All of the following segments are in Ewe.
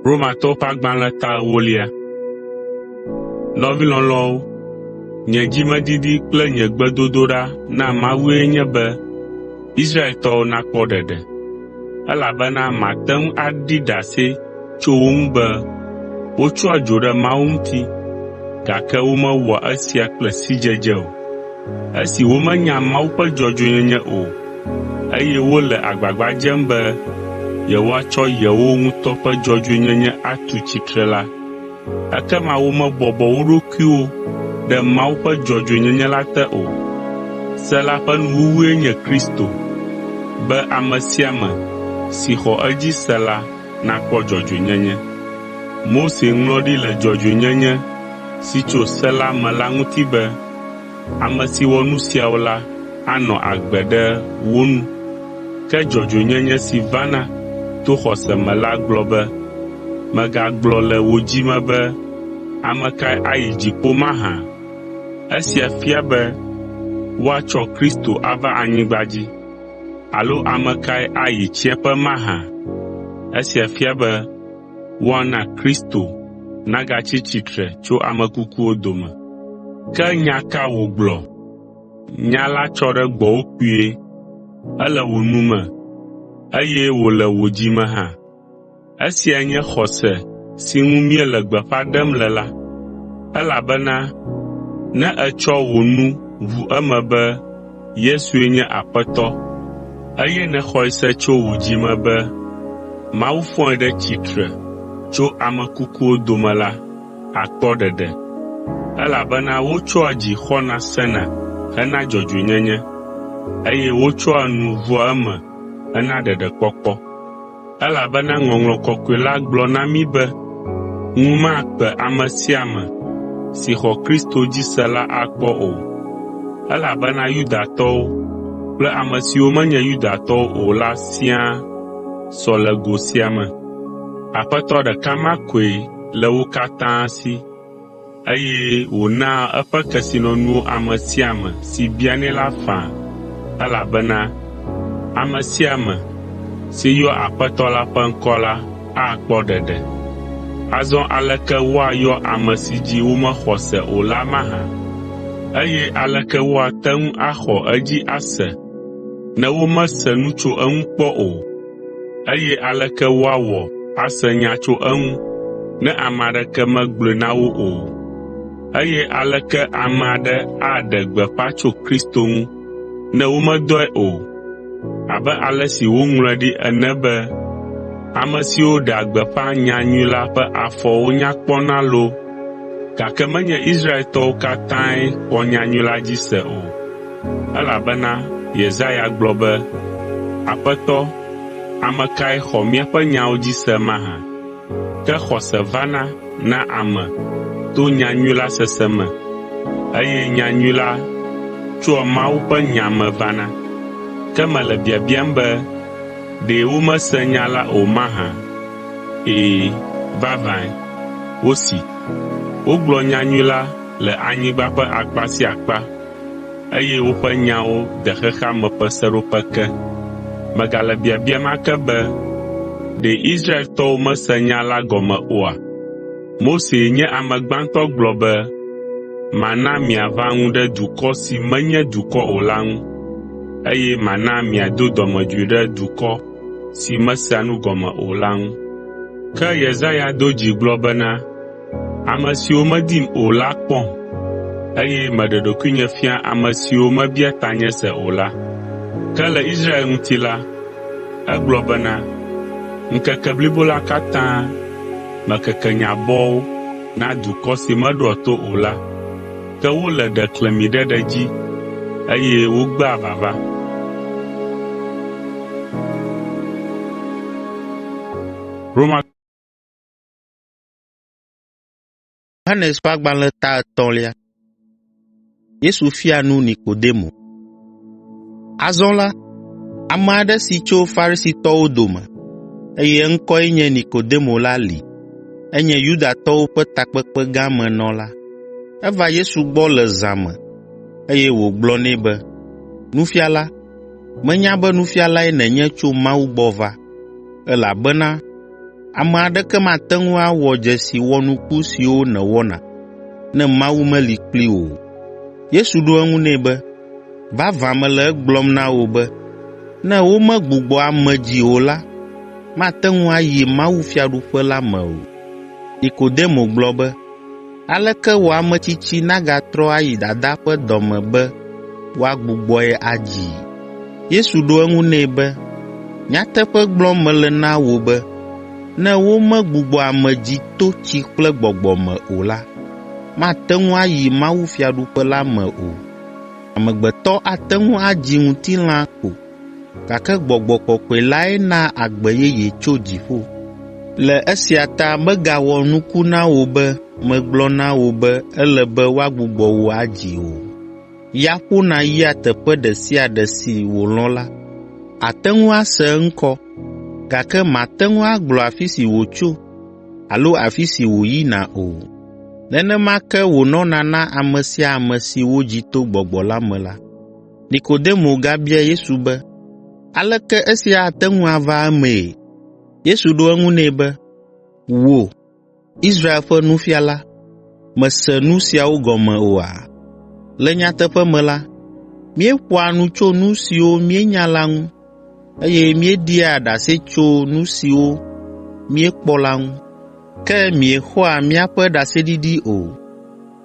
Romatɔwo ƒe agbalẽ ta ewolia. Nɔvi lɔlɔ̃awo, nye dzimedidi kple nye gbedodoɖa na Mawue nye be Israeltɔwo nakpɔ ɖeɖe. Elabena mate ŋu aɖi ɖase tso wo ŋu be wotsɔa dzo ɖe Mawu ŋuti, gake womewɔa esia kple sidzedze o. Esi womenya Mawu ƒe dzɔdzɔenyenye o, eye wole agbagba dzem be yewoatsɔ yewo ŋutɔ ƒe dzɔdzɔenyenye atu tsitre la, ekema womebɔbɔ wo ɖokuiwo ɖe Mawu ƒe dzɔdzɔenyenye la te o. Se la ƒe nuwuwue nye Kristo, be ame sia ame si xɔ edzi se la nakpɔ dzɔdzɔenyenye. Mose ŋlɔ ɖi le dzɔdzɔenyenye si tso se la me la ŋuti be, “Ame si wɔ nu siawo la anɔ agbe ɖe wo nu.” Ke dzɔdzɔenyenye si vana to xɔse me la gblɔ be, “Mègagblɔ le wò dzi me be, ‘Ame kae ayi dziƒo mahã?’ (Esia fia be woatsɔ Kristo ava anyigba dzi) alo ‘Ame kae ayi tsiẽƒe mahã?’ (Esia fia be woana Kristo nagatsi tsitre tso ame kukuwo dome.) Ke nya ka wògblɔ? Nya la tsɔ ɖe gbɔwò kpuie, ele wò nu me eye wòle wò dzi me hã. Esiae nye xɔse si ŋu míele gbeƒã ɖem le la, elabena ne ètsɔ wò nu ʋu eme be Yesue nye Aƒetɔ, eye nèxɔe se tso wò dzi me be Mawu fɔe ɖe tsitre tso ame kukuwo dome la, àkpɔ ɖeɖe. Elabena wotsɔa dzi xɔna sena hena dzɔdzɔenyenye, eye wotsɔa nu ʋua eme hena ɖeɖekpɔkpɔ. Elabena Ŋɔŋlɔ Kɔkɔe la gblɔ na mí be, ŋu makpe ame sia ame si xɔ Kristo dzi se la akpɔ o. Elabena Yudatɔwo kple ame siwo menye Yudatɔwo o la siaa sɔ le go sia me. Aƒetɔ ɖeka ma koe le wo katã si, eye wònaa eƒe kesinɔnuwo ame sia ame si bianɛ la faa elabena ame sia ame si yɔa Aƒetɔ la ƒe ŋkɔ la akpɔ ɖeɖe. Azɔ aleke woayɔ ame si dzi womexɔ se o la mahã? Eye aleke woate ŋu axɔ edzi ase ne womese nu tso eŋu kpɔ o? Eye aleke woawɔ ase nya tso eŋu ne ame aɖeke megblɔe na wo o? Eye aleke ame aɖe aɖe gbeƒã tso Kristo ŋu ne womedɔe o? Abe ale si woŋlɔe ɖi ene be, “Ame siwo ɖea gbeƒã nyanyui la ƒe afɔwo nya kpɔna loo!” Gake menye Israeltɔwo katãe xɔ nyanyui la dzi se o, elabena Yesaya gblɔ be, “Aƒetɔ, ame kae xɔ míaƒe nyawo dzi se mahã?” Ke xɔse vana na ame to nyanyui la sese me, eye nyanyui la tsoa Mawu ƒe nya me vana. Ke mele biabiam be, ɖe womese nya la o mahã? Ɛ̃, vavãe, wosee. Wogblɔ nyanyui la le anyigba ƒe akpa sia akpa, eye woƒe nyawo de xexea me ƒe seɖoƒe ke. Megale biabiam ake be, ɖe Israeltɔwo mese nya la gɔme oa? Mosee nye ame gbãtɔ gblɔ be, “Mana miaʋã ŋu ɖe dukɔ si menye dukɔ o la ŋu, eye mana miado dɔmedzoe ɖe dukɔ si mesea nu gɔme o la ŋu.” Ke Yesaya do dzi gblɔ bena, “Ame siwo medim o la kpɔm, eye meɖe ɖokuinye fia ame siwo mebia tanye se o la.” Ke le Israel ŋuti la, egblɔ bena, “Ŋkeke blibo la katã mekeke nye abɔwo na dukɔ si meɖoa to o la, ke wole ɖeklemiɖeɖe dzi eye wogbea vava.” Yohanes ƒe agbalẽ ta etɔ̃lia. Yesu fia nu Nikodemo. Azɔ la, ame aɖe si tso Farisitɔwo dome, eye eŋkɔe nye Nikodemo la li. Enye Yudatɔwo ƒe takpekpe gã me nɔla. Eva Yesu gbɔ le zã me, eye wògblɔ nɛ be, “Nufiala, menya be nufialae nènye tso Mawu gbɔ va, elabena Ame aɖeke mate ŋu awɔ dzesi wɔnuku siwo nèwɔna, ne Mawu meli kpli o.” Yesu ɖo eŋu nɛ be, “Vavã mele egblɔm na wò be, ne womegbugbɔ ame dzi o la, mate ŋu ayi mawufiaɖuƒe la me o.” Nikodemo gblɔ be, “Aleke wɔ ame tsitsi nagatrɔ ayi dadaa ƒe dɔ me be woagbugbɔe adzii?” Yesu ɖo eŋu nɛ be, “Nyateƒe gblɔm mele na wò be, ne womegbugbɔ ame dzi to tsi kple Gbɔgbɔ me o la, mate ŋu ayi mawufiaɖuƒe la me o. Amegbetɔ ate ŋu adzi ŋutilã ko, gake Gbɔgbɔ Kɔkɔe lae naa agbe yeye tso dziƒo. Le esia ta megawɔ nuku na wò be megblɔ na wò be ele be woagbugbɔ wò adzi o. Ya ƒona yia teƒe ɖe sia ɖe si wòlɔ̃ la. Àte ŋu ase eŋkɔ, gake màte ŋu agblɔ afi si wòtso alo afi si wòyina o. Nenema ke wònɔna na ame sia ame si wodzi to Gbɔgbɔ la me la.” Nikodemo gabia Yesu be, “Aleke esia ate ŋu ava emee?” Yesu ɖo eŋu nɛ be, “Wò, Israel ƒe nufiala, mèse nu siawo gɔme oa? Le nyateƒe me la, míeƒoa nu tso nu siwo míenya la ŋu, eye míeɖia ɖase tso nu siwo míekpɔ la ŋu, ke miexɔa míaƒe ɖaseɖiɖi o.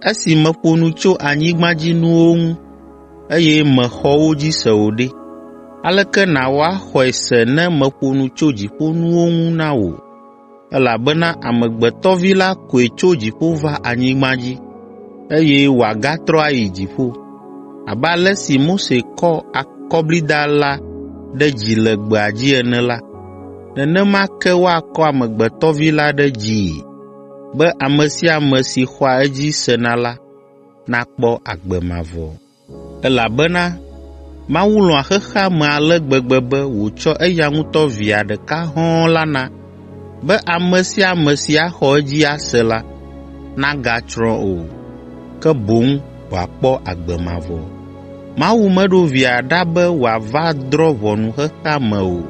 Esi meƒo nu tso anyigbadzinuwo ŋu, eye mèxɔ wo dzi se o ɖe, aleke nàwɔ axɔe se ne meƒo nu tso dziƒonuwo ŋu na wò? Elabena Amegbetɔ Vi la koe tso dziƒo va anyigba dzi, eye wòagatrɔ ayi dziƒo, abe ale si Mose kɔ akɔblida la ɖe dzi le gbea dzi ene la, nenema ke woakɔ Amegbetɔ Vi la ɖe dzii, be ame sia ame si xɔa edzi sena la nakpɔ agbe mavɔ. Elabena Mawu lɔ̃a xexea me ale gbegbe be wòtsɔ eya ŋutɔ Via ɖeka hɔ̃ɔ la na, be ame sia ame si axɔ edzi ase la, nagatsrɔ̃ o, ke boŋ wòakpɔ agbe mavɔ. Mawu meɖo Via ɖa be wòava drɔ̃ ʋɔnu xexea me o,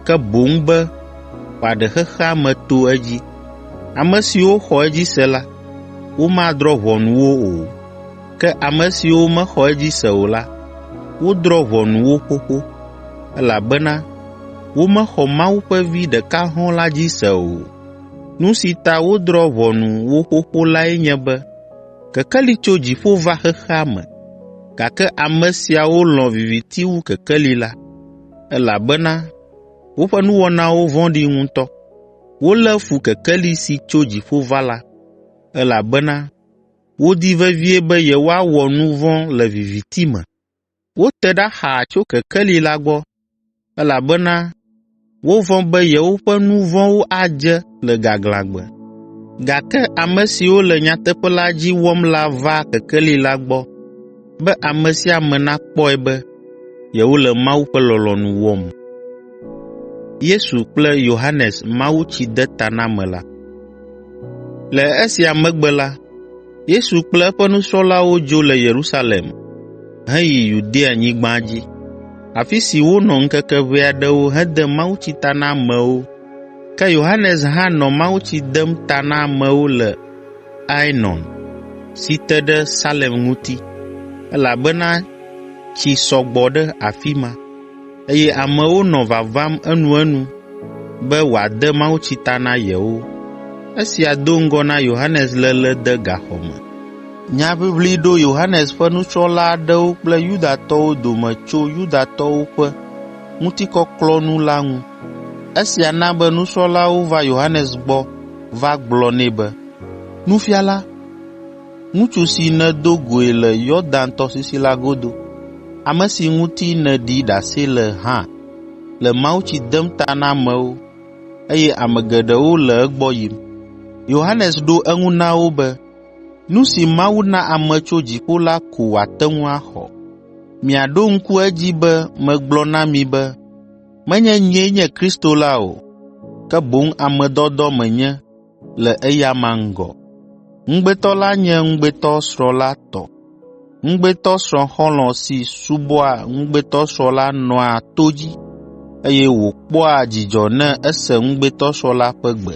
ke boŋ be wòaɖe xexea me to edzi. Ame siwo xɔ edzi se la, womadrɔ̃ ʋɔnu wo o, ke ame siwo mexɔ edzi se o la, wodrɔ̃ ʋɔnu wo xoxo, elabena womexɔ Mawu ƒe Vi ɖeka hɔ̃ la dzi se o. Nu si ta wodrɔ̃ ʋɔnu wo xoxo lae nye be kekeli tso dziƒo va xexea me, gake ame siawo lɔ̃ viviti wu kekeli la, elabena woƒe nuwɔnawo vɔ̃ɖi ŋutɔ. Wolé fu kekeli si tso dziƒo va la, elabena wodi vevie be yewoawɔ nu vɔ̃ le viviti me. Wote ɖa xaa tso kekeli la gbɔ, elabena wovɔ̃ be yewoƒe nu vɔ̃wo adze le gaglãgbe. Gake ame siwo le nyateƒe la dzi wɔm la vaa kekeli la gbɔ be ame sia ame nakpɔe be yewole Mawu ƒe lɔlɔ̃nu wɔm. Le esia megbe la, Yesu kple eƒe nusrɔ̃lawo dzo le Yerusalem heyi Yudeanyigba dzi, afi si wonɔ ŋkeke ʋɛ aɖewo hede mawutsi ta na amewo. Ke Yohanes hã nɔ mawutsi dem ta na amewo le Aenon si te ɖe Salem ŋuti, elabena tsi sɔ gbɔ ɖe afi ma, eye amewo nɔ vavam enuenu be wòade mawutsi ta na yewo. Esia do ŋgɔ na Yohanes léle de gaxɔ me. Nyaʋiʋli ɖo Yohanes ƒe nusrɔ̃la aɖewo kple Yudatɔwo dome tso Yudatɔwo ƒe ŋutikɔklɔnu la ŋu. Esia na be nusrɔ̃lawo va Yohanes gbɔ va gblɔ nɛ be, “Nufiala, ŋutsu si nèdo goe le Yɔdan tɔsisi la godo, ame si ŋuti nèɖi ɖase le hã le mawutsi dem ta na amewo, eye ame geɖewo le egbɔ yim.” Yohanes ɖo eŋu na wo be, “Nu si Mawu na ame tso dziƒo la ko wòate ŋu axɔ. Miaɖo ŋku edzi be megblɔ na mi be, ‘Menye nyee nye Kristo la o, ke boŋ ame dɔdɔ menye le eyama ŋgɔ.’ Ŋugbetɔ la nye ŋugbetɔsrɔ̃ la tɔ. Ŋugbetɔsrɔ̃ xɔlɔ̃ si subɔa ŋugbetɔsrɔ̃ la nɔa to dzi, eye wòkpɔa dzidzɔ ne ese ŋugbetɔsrɔ̃ la ƒe gbe.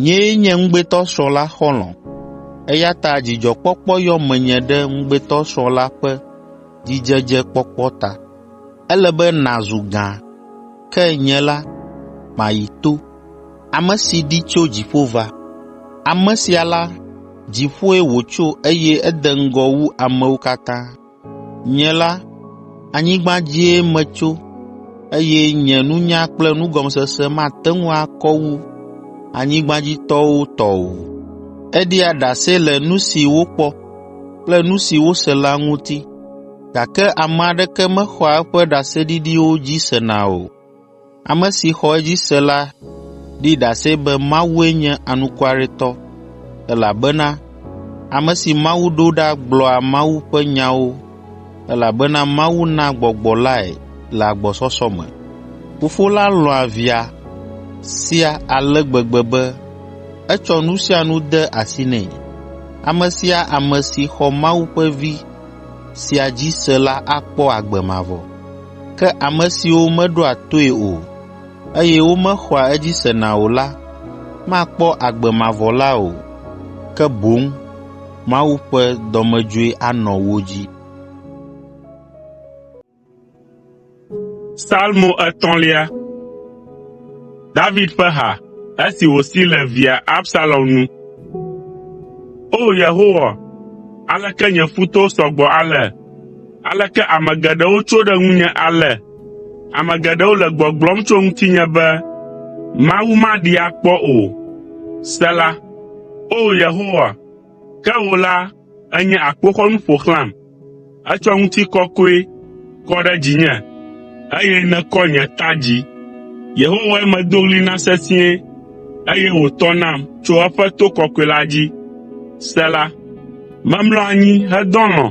Nyee nye ŋugbetɔsrɔ̃ la xɔlɔ̃, eya ta dzidzɔkpɔkpɔ yɔ menye ɖe ŋugbetɔsrɔ̃ la ƒe dzidzedzekpɔkpɔ ta. Ele be nàzu gã, ke nye la, mayi to. Ame si ɖi tso dziƒo va. Ame sia la, dziƒoe wòtso eye ede ŋgɔ wu amewo katã. Nye la, anyigba dzie metso eye nye nunya kple nugɔmesese mate ŋu akɔ wu anyigbadzitɔwo tɔ o. Eɖia ɖase le nu si wokpɔ kple nu si wose la ŋuti, gake ame aɖeke mexɔa eƒe ɖaseɖiɖiwo dzi sena o. Ame si xɔ edzi se la ɖi ɖase be Mawue nye anukwaretɔ, elabena ame si Mawu ɖo ɖa gblɔa Mawu ƒe nyawo, elabena Mawu na Gbɔgbɔ lae le agbɔsɔsɔ me. Fofo la lɔ̃a Via sia ale gbegbe be etsɔ nu sia nu de asi nɛ. Ame sia ame si xɔ Mawu ƒe Vi sia dzi se la akpɔ agbe mavɔ. Ke ame siwo meɖoa toe o, eye womexɔa edzi sena o la makpɔ agbe mavɔ la o, ke boŋ Mawu ƒe dɔmedzoe anɔ wo dzi. Salmo etɔ̃lia. David ƒe ha esi wòsi le via Absalom nu. O! Yehowa, aleke nye futɔwo sɔ gbɔ ale! Aleke ame geɖewo tso ɖe ŋunye ale! Ame geɖewo le gbɔgblɔm tso ŋutinye be, “Mawu maɖee akpɔ o.” Sela. O! Yehowa, ke wò la, ènye akpoxɔnu ƒo xlãm. Ètsɔ ŋutikɔkɔe kɔ ɖe dzinye, eye nèkɔ nye ta dzi. Yehowae medo ɣli na sesĩe, eye wòtɔ nam tso eƒe to kɔkɔe la dzi. Sela. Memlɔ anyi hedɔ alɔ̃,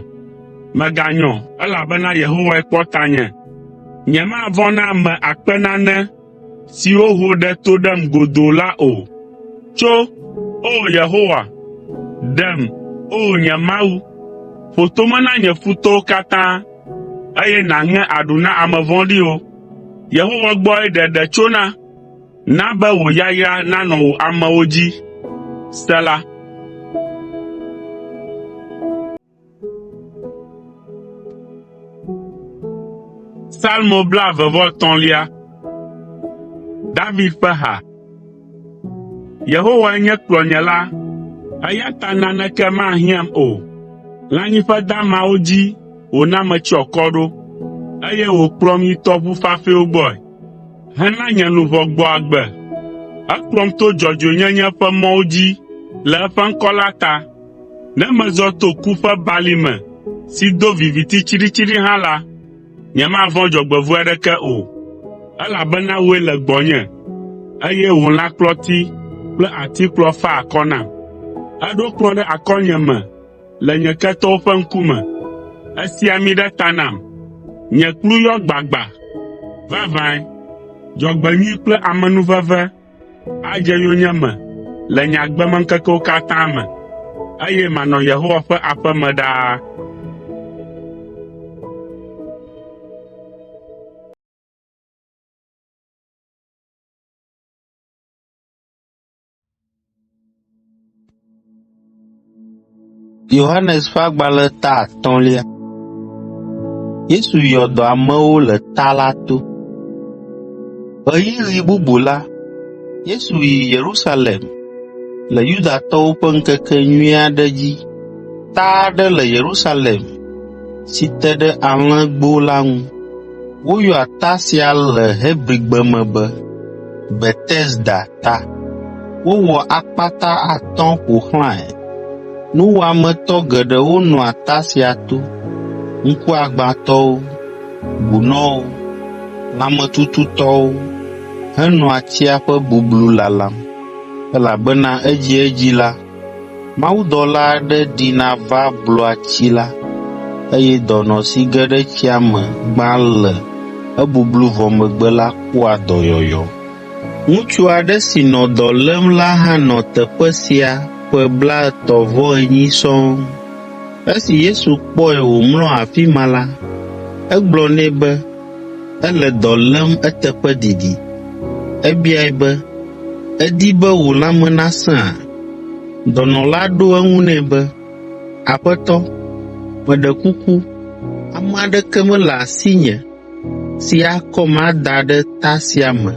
mèganyɔ, elabena Yehowae kpɔ tanye. Nyemavɔ̃ na ame akpe nane siwo ho ɖe to ɖem godoo la o. Tso, O Yehowa! Ɖem, O nye Mawu! Ƒo tome na nye futɔwo katã, eye nàŋe aɖu na ame vɔ̃ɖiwo. Yehowa gbɔe ɖeɖe tsona. Na be wò yayra nanɔ wò amewo dzi. Sela. Salmo blaeve-vɔ-etɔ̃lia. David ƒe ha. Yehowae nye kplɔnyela, eya ta naneke mahiãm o. Lãnyiƒe damawo dzi wòna metsyɔ akɔ ɖo, eye wòkplɔm yi tɔʋu fafɛwo gbɔe. Hena nye luʋɔ gbɔ agbe. Ekplɔm to dzɔdzɔenyenye ƒe mɔwo dzi le eƒe ŋkɔ la ta. Ne mezɔ to ku ƒe balime si do viviti tsiɖitsiɖi hã la, nyemavɔ̃ dzɔgbevɔ̃e aɖeke o, elabena wòe le gbɔnye, eye wò lãkplɔti kple atikplɔ fa akɔ nam. Èɖo kplɔ̃ ɖe akɔnyeme le nye ketɔwo ƒe ŋkume. Èsi ami ɖe ta nam, nye kplu yɔ gbagba. Vavãe, dzɔgbenyui kple amenuveve adze yonyeme le nye agbemeŋkekewo katã me, eye manɔ Yehowa ƒe aƒe me ɖaa. Yohanes ƒe agbalẽ ta atɔ̃lia. Yesu yɔ dɔ amewo le ta la to. Ɣeyiɣi bubu la, Yesu yi Yerusalem le Yudatɔwo ƒe ŋkekenyui aɖe dzi. Ta aɖe le Yerusalem si te ɖe Alẽgbo la ŋu. Woyɔa ta sia le Hebrigbe me be Betesda ta. Wowɔ akpata atɔ̃ ƒo xlãe. Nuwɔametɔ geɖewo nɔa ta sia to: ŋkuagbãtɔwo, bunɔwo, lãmetututɔwo henɔa tsia ƒe bublu lalam, elabena edziedzi la, Mawudɔla aɖe ɖina va blua tsi la, eye dɔnɔ si ge ɖe tsia me gbã le ebublu vɔ megbe la kpɔa dɔyɔyɔ. Ŋutsu aɖe si nɔ dɔ lém la hã nɔ teƒe sia ƒe blaetɔ̃-vɔ-enyi sɔŋ. Esi Yesu kpɔe wòmlɔ afi ma la, egblɔ nɛ be, Ele dɔ lém eteƒe didi. Ebiae be, “Èdi be wò lãme nasẽa?” Dɔnɔ la ɖo eŋu nɛ be, “Aƒetɔ, meɖe kuku, ame aɖeke mele asinye si akɔm ada ɖe ta sia me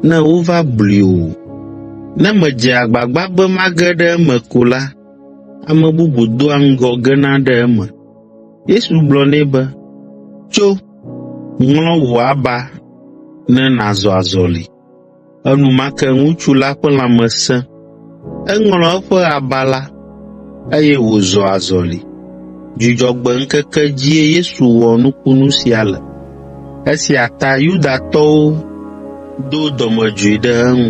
ne wova blui o. Ne medze agbagba be mage ɖe eme ko la, ame bubu doa ŋgɔ gena ɖe eme.” Yesu gblɔ nɛ be, “Tso, ŋlɔ wò aba ne nàzɔ azɔli.” Enumake ŋutsu la ƒe lãme sẽ. Eŋlɔ eƒe aba la, eye wòzɔ azɔli. Dzudzɔgbe ŋkeke dzie Yesu wɔ nukunu sia le. Esia ta Yudatɔwo do dɔmedzoe ɖe eŋu.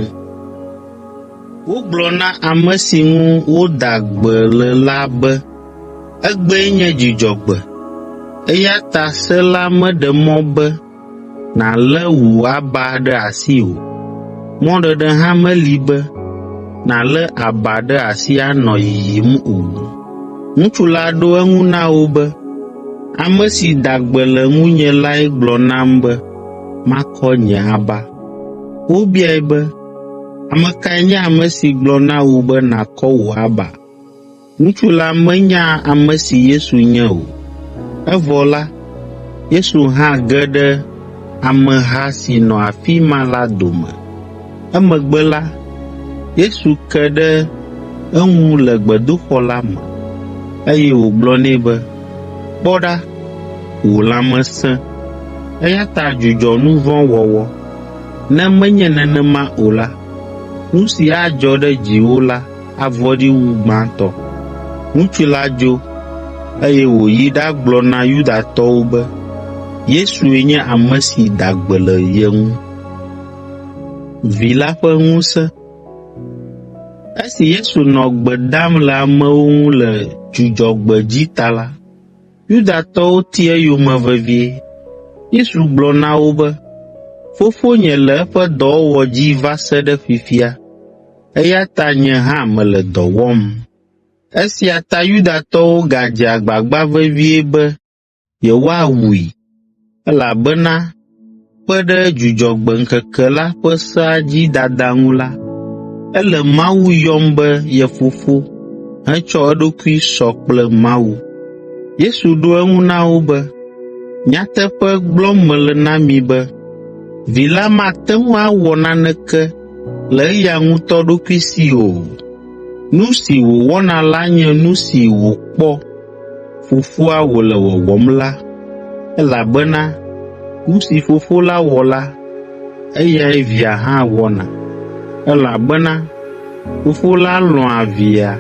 Wogblɔ na ame si ŋu woda gbe le la be, “Egbee nye Dzudzɔgbe, eya ta se la meɖe mɔ be nàlé wò aba ɖe asi o. Mɔɖeɖe hã meli be nàlé aba ɖe asi anɔ yiyim o.” Ŋutsu la ɖo eŋu na wo be, “Ame si da gbe le ŋunye lae gblɔ nam be makɔ nye aba.” Wobiae be, “Ame kae nye ame si gblɔ na wò be nàkɔ wò aba?” Ŋutsu la menya ame si Yesu nye o. Evɔ la, Yesu hã ge ɖe ameha si nɔ afi ma la dome. Emegbe la, Yesu ke ɖe eŋu le gbedoxɔ la me, eye wògblɔ nɛ be, “Kpɔ ɖa, wò lãme sẽ, eya ta dzudzɔ nu vɔ̃ wɔwɔ, ne menye nenema o la, nu si adzɔ ɖe dziwò la avɔ̃ɖi wu gbãtɔ.” Ŋutsu la dzo, eye wòyi ɖagblɔ na Yudatɔwo be Yesue nye ame si da gbe le ye ŋu. Esi Yesu nɔ gbe dam le amewo ŋu le Dzudzɔgbe dzi ta la, Yudatɔwo ti eyome vevie. Yesu gblɔ na wo be, “Fofonye le eƒe dɔwɔwɔ dzi va se ɖe fifia, eya ta nye hã mele dɔ wɔm.” Esia ta Yudatɔwo gadze agbagba vevie be yewoawui, elabena kpe ɖe Dzudzɔgbe ŋkeke la ƒe sea dzi dada ŋu la, ele Mawu yɔm be ye Fofo hetsɔ eɖokui sɔ kple Mawu. Yesu ɖo eŋu na wo be, “Nyateƒe gblɔm mele na mi be Vi la mate ŋu awɔ naneke le eya ŋutɔ ɖokui si o. Nu si wòwɔna la nye nu si wòkpɔ Fofoa wòle wɔwɔm la, elabena nu si Fofo la wɔ la, eyae Via hã wɔna. Elabena Fofo la lɔ̃a Via,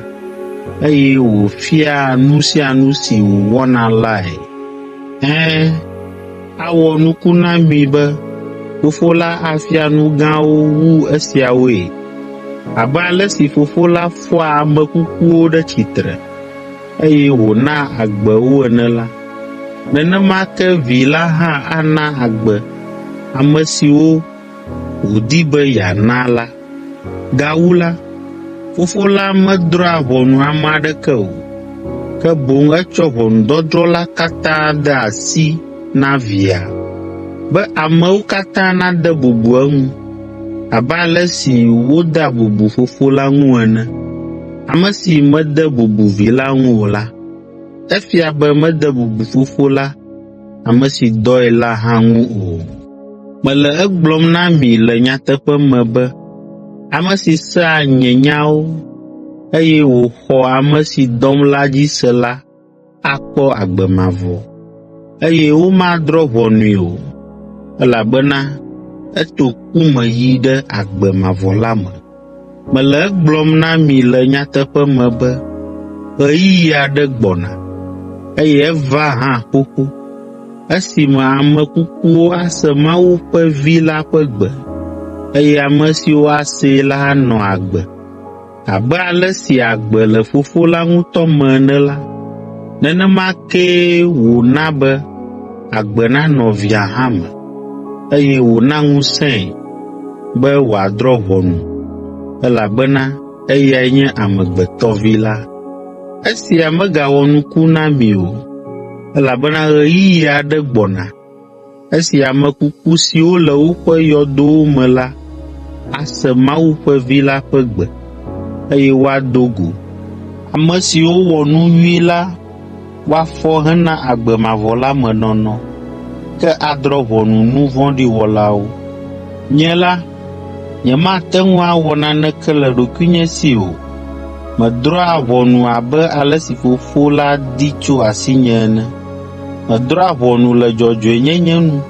eye wòfiaa nu sia nu si wòwɔna lae. Ɛ̃, awɔ nuku na mi be Fofo la afia nu gãwo wu esiawoe, abe ale si Fofo la fɔa ame kukuwo ɖe tsitre, eye wònaa agbe wo ene la, nenema ke Vi la hã ana agbe ame siwo wòdi be yeana la. Gawu la, Fofo la medrɔ̃a ʋɔnu ame aɖeke o, ke boŋ etsɔ ʋɔnudɔdrɔ̃ la katã de asi na Via, be amewo katã nade bubu eŋu abe ale si wodea bubu Fofo la ŋu ene. Ame si mede bubu Vi la ŋu o la, efia be mede bubu Fofo la, ame si dɔe la hã ŋu o. Mele egblɔm na mi le nyateƒe me be ame si sea nye nyawo, eye wòxɔ ame si dɔm la dzi se la akpɔ agbe mavɔ, eye womadrɔ̃ ʋɔnui o, elabena eto ku me yi ɖe agbe mavɔ la me. Mele egblɔm na mi le nyateƒe me be ɣeyiɣi aɖe gbɔna, eye eva hã xoxo, esime ame kukuwo ase Mawu ƒe Vi la ƒe gbe, eye ame siwo asee la anɔ agbe. Abe ale si agbe le Fofo la ŋutɔ me ene la, nenema kee wòna be agbe nanɔ Via hã me, eye wòna ŋusẽe be wòadrɔ̃ ʋɔnu, elabena eyae nye Amegbetɔ Vi la. Esia megawɔ nuku na mi o, elabena ɣeyiɣi aɖe gbɔna. Esi ame kuku siwo le woƒe yɔdowo me la ase Mawu ƒe Vi la ƒe gbe, eye woado go. Ame siwo wɔ nu nyui la woafɔ hena agbe mavɔ la me nɔnɔ, ke adrɔ̃ ʋɔnu nu vɔ̃ɖi wɔlawo. Nye la, nyemate ŋu awɔ naneke le ɖokuinye si o. Medrɔ̃a ʋɔnu abe ale si Fofo la di tso asinye ene. Medrɔ̃a ʋɔnu le dzɔdzɔenyenye nu.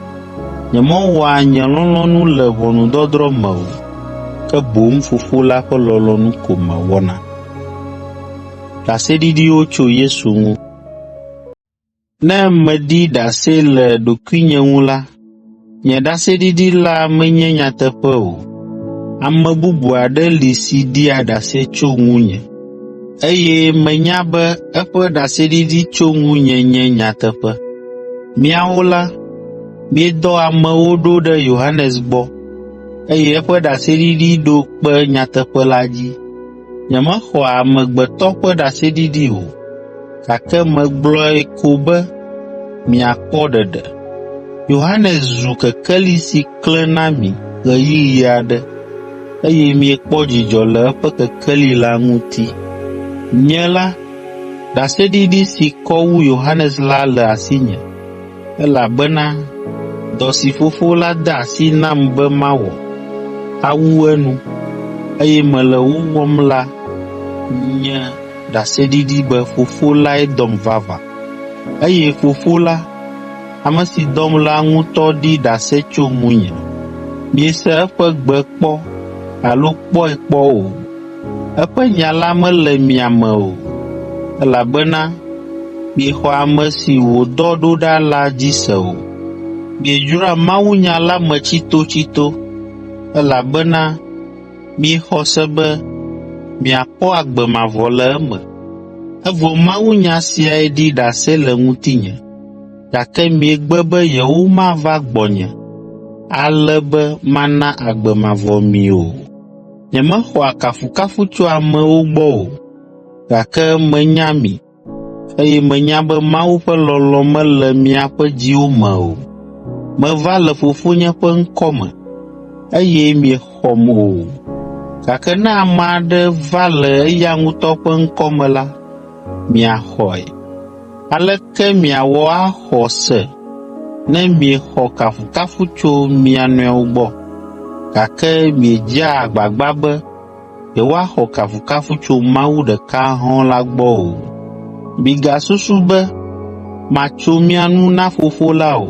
Nyemewɔa nye lɔlɔ̃nu le ʋɔnudɔdrɔ̃ me o, ke boŋ Fofo la ƒe lɔlɔ̃nu ko mewɔna. Ne meɖi ɖase le ɖokuinye ŋu la, nye ɖaseɖiɖi la menye nyateƒe o. Ame bubu aɖe li si ɖia ɖase tso ŋunye, eye menya be eƒe ɖaseɖiɖi tso ŋunye nye nyateƒe. Miawo la, miedɔ amewo ɖo ɖe Yohanes gbɔ, eye eƒe ɖaseɖiɖi ɖo kpe nyateƒe la dzi. Nyemexɔa amegbetɔ ƒe ɖaseɖiɖi o, gake megblɔe ko be miakpɔ ɖeɖe. Yohanes zu kekeli si klẽ na mi ɣeyiɣi aɖe, eye miekpɔ dzidzɔ le eƒe kekeli la ŋuti. Nye la, ɖaseɖiɖi si kɔ wu Yohanes la le asinye, elabena dɔ si Fofo la de asi nam be mawɔ, awu enu, eye mele wo wɔm la nye ɖaseɖiɖi be Fofo lae dɔm vavã. Eye Fofo la, ame si dɔm la ŋutɔ ɖi ɖase tso ŋunye. Miese eƒe gbe kpɔ alo kpɔe kpɔ o. Eƒe nya la mele mia me o, elabena miexɔ ame si wòdɔ ɖo ɖa la dzi se o. Miedzroa mawunya la me tsitotsito, elabena miexɔ se be miakpɔ agbe mavɔ le eme. Evɔ mawunya siae ɖi ɖase le ŋutinye, gake miegbe be yewomava gbɔnye ale be mana agbe mavɔ mi o. Nyemexɔa kafukafu tso amewo gbɔ o, gake menya mi, eye menya be Mawu ƒe lɔlɔ̃ mele miaƒe dziwo me o. Meva le Fofonye ƒe ŋkɔ me, eye miexɔm o, gake ne ame aɖe va le eya ŋutɔ ƒe ŋkɔ me la, miaxɔe. Aleke miawɔ axɔ se ne miexɔ kafukafu tso mia nɔewo gbɔ, gake miedzea agbagba be yewoaxɔ kafukafu tso Mawu ɖeka hɔ̃ɔ la gbɔ o? Migasusu be matso mia nu na Fofo la o,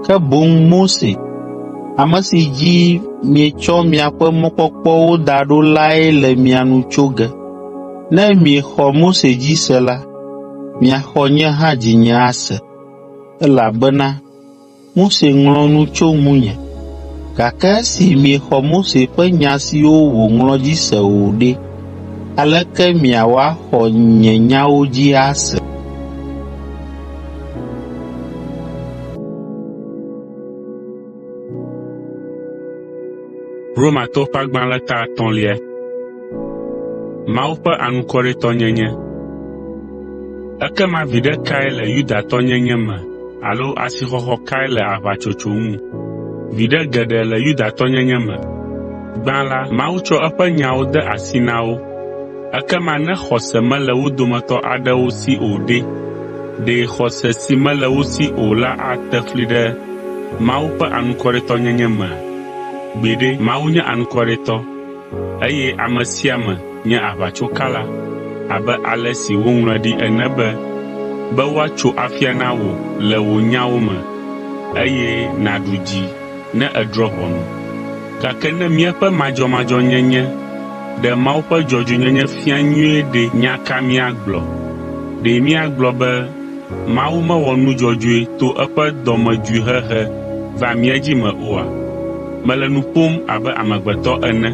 ke boŋ Mose, ame si dzi mietsɔ miaƒe mɔkpɔkpɔwo da ɖo lae le mia nu tso ge. Ne miexɔ Mose dzi se la, miaxɔ nye hã dzinye ase, elabena Mose ŋlɔ nu tso ŋunye. Gake esi miexɔ Mose ƒe nya siwo wòŋlɔ dzi se o ɖe, aleke miawɔ axɔ nye nyawo dzi ase?” Romatɔwo ƒe agbalẽ ta etɔ̃lia. Mawu ƒe anukwaretɔnyenye. Ekema viɖe kae le Yudatɔnyenye me alo asixɔxɔ kae le aʋatsotso ŋu? Viɖe geɖe le Yudatɔnyenye me. Gbã la, Mawu tsɔ eƒe nyawo de asi na wo. Ekema ne xɔse mele wo dometɔ aɖewo si o ɖe, ɖe xɔse si mele wo si o la ate fli ɖe Mawu ƒe anukwaretɔnyenye mea? Gbeɖe, Mawu nye anukwaretɔ, eye ame sia ame nye aʋatsokala abe ale si woŋlɔe ɖi ene be, “Be woatso afia na wò le wò nyawo me, eye nàɖu dzi ne èdrɔ̃ ʋɔnu.” Gake ne míaƒe madzɔmadzɔnyenye ɖe Mawu ƒe dzɔdzɔenyenye fia nyuie ɖe, nya ka míagblɔ? Ɖe míagblɔ be Mawu mewɔ nu dzɔdzɔe to eƒe dɔmedzoehehe va mía dzi me oa? Mele nu ƒom abe amegbetɔ ene.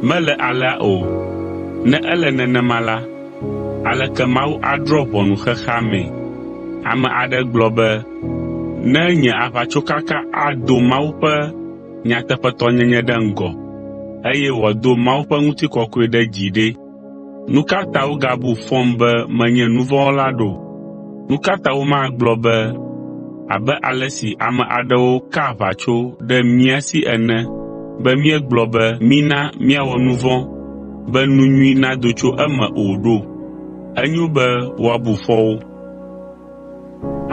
Mele alea o. Ne ele nenema la, aleke Mawu adrɔ̃ ʋɔnu xexea mee? Ame aɖe gblɔ be, “Ne nye aʋatsokaka ado Mawu ƒe nyateƒetɔnyenye ɖe ŋgɔ, eye wòado Mawu ƒe ŋutikɔkɔe ɖe dzi ɖe, nu ka ta wogabu fɔm be menye nu vɔ̃ wɔla ɖo? Nu ka ta womagblɔ be, abe ale si ame aɖewo ka aʋatso ɖe mía si ene be míegblɔ be mina míawɔ nu vɔ̃ be nu nyui nado tso eme o ɖo? Enyo be woabu fɔ wo.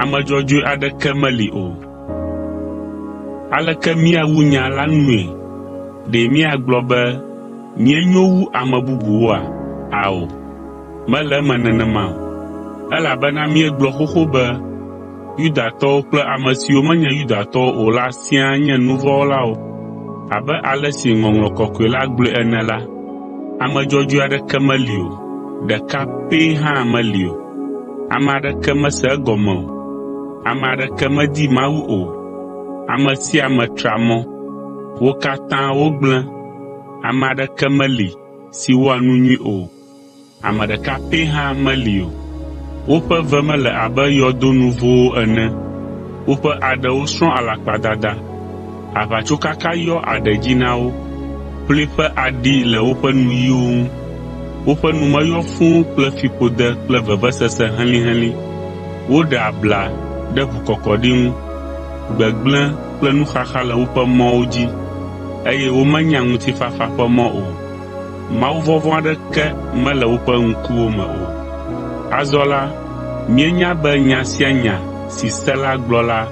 Ame dzɔdzɔe aɖeke meli o. Aleke míawu nya la nue? Ɖe míagblɔ be míenyo wu ame bubuwoa? Ao, mele eme nenema o, elabena míegblɔ xoxo be Yudatɔwo kple ame siwo menye Yudatɔwo o la siaa nye nu vɔ̃ wɔlawo. Abe ale si Ŋɔŋlɔ Kɔkɔe la gblɔe ene la, “Ame dzɔdzɔe aɖeke meli o, ɖeka pɛ hã meli o. Ame aɖeke mese egɔme o, ame aɖeke medi Mawu o. Ame sia ame tra mɔ, wo katã wogblẽ, ame aɖeke meli si wɔa nu nyui o, ame ɖeka pɛ hã meli o. Woƒe ve mele abe yɔdo nuvowo ene, woƒe aɖewo srɔ̃ alakpadada, aʋatsokaka yɔ aɖe dzi na wo, ƒli ƒe aɖi le woƒe nuyiwo ŋu. Woƒe nu me yɔ fũu kple fiƒode kple vevesese helĩhelĩ. Woɖea abla ɖe ʋukɔkɔɖi ŋu, gbegblẽ kple nuxaxa le woƒe mɔwo dzi, eye womenya ŋutifafa ƒe mɔ o. Mawuvɔvɔ̃ aɖeke mele woƒe ŋkuwo me o. Azɔ la, míenya be nya sia nya si se la gblɔ la,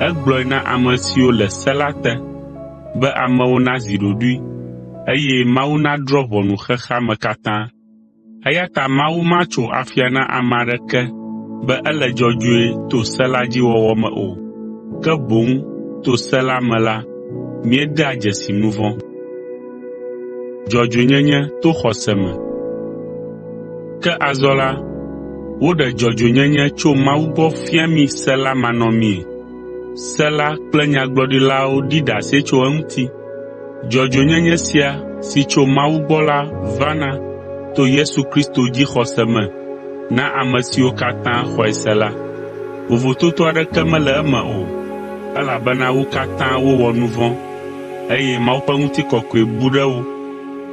egblɔe na ame siwo le se la te, be amewo nazi ɖoɖoe, eye Mawu nadrɔ̃ ʋɔnu xexea me katã. Eya ta Mawu matso afia na ame aɖeke be ele dzɔdzɔe to se la dzi wɔwɔ me o, ke boŋ to se la me la, míedea dzesi nu vɔ̃. Ke azɔ la, woɖe dzɔdzɔenyenye tso Mawu gbɔ fia mí se la manɔmee. Se la kple nyagblɔɖilawo ɖi ɖase tso eŋuti. Dzɔdzɔenyenye sia si tso Mawu gbɔ la vana to Yesu Kristo dzixɔse me na ame siwo katã xɔe se la. Vovototo aɖeke mele eme o, elabena wo katã wowɔ nu vɔ̃, eye Mawu ƒe ŋutikɔkɔe bu ɖe wo,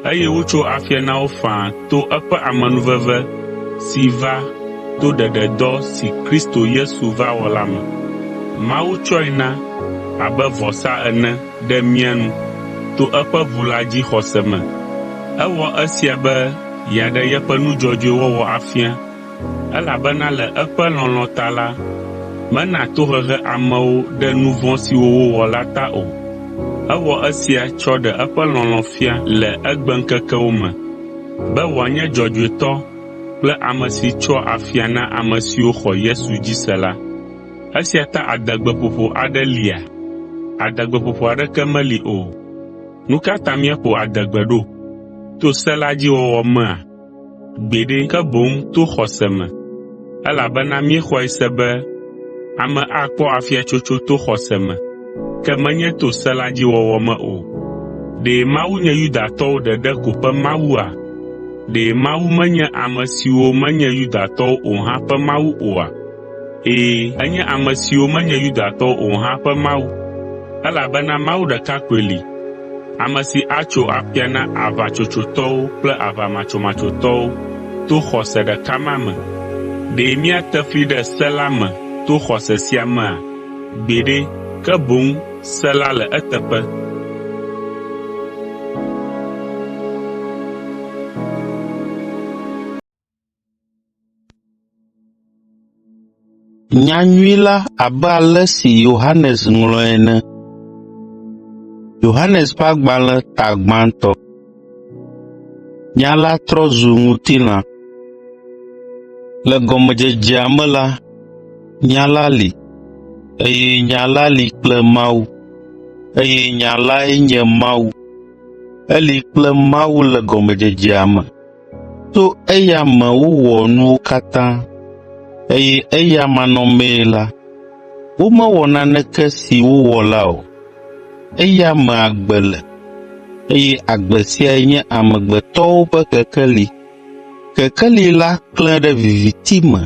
eye wotso afia na wo faa to eƒe amenuveve si va to ɖeɖedɔ si Kristo Yesu va wɔ la me. Mawu tsɔe na abe vɔsa ene ɖe mía nu to eƒe ʋu la dzixɔse me. Ewɔ esia be yeaɖe yeƒe nu dzɔdzɔe wɔwɔ afia, elabena le eƒe lɔlɔ̃ ta la, mena tohehe amewo ɖe nu vɔ̃ siwo wowɔ la ta o. Ewɔ esia tsɔ ɖe eƒe lɔlɔ̃ fia le egbeŋkekewo me, be wòanye dzɔdzɔetɔ kple ame si tsoa afia na ame siwo xɔ Yesu dzi se la. Esia ta adegbeƒoƒo aɖe lia? Adegbeƒoƒo aɖeke meli o. Nu ka ta míaƒo adegbe ɖo? To se la dzi wɔwɔ mea? Gbeɖe, ke boŋ to xɔse me, elabena míexɔe se be ame akpɔ afiatsotso to xɔse me, ke menye to se la dzi wɔwɔ me o. Ɖe Mawu nye Yudatɔwo ɖeɖe ko ƒe Mawua? Ɖe Mawu menye ame siwo menye Yudatɔwo o hã ƒe Mawu oa? Ɛ̃, enye ame siwo menye Yudatɔwo o hã ƒe Mawu, elabena Mawu ɖeka koe li, ame si atso afia na aʋatsotsotɔwo kple aʋamatsomatsotɔwo to xɔse ɖeka ma me. Ɖe míate fli ɖe se la me to xɔse sia mea? Gbeɖe, ke boŋ se la le eteƒe. Nyanyui la abe ale si Yohanes ŋlɔe ene. Yohanes ƒe agbalẽ ta gbãtɔ. Nya la trɔ zu ŋutilã. Le gɔmedzedzea me la, Nya la li, eye Nya la li kple Mawu, eye Nya lae nye Mawu. Eli kple Mawu le gɔmedzedzea me. To eya me wowɔ nuwo katã, eye eya manɔmee la, womewɔ naneke si wowɔ la o. Eya me agbe le, eye agbe siae nye amegbetɔwo ƒe kekeli. Kekeli la klẽ ɖe viviti me,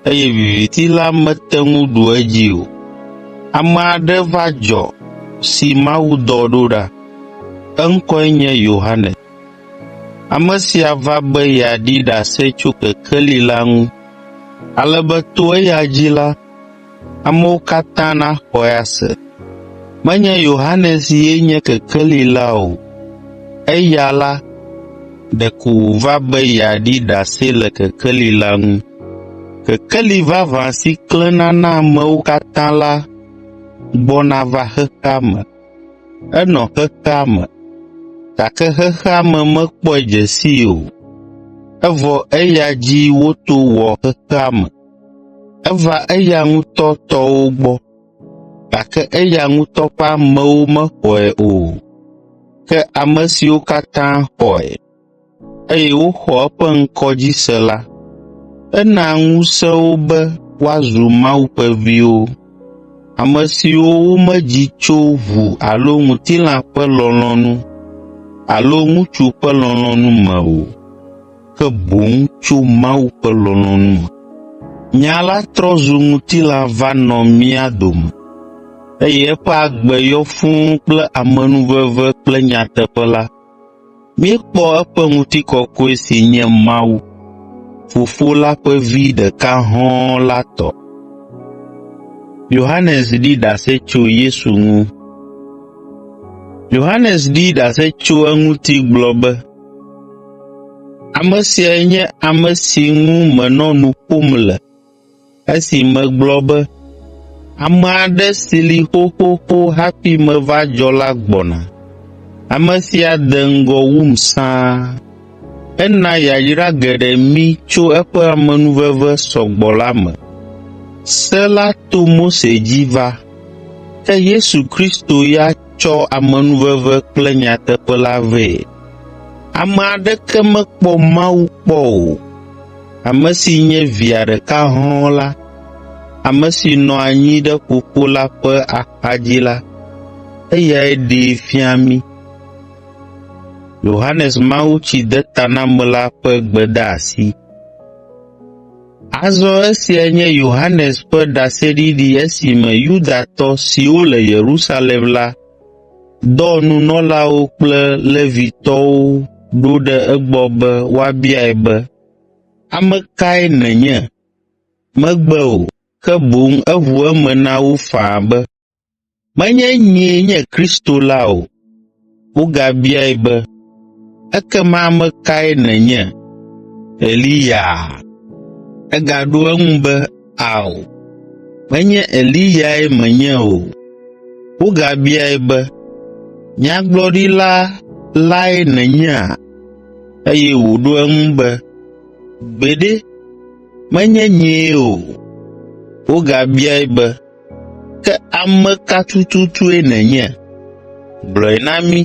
eye viviti la mete ŋu ɖu edzi o. Ame aɖe va dzɔ si Mawu dɔ ɖo ɖa. Eŋkɔe nye Yohanes. Ame sia va be yeaɖi ɖase tso kekeli la ŋu, ale be to eya dzi la, amewo katã naxɔe ase. Menye Yohanes ye nye kekeli la o, eya la, ɖeko wòva be yeaɖi ɖase le kekeli la ŋu. Kekeli vavã si klẽna na amewo katã la gbɔna va xexea me. Enɔ xexea me, gake xexea me mekpɔe dze sii o, evɔ eya dzi woto wɔ xexea me. Eva eya ŋutɔ tɔwo gbɔ, gake eya ŋutɔ ƒe amewo mexɔe o. Ke ame siwo katã xɔe, eye woxɔ eƒe ŋkɔ dzi se la, ena ŋusẽ wo be woazu Mawu ƒe viwo, ame siwo womedzi tso ʋu alo ŋutilã ƒe lɔlɔ̃nu alo ŋutsu ƒe lɔlɔ̃nu me o, ke boŋ tso Mawu ƒe lɔlɔ̃nu me. Nya la trɔ zu ŋutilã va nɔ mía dome, eye eƒe agbe yɔ fũu kple amenuveve kple nyateƒe la. Míekpɔ eƒe ŋutikɔkɔe si nye Mawu, Fofo la ƒe Vi ɖeka hɔ̃ɔ la tɔ. Yohanes ɖi ɖase tso Yesu ŋu. Yohanes ɖi ɖase tso eŋuti gblɔ be, “Ame siae nye ame si ŋu menɔ nu ƒom le esi megblɔ be, ‘Ame aɖe si li xoxoxo hafi meva dzɔ la gbɔna. Ame sia de ŋgɔ wum sãa.’ Ena yayra geɖe mí tso eƒe amenuveve sɔgbɔ la me. Se la to Mose dzi va, ke Yesu Kristo ya tsɔ amenuveve kple nyateƒe la vɛ. Ame aɖeke mekpɔ Mawu kpɔ o. Ame si nye Via ɖeka hɔ̃ɔ la, ame si nɔ anyi ɖe Fofo la ƒe axadzi la, eyae ɖee fia mí. Yohanes Mawutsidetanamela ƒe gbedeasi. Azɔ esiae nye Yohanes ƒe ɖaseɖiɖi esime Yudatɔ siwo le Yerusalem la dɔ nunɔlawo kple Levitɔwo ɖo ɖe egbɔ be woabiae be, “Ame kae nènye?” Megbe o, ke boŋ eʋu eme na wo faa be, “Menye nyee nye Kristo la o.” Wogabiae be, “Ekema ame kae nènye? Eliya?” Egaɖo eŋu be, “Ao, menye Eliyae menye o.” Wogabiae be, “Nyagblɔɖila lae nènyea?” Eye wòɖo eŋu be, “Gbeɖe, menye nyee o.” Wogabiae be, “Ke ame ka tututue nènye? Gblɔe na mí,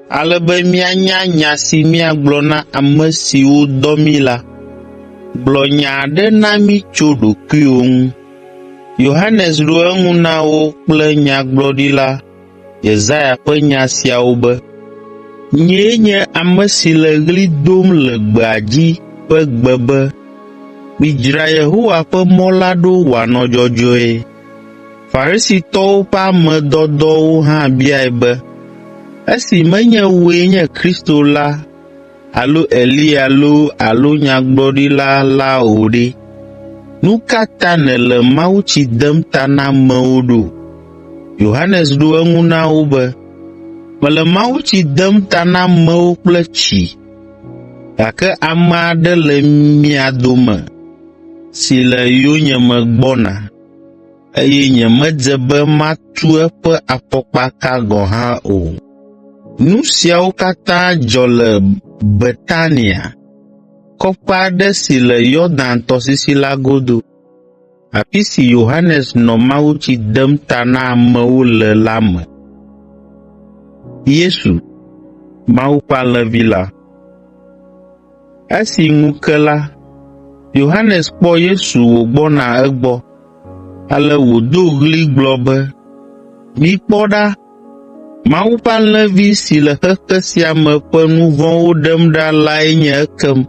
ale be míanya nya si míagblɔ na ame siwo dɔ mí la. Gblɔ nya aɖe na mí tso ɖokuiwò ŋu.” Yohanes ɖo eŋu na wo kple nyagblɔɖila Yesaya ƒe nya siawo be, “Nyee nye ame si le ɣli dom le gbea dzi ƒe gbe be, ‘Midzra Yehowa ƒe mɔ la ɖo wòanɔ dzɔdzɔe.’ ” Farisitɔwo ƒe ame dɔdɔwo hã biae be, “Esi menye wòe nye Kristo la alo Eliya loo alo Nyagblɔɖila la o ɖe, nu ka ta nèle mawutsi dem ta na amewo ɖo?” Yohanes ɖo eŋu na wo be, “Mele mawutsi dem ta na amewo kple tsi, gake ame aɖe le mia dome si le yonyeme gbɔna, eye nyemedze be matu eƒe afɔkpaka gɔ̃ hã o.” Nu siawo katã dzɔ le Betania, kɔƒe aɖe si le Yɔdan tɔsisi la godo, afi si Yohanes nɔ mawutsi dem ta na amewo le la me. Yesu, Mawu ƒe Alẽvi la. Esi ŋu ke la, Yohanes kpɔ Yesu wògbɔna egbɔ, ale wòdo ɣli gblɔ be, “Mikpɔ ɖa, Mawu ƒe Alẽvi si le xexe sia me ƒe nu vɔ̃wo ɖem ɖa lae nye ekem.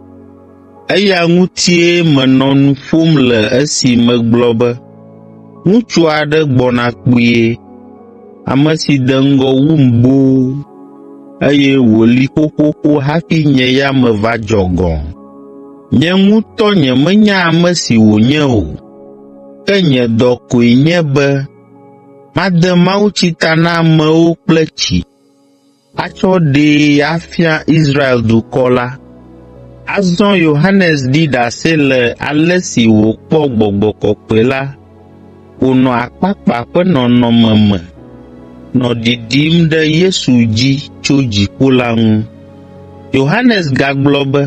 Eya ŋutie menɔ nu ƒom le esi megblɔ be, ‘Ŋutsu aɖe gbɔna kpuie, ame si de ŋgɔ wum boo, eye wòli xoxoxo hafi nye ya meva dzɔ gɔ̃.’ Nye ŋutɔ nyemenya ame si wònye o, Ke nye dɔ koe nye be made mawutsi ta na amewo kple tsi, atsɔ ɖee afia Israel dukɔ la.” Azɔ Yohanes ɖi ɖase le ale si wòkpɔ Gbɔgbɔ Kɔkɔe la wònɔ akpakpa ƒe nɔnɔme me nɔ ɖiɖim ɖe Yesu dzi tso dziƒo la ŋu. Yohanes gagblɔ be,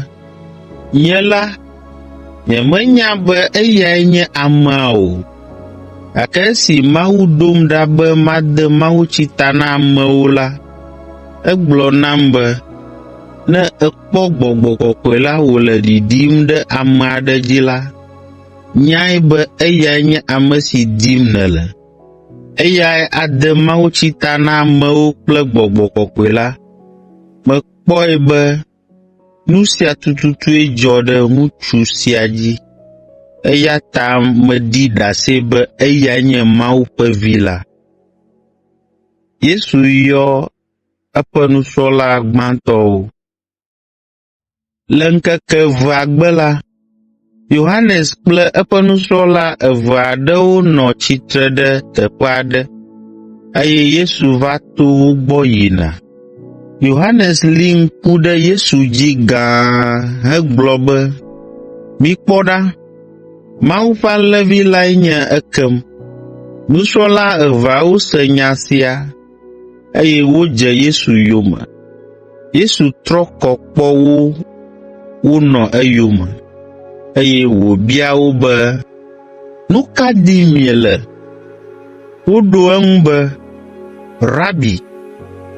“Nye la, nyemenya be eyae nye amea o, gake esi Mawu ɖom ɖa be made mawutsi ta na amewo la, egblɔ nam be, ‘Ne èkpɔ Gbɔgbɔ Kɔkɔe la wòle ɖiɖim ɖe ame aɖe dzi la, nyae be eyae nye ame si dim nèle. Eyae ade mawutsi ta na amewo kple Gbɔgbɔ Kɔkɔe la.’ Mekpɔe be nu sia tututue dzɔ ɖe ŋutsu sia dzi, eya ta meɖi ɖase be eyae nye Mawu ƒe Vi la.” Yesu yɔ eƒe nusrɔ̃la gbãtɔwo. Le ŋkeke evea gbe la, Yohanes kple eƒe nusrɔ̃la eve aɖewo nɔ tsitre ɖe teƒe aɖe, eye Yesu va to wo gbɔ yina. Yohanes li ŋku ɖe Yesu dzi gãa hegblɔ be, “Mikpɔ ɖa, Mawu ƒe Alẽvi lae nye ekem!” Nusrɔ̃la eveawo se nya sia, eye wodze Yesu yome. Yesu trɔ kɔ kpɔ wo wonɔ eyome, eye wòbia wo be, “Nu ka dim miele?” Woɖo eŋu be, “Rabi”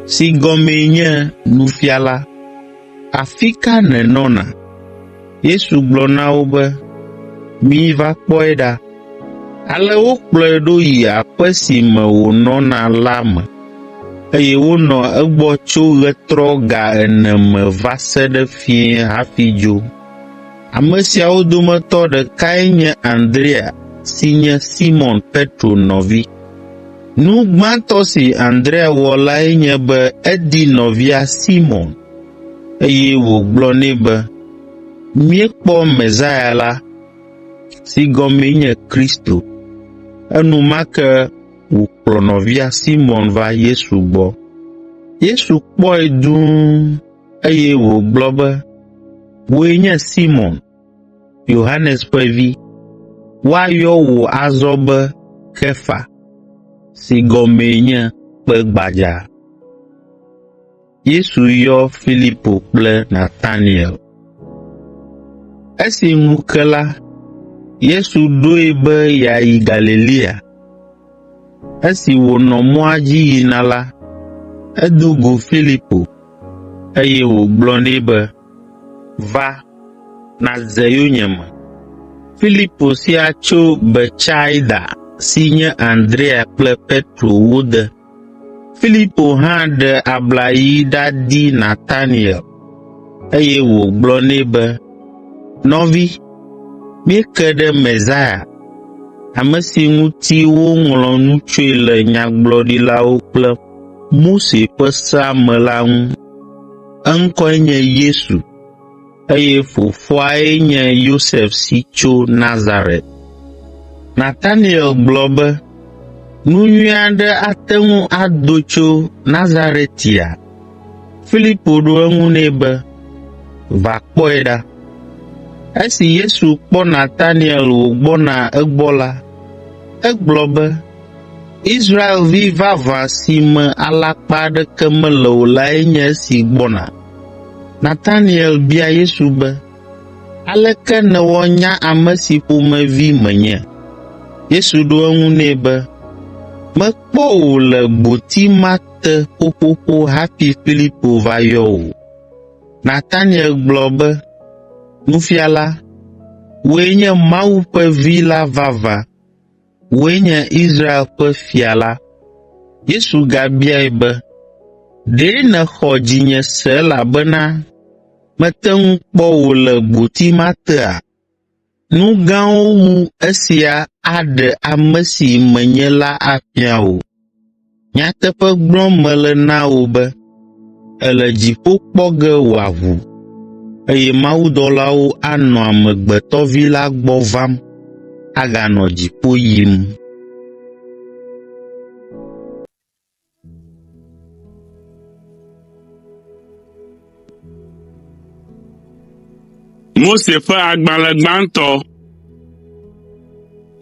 (si gɔmee nye “Nufiala”), afi ka nènɔna?” Yesu gblɔ na wo be, “Miva kpɔe ɖa.” Ale wokplɔe ɖo yi aƒe si me wònɔna la me, eye wonɔ egbɔ tso ɣetrɔ ga ene me va se ɖe fiẽ hafi dzo. Ame siawo dometɔ ɖekae nye Andrea si nye Simɔn Petro nɔvi. Nu gbãtɔ si Andrea wɔ lae nye be edi nɔvia Simɔn, eye wògblɔ nɛ be, “Míekpɔ Mesia la” (si gɔmee nye Kristo). Enumake wòkplɔ nɔvia Simɔn va Yesu gbɔ. Yesu kpɔe dũu, eye wògblɔ be, “Wòe nye Simɔn, Yohanes ƒe vi. Woayɔ wò azɔ be Kefa” (si gɔmee nye “Kpe gbadza”). Yesu yɔ Filipo kple Nataniel. Esi ŋu ke la, Yesu ɖoe be yeayi Galilea. Esi wònɔ mɔa dzi yina la, edo go Filipo, eye wògblɔ nɛ be, “Va, nàdze yonyeme.” Filipo sia tso Betsaida si nye Andrea kple Petro wo de. Filipo hã ɖe abla yi ɖadi Nataniel, eye wògblɔ nɛ be, “Nɔvi, míeke ɖe Mesia, ame si ŋuti woŋlɔ nu tsoe le Nyagblɔɖilawo kple Mose ƒe sea me la ŋu. Eŋkɔe nye Yesu, eye fofoae nye Yosef si tso Nazaret.” Nataniel gblɔ be, “Nu nyui aɖe ate ŋu ado tso Nazaretia?” Filipo ɖo eŋu nɛ be, “Va kpɔe ɖa.” Esi Yesu kpɔ Nataniel wògbɔna egbɔ la, egblɔ be, “Israelvi vavã si me alakpa aɖeke mele o lae nye esi gbɔna.” Nataniel bia Yesu be, “Aleke nèwɔ nya ame si ƒomevi menye?” Yesu ɖo eŋu nɛ be, “Mekpɔ wò le gboti ma te xoxoxo hafi Filipo va yɔ wò.” Nataniel gblɔ be, “Nufiala, wòe nye Mawu ƒe Vi la vavã, wòe nye Israel ƒe fia la.” Yesu gabiae be, “Ɖe nèxɔ dzinye se elabena mete ŋu kpɔ wò le gboti ma tea? Nu gãwo wu esia aɖe ame si menye la afia wò. Nyateƒe gblɔm mele na wò be, èle dziƒo kpɔ ge wòaʋu, eye mawudɔlawo anɔ Amegbetɔ Vi la gbɔ vam.” aganɔ dziƒo yim. Mose ƒe agbalẽ gbãtɔ.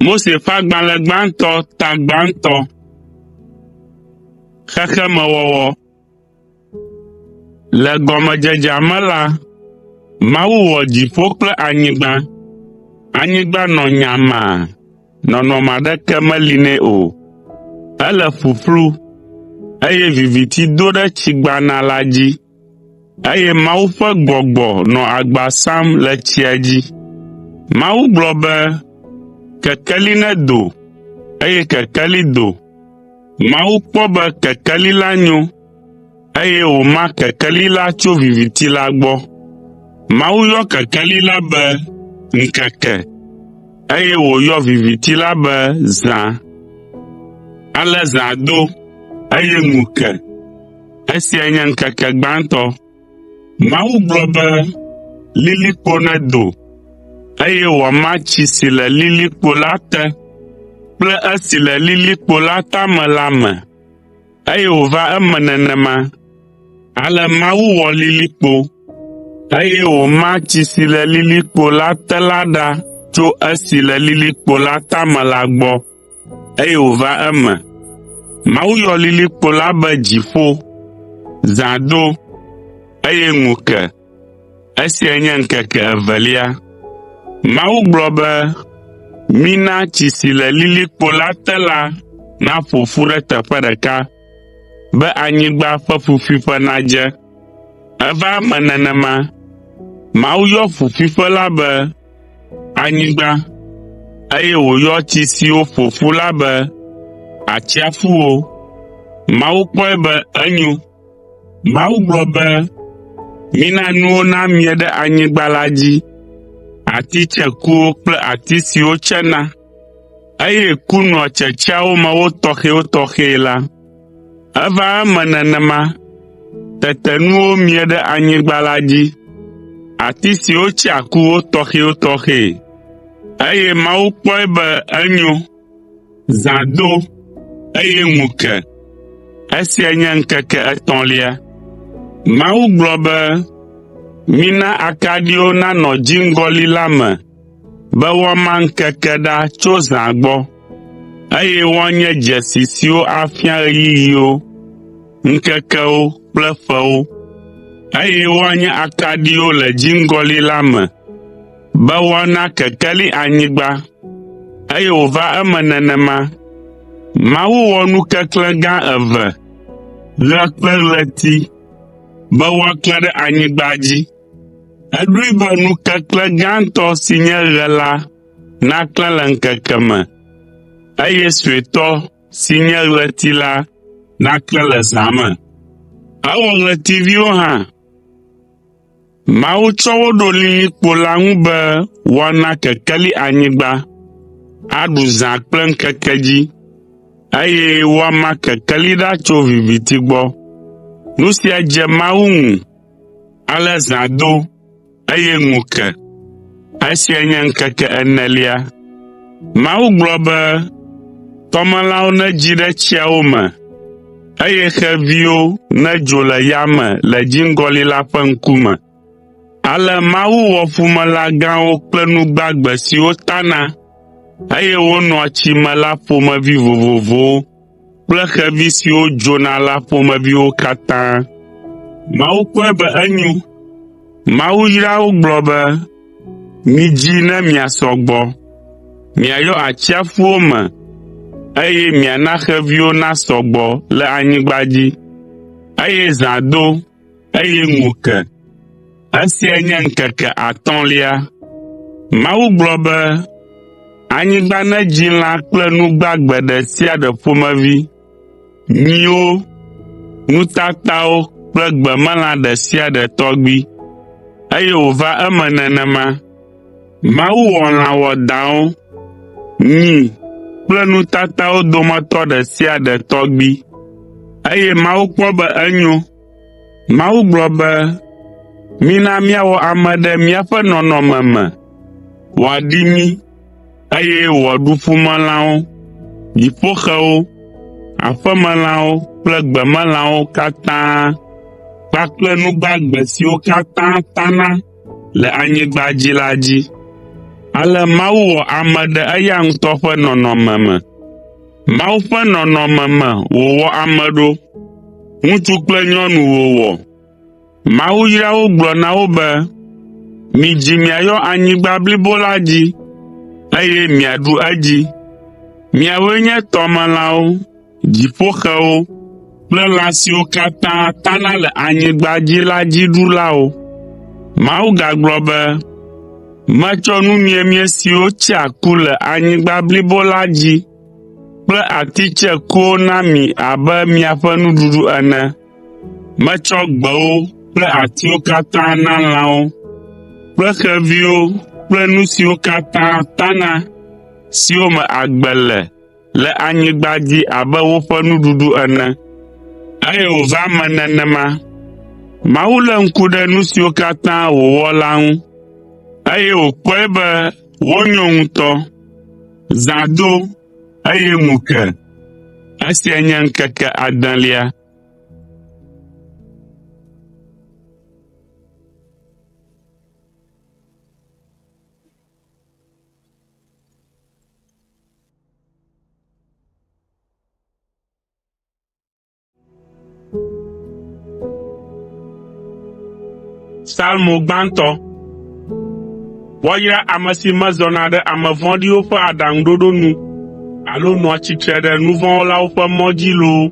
Mose ƒe agbalẽ gbãtɔ ta gbãtɔ. Xexemewɔwɔ. Le gɔmedzedzea me la, Mawu wɔ dziƒo kple anyigba. Anyigba nɔ nyamaa, nɔnɔme aɖeke meli nɛ o. Ele ƒuƒlu, eye viviti do ɖe tsi gbana la dzi, eye Mawu ƒe Gbɔgbɔ nɔ agba sam le tsia dzi. Mawu gblɔ be, “Kekeli nedo,” eye kekeli do. Mawu kpɔ be kekeli la nyo, eye wòma kekeli la tso viviti la gbɔ. Mawu yɔ kekeli la be “ŋkeke,” eye wòyɔ viviti la be “zã.” Ale zã do, eye ŋu ke. Esiae nye ŋkeke gbãtɔ. Mawu gblɔ be, “Lilikpo nedo, eye wòama tsi si le lilikpo la te kple esi le lilikpo la tame la me.” Eye wòva eme nenema. Ale Mawu wɔ lilikpo, eye wòma tsi si le lilikpo la te la ɖa tso esi le lilikpo la tame la gbɔ, eye wòva eme. Mawu yɔ lilikpo la be “dziƒo.” Zã do, eye ŋu ke. Esiae nye ŋkeke evelia. Mawu gblɔ be, “Mina tsi si le lilikpo la te la naƒo ƒu ɖe teƒe ɖeka be anyigba ƒe ƒuƒuiƒe nadze.” Eva eme nenema. Mawu yɔ ƒuƒuiƒe la be “anyigba,” eye wòyɔ tsi siwo ƒo ƒu la be “atsiaƒuwo.” Mawu kpɔe be enyo. Mawu gblɔ be, “Mina nuwo namie ɖe anyigba la dzi, ati tsekuwo kple ati siwo tsena, eye ku nɔa tsetseawo me wotɔxɛwotɔxɛe la.” Eva eme nenema. Tete nuwo mie ɖe anyigba la dzi, ati siwo tsea ku wotɔxɛwotɔxɛe, eye Mawu kpɔe be enyo. Zã do, eye ŋu ke. Esiae nye ŋkeke etɔ̃lia. Mawu gblɔ be, “Mina akaɖiwo nanɔ dziŋgɔli la me be woama ŋkeke ɖa tso zã gbɔ, eye woanye dzesi siwo afia ɣeyiɣiwo, ŋkekewo kple ƒewo, eye woanye akaɖiwo le dziŋgɔli la me be woana kekeli anyigba.” Eye wòva eme nenema. Mawu wɔ nukeklẽ gã eve, ɣe kple ɣleti, be woaklẽ ɖe anyigba dzi. Eɖoe be nukeklẽ gãtɔ si nye ɣe la naklẽ le ŋkeke me, eye suetɔ si nye ɣleti la naklẽ le zã me. Ewɔ ɣletiviwo hã. Mawu tsɔ wo ɖo lilikpo la ŋu be woana kekeli anyigba, aɖu zã kple ŋkeke dzi, eye woama kekeli ɖa tso viviti gbɔ. Nu sia dze Mawu ŋu. Ale zã do, eye ŋu ke. Esiae nye ŋkeke enelia. Mawu gblɔ be, “Tɔmelãwo nedzi ɖe tsiawo me, eye xeviwo nedzo le yame le dziŋgɔli la ƒe ŋkume.” Ale Mawu wɔ ƒumelã gãwo kple nu gbagbe siwo tana, eye wonɔa tsi me la ƒomevi vovovowo kple xevi siwo dzona la ƒomeviwo katã. Mawu kpɔe be enyo. Mawu yra wo gblɔ be, “Midzi ne miasɔ gbɔ, miayɔ atsiaƒuwo me, eye miana xeviwo nasɔ gbɔ le anyigba dzi.” Eye zã do, eye ŋu ke. Esiae nye ŋkeke atɔ̃lia. Mawu gblɔ be, “Anyigba nedzi lã kple nu gbagbe ɖe sia ɖe ƒomevi, nyiwo, nutatawo kple gbemelã ɖe sia ɖe tɔgbi.” Eye wòva eme nenema. Mawu wɔ lã wɔadãwo, nyi kple nutatawo dometɔ ɖe sia ɖe tɔgbi, eye Mawu kpɔ be enyo. Mawu gblɔ be, “Mina míawɔ ame ɖe míaƒe nɔnɔme me, wòaɖi mí. eye wòaɖu ƒumelãwo, dziƒoxewo, aƒemelãwo kple gbemelãwo katã kpakple nu gbagbe siwo katã tana le anyigba dzi la dzi. Ale Mawu wɔ ame ɖe eya ŋutɔ ƒe nɔnɔme me. Mawu ƒe nɔnɔme me wòwɔ ame ɖo. Ŋutsu kple nyɔnu wòwɔ. Mawu yra wo gblɔ na wo be, “Midzi miayɔ anyigba blibo la dzi, eye miaɖu edzi. Miawoe nye tɔmelãwo, dziƒoxewo kple lã siwo katã tana le anyigba dzi la dzi ɖulawo.” Mawu gagblɔ be, “Metsɔ nu miemie siwo tsea ku le anyigba blibo la dzi kple ati tsekuwo na mi abe miaƒe nuɖuɖu ene. Metsɔ gbewo kple atiwo katã na lãwo kple xeviwo kple nu siwo katã tana, siwo me agbe le le anyigba dzi abe woƒe nuɖuɖu ene.” Eye wòva eme nenema. Mawu lé ŋku ɖe nu siwo katã wòwɔ la ŋu, eye wòkpɔe be wonyo ŋutɔ. Zã do, eye ŋu ke. Esia nye ŋkeke adelia. Salmo gbãtɔ. Woayra ame si mezɔna ɖe ame vɔ̃ɖiwo ƒe aɖaŋuɖoɖo nu alo nɔa tsitre ɖe nu vɔ̃ wɔlawo ƒe mɔ dzi loo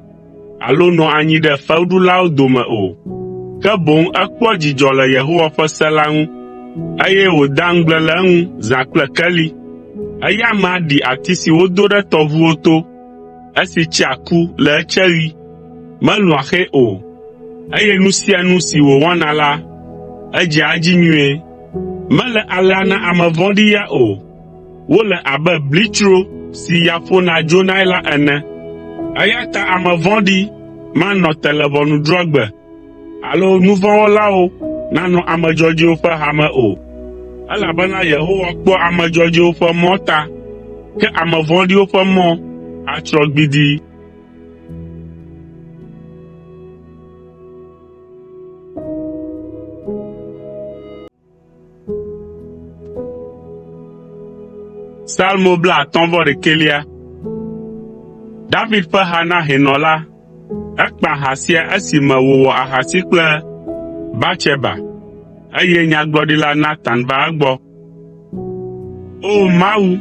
alo nɔa anyi ɖe fewuɖulawo dome o. Ke boŋ ekpɔa dzidzɔ le Yehowa ƒe se la ŋu, eye wòdea ŋugble le eŋu zã kple keli. Eya amea ɖi ati si wodo ɖe tɔʋuwo to, esi tsea ku le etseɣi, melũa xe o, eye nu sia nu si wòwɔna la, edzea edzi nyuie. Mele alea na ame vɔ̃ɖi ya o. Wole abe blitsro si ya ƒona dzonae la ene. Eya ta ame vɔ̃ɖi manɔ te le ʋɔnudrɔ̃gbe alo nu vɔ̃ wɔlawo nanɔ ame dzɔdzɔewo ƒe hame o, elabena Yehowa kpɔa ame dzɔdzɔewo ƒe mɔ ta, ke ame vɔ̃ɖiwo ƒe mɔ atsrɔ̃ gbidii. Salmo 59. David ƒe ha na hɛnɔ la. Ekpa ha sia esime wòwɔ ahasi kple Batseba, eye nyagblɔɖila Natan va egbɔ. O Mawu,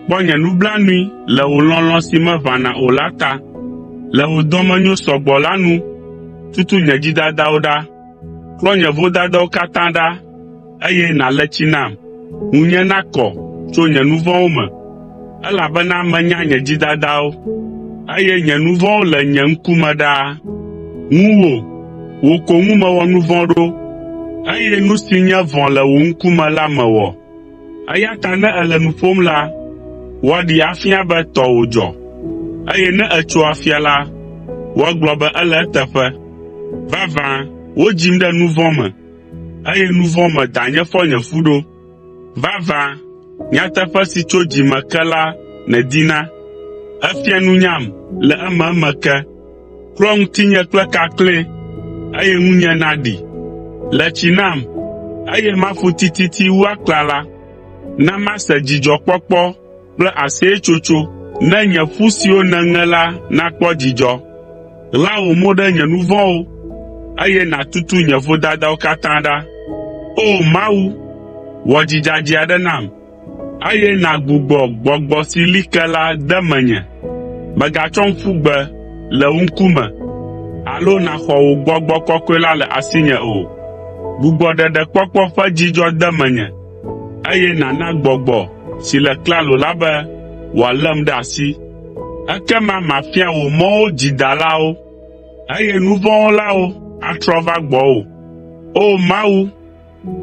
kpɔ nye nublanui le wò lɔlɔ̃ si meʋãna o la ta. Le wò dɔmenyo sɔgbɔ la nu, tutu nye dzidadawo ɖa. Klɔ nye vodadawo katã ɖa, eye nàle tsi nam, ŋunye nakɔ tso nye nu vɔ̃wo me, elabena menya nye dzidadawo, eye nye nu vɔ̃wo le nye ŋkume ɖaa. Ŋuwò, wò ko ŋu mewɔ nu vɔ̃ ɖo, eye nu si nye vɔ̃ le wò ŋkume la mewɔ. Eya ta ne èle nu ƒom la, woaɖee afia be tɔwò dzɔ, eye ne ètso afia la, woagblɔ be ele eteƒe. Vavã, wodzim ɖe nu vɔ̃ me, eye nu vɔ̃ me danye fɔ nye fu ɖo. Vavã, nyateƒe si tso dzi me ke la nèdina. Èfia nunyam le ememe ke. Klɔ ŋutinye kple kakle, eye ŋunye naɖi. Le tsi nam, eye mafu tititi wu aklala. Na mase dzidzɔkpɔkpɔ kple aseyetsotso ne nye ƒu siwo nèŋe la nakpɔ dzidzɔ. Ɣla wò mo ɖe nye nu vɔ̃wo, eye nàtutu nye vodadawo katã ɖa. O! Mawu, wɔ dzi dzadzɛ aɖe nam, eye nàgbugbɔ gbɔgbɔ si li ke la de menye. Mègatsɔm ƒu gbe le wò ŋkume alo nàxɔ wò Gbɔgbɔ Kɔkɔe la le asinye o. Gbugbɔ ɖeɖekpɔkpɔ ƒe dzidzɔ de menye, eye nàna gbɔgbɔ si le klalo la be wòalém ɖe asi. Ekema mafia wò mɔwo dzidalawo, eye nu vɔ̃ wɔlawo atrɔ va gbɔwò. O Mawu,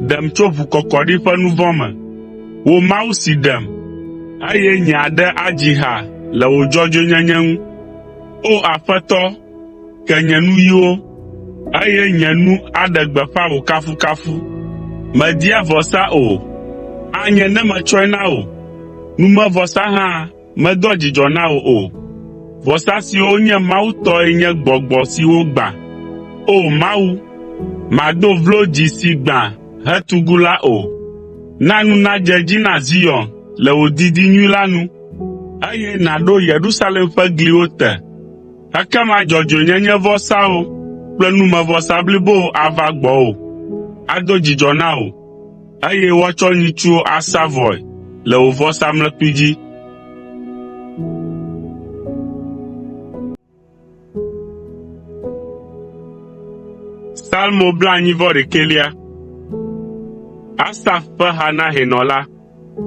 ɖem tso ʋukɔkɔɖi ƒe nu vɔ̃ me. Wò Mawu si ɖem, eye nye aɖe adzi ha le wò dzɔdzɔenyenye ŋu. O Aƒetɔ, ke nye nuyiwo, eye nye nu aɖe gbeƒã wò kafukafu. Mèdia vɔsa o, anye ne metsɔe na wò. Numevɔsa hã medoa dzidzɔ na wò o. Vɔsa siwo nye Mawu tɔe nye gbɔgbɔ si wogbã. O! Mawu, màdo vlo dzi si gbã hetugu la o. Na nu nadze edzi na Zion le wò didi nyui la nu, eye nàɖo Yerusalem ƒe gliwo te. Ekema dzɔdzɔenyenyevɔsawo kple numevɔsa blibowo ava gbɔwò, ado dzidzɔ na wò, eye woatsɔ nyitsuwo asa vɔe le wò vɔsamlekpui dzi. Salmo Asaf ƒe ha na hɛnɔ la.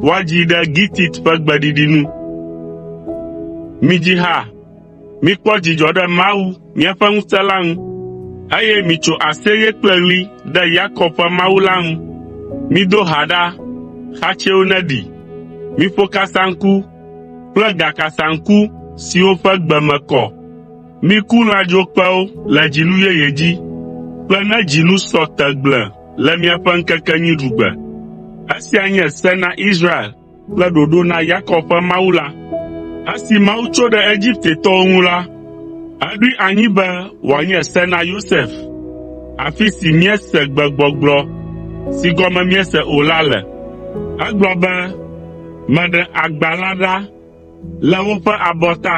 Woadzii ɖe Gitit ƒe gbeɖiɖi nu. Midzi ha, mikpɔ dzidzɔ ɖe Mawu, míaƒe ŋusẽ la ŋu, eye mitso aseye kple ɣli ɖe Yakob ƒe Mawu la ŋu. Mido ha ɖa, xatsɛwo neɖi, miƒo kasaŋku kple gakasaŋku siwo ƒe gbe me kɔ. Miku lãdzokpẽwo le dzinu yeye dzi kple ne dzinu sɔ tegblẽ le miaƒe ŋkekenyuiɖugbe. Esia nye se na Israel kple ɖoɖo na Yakob ƒe Mawu la. Esi Mawu tso ɖe Egiptetɔwo ŋu la, eɖoe anyi be wòanye se na Yosef, afi si míese gbegbɔgblɔ si gɔme míese o la le. Egblɔ be, “Meɖe agba la ɖa le woƒe abɔta,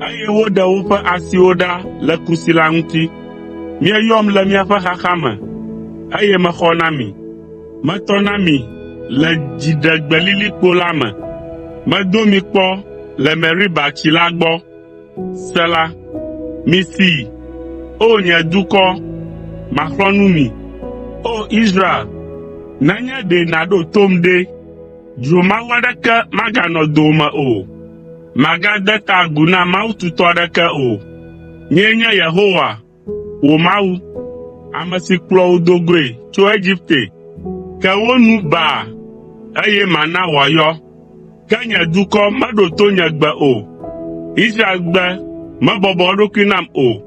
eye woɖe woƒe asiwo ɖa le kusi la ŋuti. Mieyɔm le miaƒe xaxa me, eye mexɔ na mi. Metɔ na mi le dziɖegbelilikpo la me. Medo mi kpɔ le Meriba tsi la gbɔ. Sela Misee, O nye dukɔ, maxlɔ̃ nu mi. O Israel, nenye ɖe nàɖo tom ɖe! Dzromawu aɖeke maganɔ dowòme o. Màgade ta agu na mawu tutɔ aɖeke o. Nyee nye Yehowa, wò Mawu, ame si kplɔ wò do goe tso Egipte. Ke wo nu baa, eye mana wòayɔ. Ke nye dukɔ meɖo to nye gbe o. Israel gbe mebɔbɔ eɖokui nam o.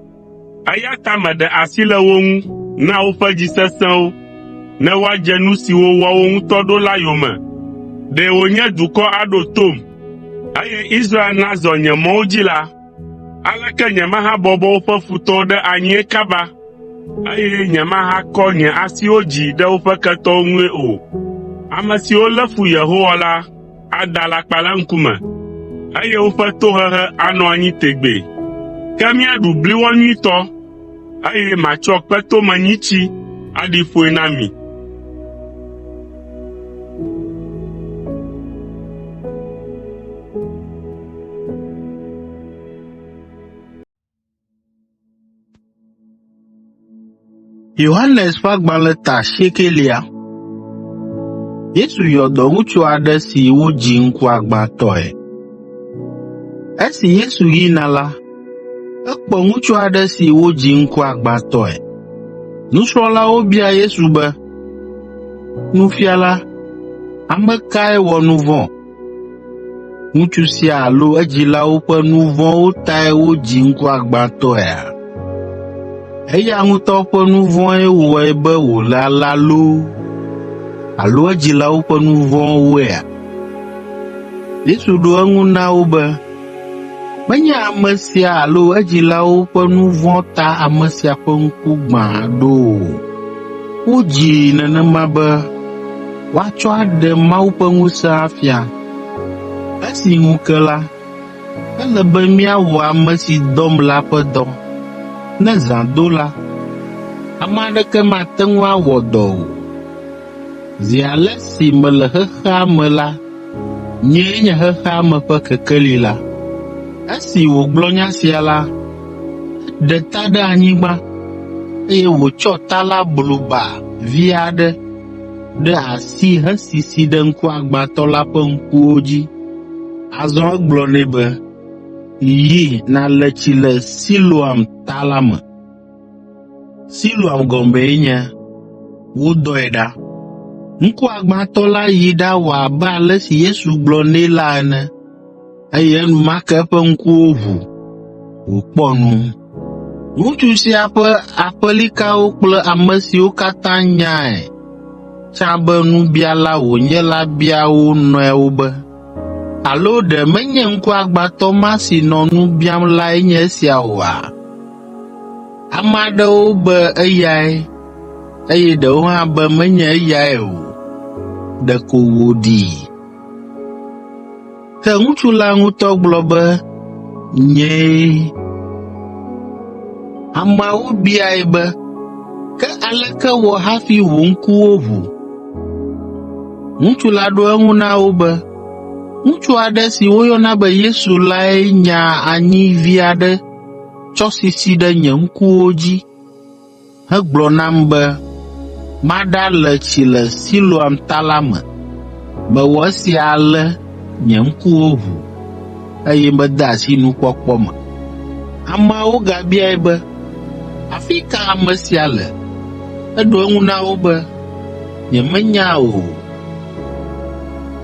Eya ta meɖe asi le wo ŋu na woƒe dzi sesẽwo, ne woadze nu siwo woawo ŋutɔ ɖo la yome. Ɖe wònye dukɔ aɖo tom, eye Israel nazɔ nye mɔwo dzi la, aleke nyemahabɔbɔ woƒe futɔwo ɖe anyie kaba, eye nyemahakɔ nye asiwo dzi ɖe woƒe ketɔwo ŋue o? Ame siwo lé fu Yehowa la ada alakpa le eŋkume, eye woƒe tohehe anɔ anyi tegbee. Ke míaɖu bliwɔ nyuitɔ, eye matsɔ kpetomenyitsi aɖi ƒoe na mi.” Yohanes ƒe agbalẽ ta asiekelia. Yesu yɔ dɔ ŋutsu aɖe si wodzi ŋkuagbãtɔe. Esi Yesu yina la, ekpɔ ŋutsu aɖe si wodzi ŋkuagbãtɔe. Nusrɔ̃lawo bia Yesu be, “Nufiala, ame kae wɔ nu vɔ̃? Ŋutsu sia alo edzilawo ƒe nu vɔ̃wo tae wodzi ŋkuagbãtɔea? Eya ŋutɔ ƒe nu vɔ̃e wɔe be wòle alea loo alo edzilawo ƒe nu vɔ̃woea?” Yesu ɖo eŋu na wo be, “Menye ame sia alo edzilawo ƒe nu vɔ̃ ta ame sia ƒe ŋku gbã ɖo o. Wodzii nenema be woatsɔ aɖe Mawu ƒe ŋusẽ afia. Esi ŋu ke la, ele be míawɔ ame si dɔm la ƒe dɔ. Ne zã do la, ame aɖeke mate ŋu awɔ dɔ o. Zi ale si mele xexea me la, nyee nye xexea me ƒe kekeli la.” Esi wògblɔ nya sia la, eɖe ta ɖe anyigba, eye wòtsɔ ta la blu ba vi aɖe ɖe asi hesisi ɖe ŋkuagbãtɔ la ƒe ŋkuwo dzi. Azɔ egblɔ nɛ be, “Yi nàle tsi le Siloam Ta la me.” Siloam gɔmee nye, “Wodɔe ɖa.” Ŋkuagbãtɔ la yi ɖawɔ abe ale si Yesu gblɔ nɛ la ene, eye enumake eƒe ŋkuwo ʋu, wòkpɔ nu. Ŋutsu sia ƒe aƒelikawo kple ame siwo katã nyae tsã be nubiala wònye la bia wo nɔewo be, Alo ɖe menye ŋkuagbãtɔ ma si nɔ nu biam lae nye esia oa?” Ame aɖewo be eyae, eye ɖewo hã be menye eyae o, ɖeko wòɖii. Ke ŋutsu la ŋutɔ gblɔ be, “Nyee.” Ameawo biae be, “Ke aleke wɔ hafi wò ŋkuwo ʋu?” Ŋutsu la ɖo eŋu na wo be, “Ŋutsu aɖe si woyɔna be Yesu lae nya anyi vi aɖe tsɔ sisi ɖe nye ŋkuwo dzi hegblɔ nam be maɖale tsi le Siloam Ta la me. Mewɔ esia ale nye ŋkuwo ʋu, eye mede asi nukpɔkpɔ me.” Ameawo gabiae be, “Afi ka ame sia le?” Eɖo eŋu na wo be, “Nyemenya o.”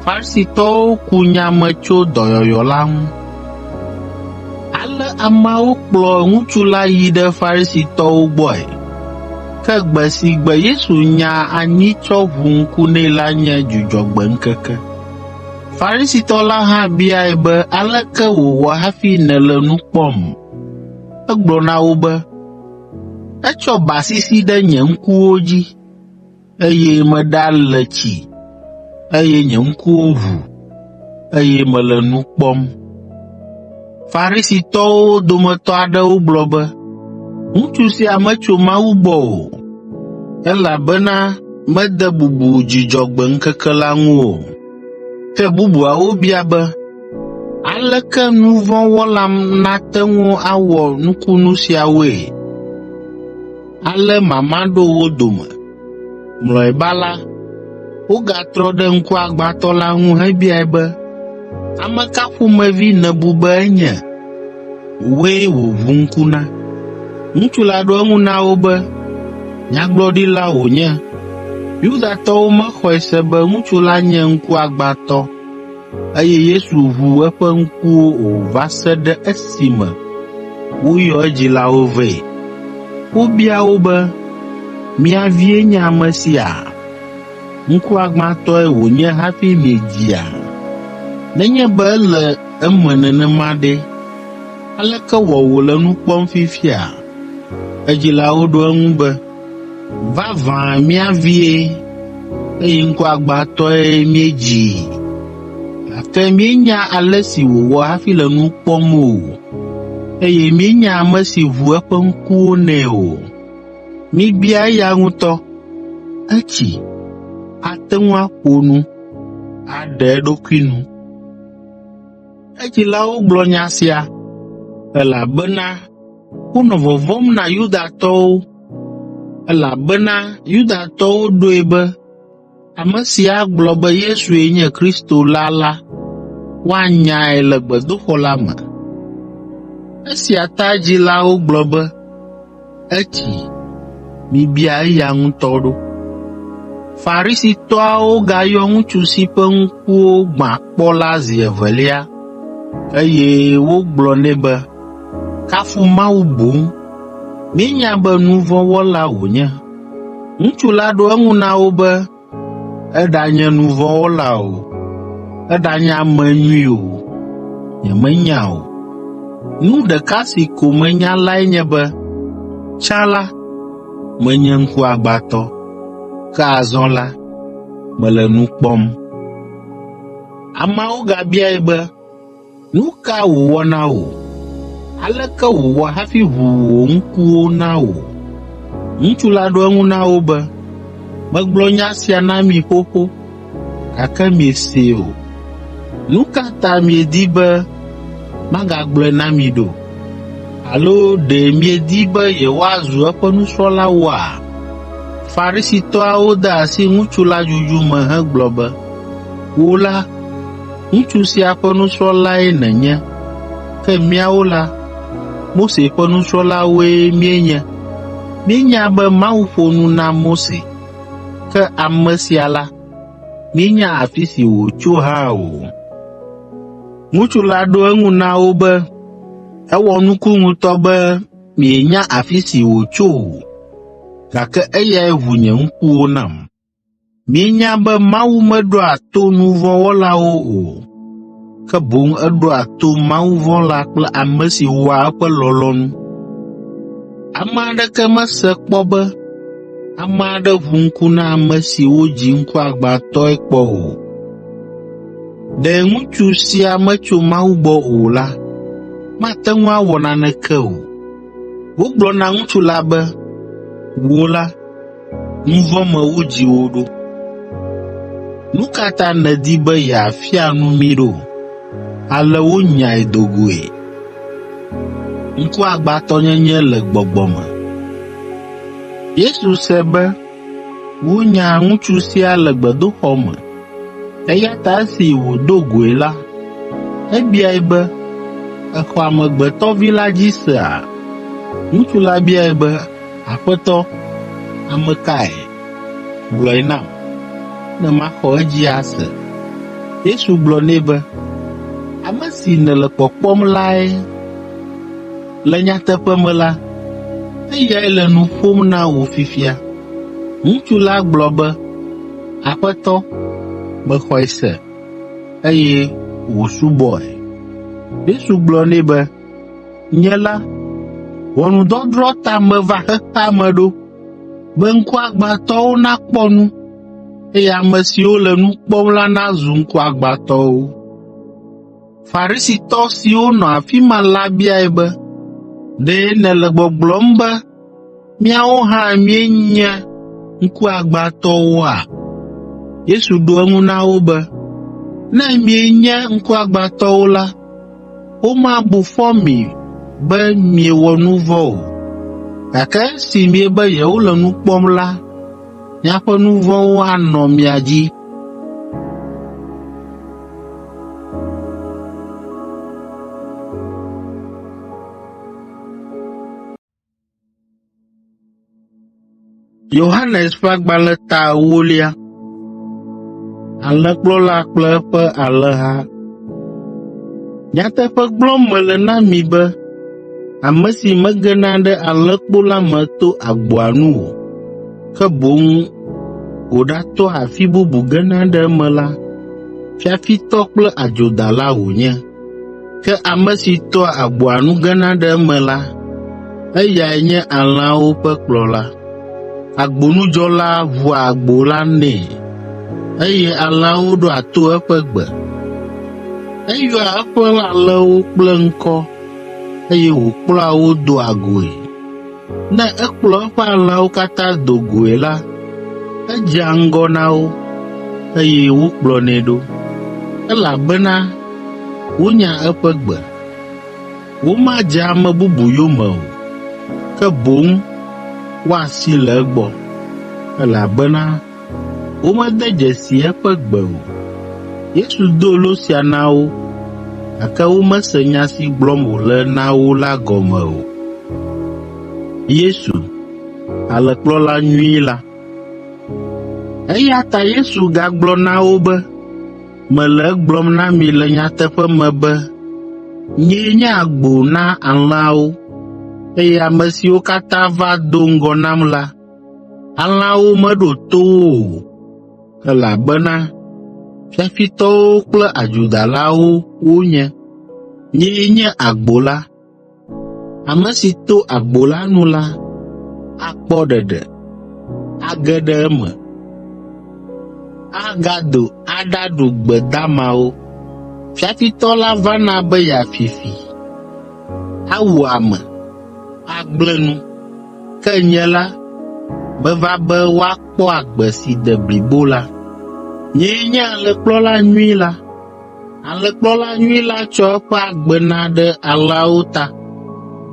Farisitɔwo ku nya me tso dɔyɔyɔ la ŋu. Ale ameawo kplɔ ŋutsu la yi ɖe Farisitɔwo gbɔe. Ke gbe si gbe Yesu nya anyi tsɔ ʋu ŋku nɛ la nye Dzudzɔgbe ŋkeke. Farisitɔ la hã biae be aleke wòwɔ hafi nèle nu kpɔm? Egblɔ na wo be, “Etsɔ ba sisi ɖe nye ŋkuwo dzi, eye meɖale tsi, eye nye ŋkuwo ʋu, eye mele nu kpɔm.” Farisitɔwo dometɔ aɖewo gblɔ be, “Ŋutsu sia metso Mawu gbɔ o, elabena mede bubu Dzudzɔgbe ŋkeke la ŋu o.” Ke bubuawo bia be, “Aleke nu vɔ̃ wɔla nate ŋu awɔ nukunu siawoe?” Ale mama ɖo wo dome. Mlɔeba la, wogatrɔ ɖe ŋkuagbãtɔ la ŋu hebiae be, “Ame ka ƒomevi nèbu be enye? Wòe wòʋu ŋku na.” Ŋutsu la ɖo eŋu na wo be, “Nyagblɔɖila wònye.” Yudatɔwo mexɔe se be ŋutsu la nye ŋkuagbãtɔ, eye Yesu ʋu eƒe ŋkuwo o va se ɖe esime woyɔ edzilawo vɛ. Wobia wo be, “Mia vie nye ame sia? Ŋkuagbãtɔe wònye hafi miedzia? Nenye be ele eme nenema ɖe, aleke wɔ wòle nu kpɔm fifia?” Edzilawo ɖo eŋu be, “Vavã mía vie, eye ŋkuagbãtɔe míedzii, gake míenya ale si wòwɔ hafi le nu kpɔm o, eye míenya ame si ʋu eƒe ŋkuwo nɛ o. Mibia eya ŋutɔ; etsi, ate ŋu aƒo nu, aɖe eɖokui nu.” Edzilawo gblɔ nya sia, elabena wonɔ vɔvɔ̃m na Yudatɔwo, elabena Yudatɔwo ɖoe be ame si agblɔ be Yesue nye Kristo la la, woanyae le gbedoxɔ la me. Esia ta edzilawo gblɔ be, “Etsi, mibia eya ŋutɔ ɖo.” Farisitɔawo gayɔ ŋutsu si ƒe ŋkuwo gbã kpɔ la zi evelia, eye wogblɔ nɛ be, “Kafu Mawu boŋ, míenya be nu vɔ̃ wɔla wònye.” Ŋutsu la ɖo eŋu na wo be, “Eɖanye nu vɔ̃ wɔla o, eɖanye ame nyui o, nyemenya o. Nu ɖeka si ko menya lae nye be, tsã la, menye ŋkuagbãtɔ, ke azɔ la, mele nu kpɔm.” Ameawo gabiae be, “Nu ka wòwɔ na wò? Aleke wòwɔ hafi ʋu wò ŋkuwo na wò?” Ŋutsu la ɖo eŋu na wo be, “Megblɔ nya sia na mi xoxo, gake miesee o. Nu ka ta miedi be magagblɔe na mi ɖo? Alo ɖe miedi be yewoazu eƒe nusrɔ̃lawoa?” Farisitɔawo de asi ŋutsu la dzudzu me hegblɔ be, “Wò la, ŋutsu sia ƒe nusrɔ̃lae nènye, ke míawo la, Mose ƒe nusrɔ̃lawoe míenye. Míenya be Mawu ƒo nu na Mose, ke ame sia la, míenya afi si wòtso hã o.” Ŋutsu la ɖo eŋu na wo be, “Ewɔ nuku ŋutɔ be mienya afi si wòtso o, gake eyae ʋu nye ŋkuwo nam. Míenya be Mawu meɖoa to nu vɔ̃ wɔlawo o, ke boŋ eɖoa to mawuvɔ̃la kple ame si wɔa eƒe lɔlɔ̃nu. Ame aɖeke mese kpɔ be ame aɖe ʋu ŋku na ame si wodzi ŋkuagbãtɔe kpɔ o. Ɖe ŋutsu sia metso Mawu gbɔ o la, mate ŋu awɔ naneke o.” Wogblɔ na ŋutsu la be, “Wò la, nu vɔ̃ me wodzi wò ɖo. Nu ka ta nèdi be yeafia nu mí ɖo?” Ale wonyae do goe. Ŋkuagbãtɔnyenye le gbɔgbɔ me. Yesu se be wonya ŋutsu sia le gbedoxɔ me, eya ta esi wòdo goe la, ebiae be, “Èxɔ Amegbetɔ Vi la dzi sea?” Ŋutsu la biae be, “Aƒetɔ, ame kae? Gblɔe nam, ne maxɔ edzi ase.” Yesu gblɔ nɛ be, “Ame si nèle kpɔkpɔm lae. Le nyateƒe me la, eyae le nu ƒom na wò fifia.” Ŋutsu la gblɔ be, “Aƒetɔ, mexɔe se,” eye wòsubɔe. Yesu gblɔ nɛ be, “Nye la, ʋɔnudɔdrɔ̃ ta meva xexea me ɖo, be ŋkuagbãtɔwo nakpɔ nu, eye ame siwo le nu kpɔm la nazu ŋkuagbãtɔwo.” Farisitɔ siwo nɔ afi ma la biae be, “Ɖe nèle gbɔgblɔm be míawo hã míenye ŋkuagbãtɔwoa?” Yesu ɖo eŋu na wo be, “Ne mienye ŋkuagbãtɔwo la, womabu fɔ mi be miewɔ nu vɔ̃ o, gake esi miebe yewole nu kpɔm la, miaƒe nu vɔ̃wo anɔ mia dzi.” Yohanes ƒe agbalẽ ta ewolia. Alẽkplɔla kple eƒe alẽha. Nyateƒe gblɔm mele na mi be ame si megena ɖe alẽkpo la me to agboa nu o, ke boŋ wòɖatoa afi bubu gena ɖe eme la, fiafitɔ kple adzodala wònye. Ke ame si toa agboa nu gena ɖe eme la, eyae nye alẽawo ƒe kplɔla. Agbonudzɔla ʋua agbo la nɛ, eye alẽawo ɖoa to eƒe gbe. Eyɔa eƒe alẽwo kple ŋkɔ, eye wòkplɔa wo doa goe. Ne ekplɔ eƒe alẽawo katã do goe la, edzea ŋgɔ na wo, eye wokplɔnɛ ɖo, elabena wonya eƒe gbe. Womadze ame bubu yome o, ke boŋ woasi le egbɔ, elabena womede dzesi eƒe gbe o. Yesu do lo sia na wo, gake womese nya si gblɔm wòle na wo la gɔme o. Yesu, Alẽkplɔla nyui la. Eya ta Yesu gagblɔ na wo be, “Mele egblɔm na mi le nyateƒe me be nyee nye agbo na alẽawo, eye ame siwo katã va do ŋgɔ nam la, alẽawo meɖo to wo o, elabena fiafitɔwo kple adzodalawo wonye. Nyee nye agbo la. Ame si to agbo la nu la akpɔ ɖeɖe, age ɖe eme, agado aɖaɖu gbe damawo. Fiafitɔ la vana be yeafi fi, awu ame, agblẽ nu. Ke nye la, meva be woakpɔ agbe si de blibo la. Nyee nye alẽkplɔla nyui la. Alẽkplɔla nyui la tsɔ eƒe agbe na ɖe alẽawo ta.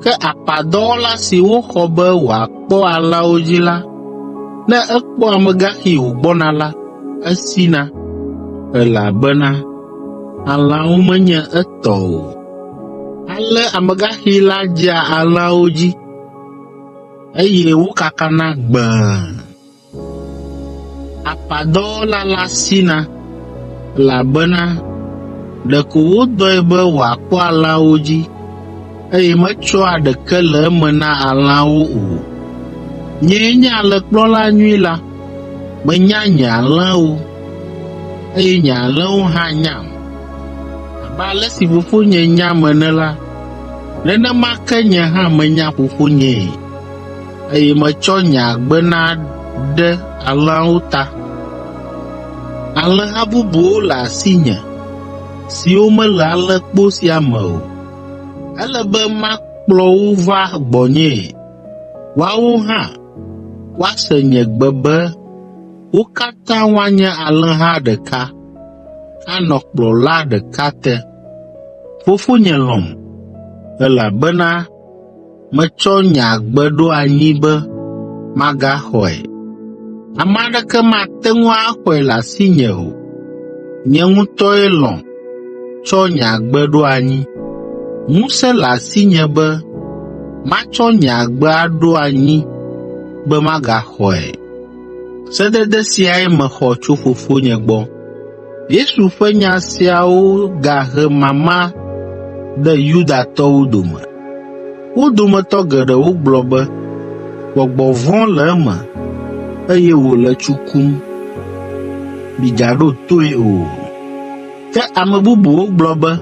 Ke apadɔwɔla si woxɔ be wòakpɔ alẽawo dzi la, ne ekpɔ amegaxi wògbɔna la, esina, elabena alẽawo menye etɔ o. Ale amegaxi la dzea alẽawo dzi, eye wokakana gbẽe. Apadɔwɔla la sina, elabena ɖeko wodɔe be wòakpɔ alẽawo dzi, eye metsɔa ɖeke le eme na alẽawo o. Nyee nye alẽkplɔla nyui la. Menya nye alẽwo, eye nye alẽwo hã nyam, abe Abe ale si Fofonye nyam ene la, nenema ke nye hã menya Fofonyee, eye metsɔ nye agbe na ɖe alẽawo ta. Alẽha bubuwo le asinye siwo mele alẽkpo sia me o. Ele be makplɔ wo va gbɔnyee, woawo hã woase nye gbe be wo katã woanye alẽha ɖeka, anɔ kplɔla ɖeka te. Fofonye lɔ̃m, elabena metsɔ nye agbe ɖo anyi be magaxɔe. Ame aɖeke mate ŋu axɔe le asinye o. Nye ŋutɔe lɔ̃ tsɔ nye agbe ɖo anyi. Ŋusẽ le asinye be matsɔ nye agbe aɖo anyi be magaxɔe. Sedede siae mexɔ tso Fofonye gbɔ.” Yesu ƒe nya siawo gahe mama de Yudatɔwo dome. Wo dometɔ geɖewo gblɔ be, “Gbɔgbɔ vɔ̃ le eme, eye wòle tsu kum. Migaɖo toe o.” Ke ame bubuwo gblɔ be,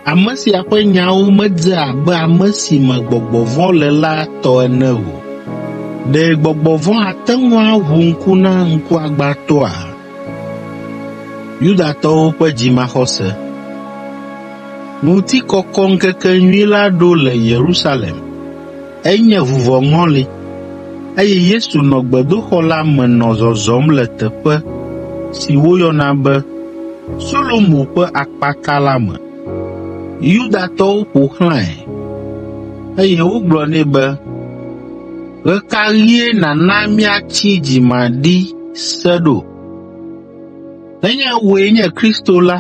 “Ame sia ƒe nyawo medze abe ame si me gbɔgbɔ vɔ̃ le la tɔ ene o. Ɖe gbɔgbɔ vɔ̃ ate ŋu aʋu ŋku na ŋkuagbãtɔa?” Yudatɔwo ƒe dzimaxɔse. Ŋutikɔkɔŋkekenyui la ɖo le Yerusalem. Enye vuvɔŋɔli, eye Yesu nɔ gbedoxɔ la me nɔ zɔzɔm le teƒe si woyɔna be Solomo ƒe Akpata la me. Yudatɔwo ƒo xlãe, eye wogblɔ nɛ be, “Ɣe ka ɣie nàna míatsi dzimaɖi se ɖo? Nenye wòe nye Kristo la,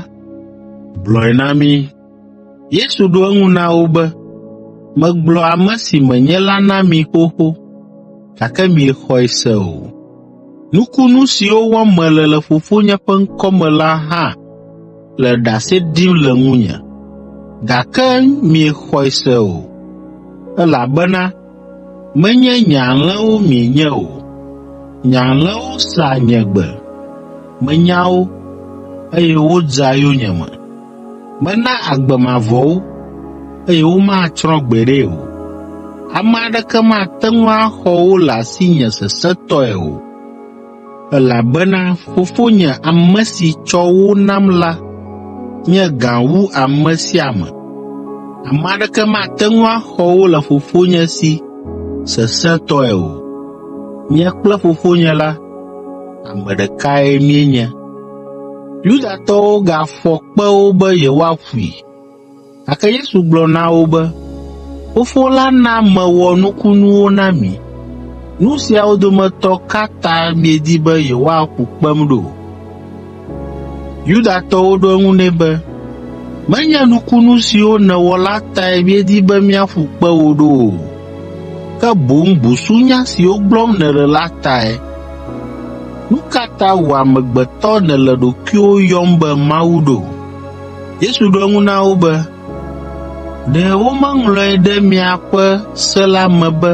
gblɔe na mí.” Yesu ɖo eŋu na wo be, “Megblɔ ame si menye la na mi xoxo, gake miexɔe se o. Nukunu siwo wɔm mele le Fofonye ƒe ŋkɔ me la hã le ɖase ɖim le ŋunye, gake miexɔe se o, elabena menye nye alẽwo mienye o. Nye alẽwo sea nye gbe, menya wo, eye wodzea yonyeme. Mena agbe mavɔ wo, eye womatsrɔ̃ gbeɖe o. Ame aɖeke mate ŋu axɔ wo le asinye sesẽtɔe o, elabena Fofonye ame si tsɔ wo nam la nye gã wu ame sia ame. Ame aɖeke mate ŋu axɔ wo le Fofonye si sesẽtɔe o. Nye kple Fofonye la, ame ɖekae míenye.” Yudatɔwo gafɔ kpe wo be yewoaƒui, gake Yesu gblɔ na wo be, “Fofo la na mewɔ nukunuwo na mi. Nu siawo dometɔ ka ta miedi be yewoaƒu kpem ɖo?” Yudatɔwo ɖo eŋu nɛ be, “Menye nukunu siwo nèwɔ la tae míedi be míaƒu kpe wò ɖo o, ke boŋ busunya siwo gblɔm nèle la tae. Nu ka ta wò amegbetɔ nèle ɖokuiwò yɔm be Mawu ɖo?” Yesu ɖo eŋu na wo be, “Ɖe womeŋlɔe ɖe miaƒe se la me be,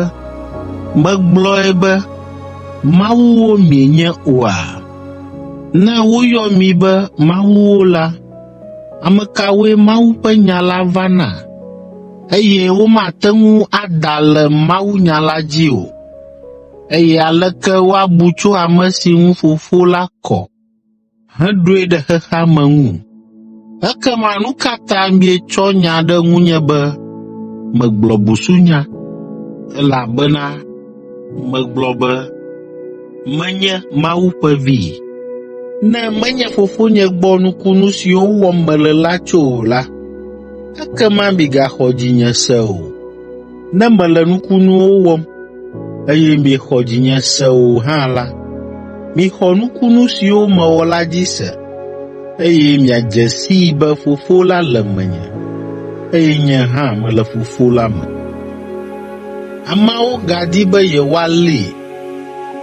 ‘Megblɔe be, mawuwo mienye’ oa? Ne woyɔ mi be mawuwo la, ame kawoe Mawu ƒe nya la va na, eye womate ŋu ada le mawunya la dzi o? Eye aleke woabu tso ame si ŋu Fofo la kɔ heɖoe ɖe xexea me ŋu? Ekema nu ka ta mietsɔ nya ɖe ŋunye be megblɔ busunya, elabena megblɔ be, ‘Menye Mawu ƒe Vi’? Ne menye Fofonye gbɔ nukunu siwo wɔm mele la tso o la, ekema migaxɔ dzinye se o. Ne mele nukunuwo wɔm, eye miexɔ dzinye se o hã la, mixɔ nukunu siwo mewɔ la dzi se, eye miadze sii be Fofo la le menye, eye nye hã mele Fofo la me.” Ameawo gadi be yewoalée,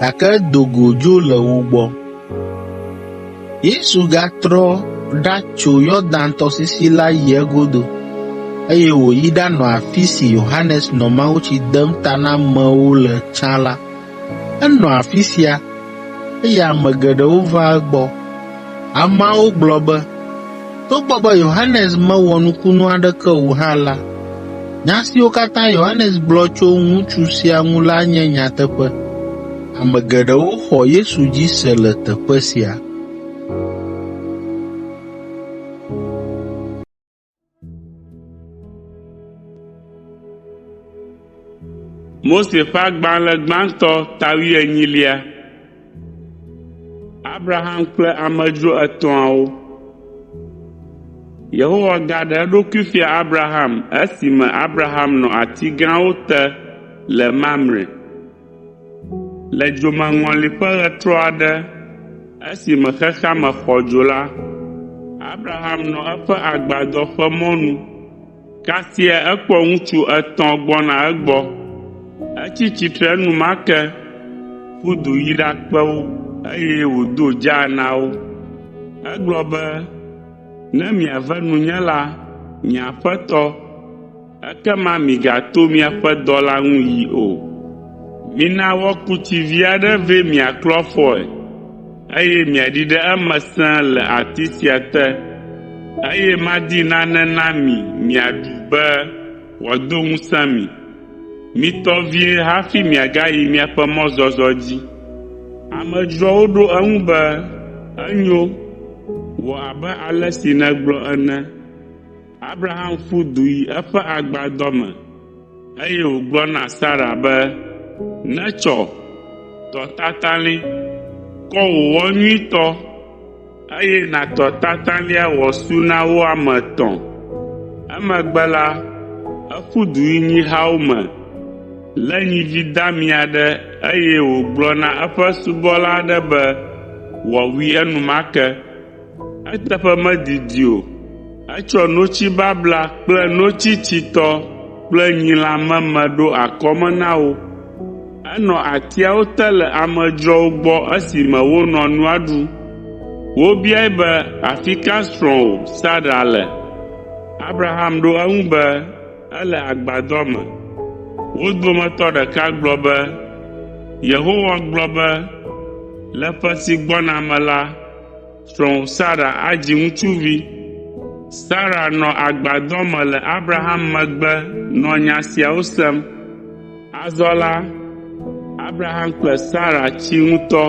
gake edo go dzo le wo gbɔ. Yesu gatrɔ ɖatso Yɔdan tɔsisi la yi egodo, eye wòyi ɖanɔ afi si Yohanes nɔ mawutsi dem ta na amewo le tsã la. Enɔ afi sia, eye ame geɖewo va egbɔ. Ameawo gblɔ be, Togbɔ be Yohanes mewɔ nukunu aɖeke o hã la, nya siwo katã Yohanes gblɔ tso ŋutsu sia ŋu la nye nyateƒe. Ame geɖewo xɔ Yesu dzi se le teƒe sia. Mose ƒe agbalẽ gbãtɔ ta wuienyilia. Abraham kple amedzro etɔ̃awo. Yehowa gaɖe eɖokui fia Abraham esime Abraham nɔ ati gãwo te le Mamre, le dzomeŋɔli ƒe ɣetrɔ aɖe esime xexea me xɔ dzo la, Abraham nɔ eƒe agbadɔ ƒe mɔnu. Kasia ekpɔ ŋutsu etɔ̃ gbɔna egbɔ. Etsi tsitre enumake, ƒu du yi ɖakpe wo, eye wòdo dzaa na wo. Egblɔ be, “Ne miave nunye la, nye aƒetɔ, ekema migato miaƒe dɔla ŋu yi o. Mina woaku tsi vi aɖe vɛ miaklɔ afɔe, eye miaɖi ɖe eme sẽe le ati sia te, eye madi nane na mi miaɖu be wòado ŋusẽ mi. Mitɔ vie hafi miagayi miaƒe mɔzɔzɔ dzi.” Amedzroawo ɖo eŋu be, “Enyo, wɔ abe ale si nègblɔ ene.” Abraham ƒu du yi eƒe agbadɔ me, eye wògblɔ na Sara be, “Netsɔ, tɔ tatalĩ, kɔ wò wɔ nyuitɔ, eye nàtɔ tatalĩa wòasu na wo ame etɔ̃.” Emegbe la, eƒu du yi nyihawo me, lé nyivi dami aɖe eye wògblɔ na eƒe subɔla aɖe be wòawui enumake. Eteƒe medidi o, etsɔ notsi babla kple notsi tsitɔ kple nyilã meme ɖo akɔme na wo. Enɔ atiawo te le amedzroawo gbɔ esime wonɔ nua ɖum. Wobiae be, “Afi ka srɔ̃wò, Sara le?” Abraham ɖo eŋu be, “Ele agbadɔ me.” Wo dometɔ ɖeka gblɔ be, “Yehowa gblɔ be, ‘Le ƒe si gbɔna me la, Srɔ̃wò Sara adzi ŋutsuvi.” Sara nɔ agbadɔ me le Abraham megbe nɔ nya siawo sem. Azɔ la, Abraham kple Sara tsi ŋutɔ,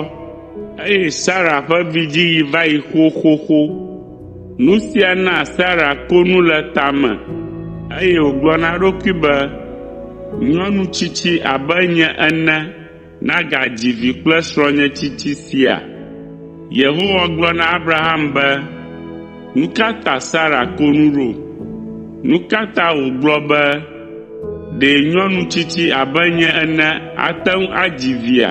eye Sara ƒe vidziɣi va yi xoxoxo. Nu sia na Sara ko nu le ta me, eye wògblɔ na eɖokui be, “Nyɔnu tsitsi abe nye ene nagadzi vi kple srɔ̃nye tsitsi sia?” Yehowa gblɔ na Abraham be, “Nu ka ta Sara ko nu ɖo? Nu ka ta wògblɔ be, ‘Ɖe nyɔnu tsitsi abe nye ene ate ŋu adzi via?’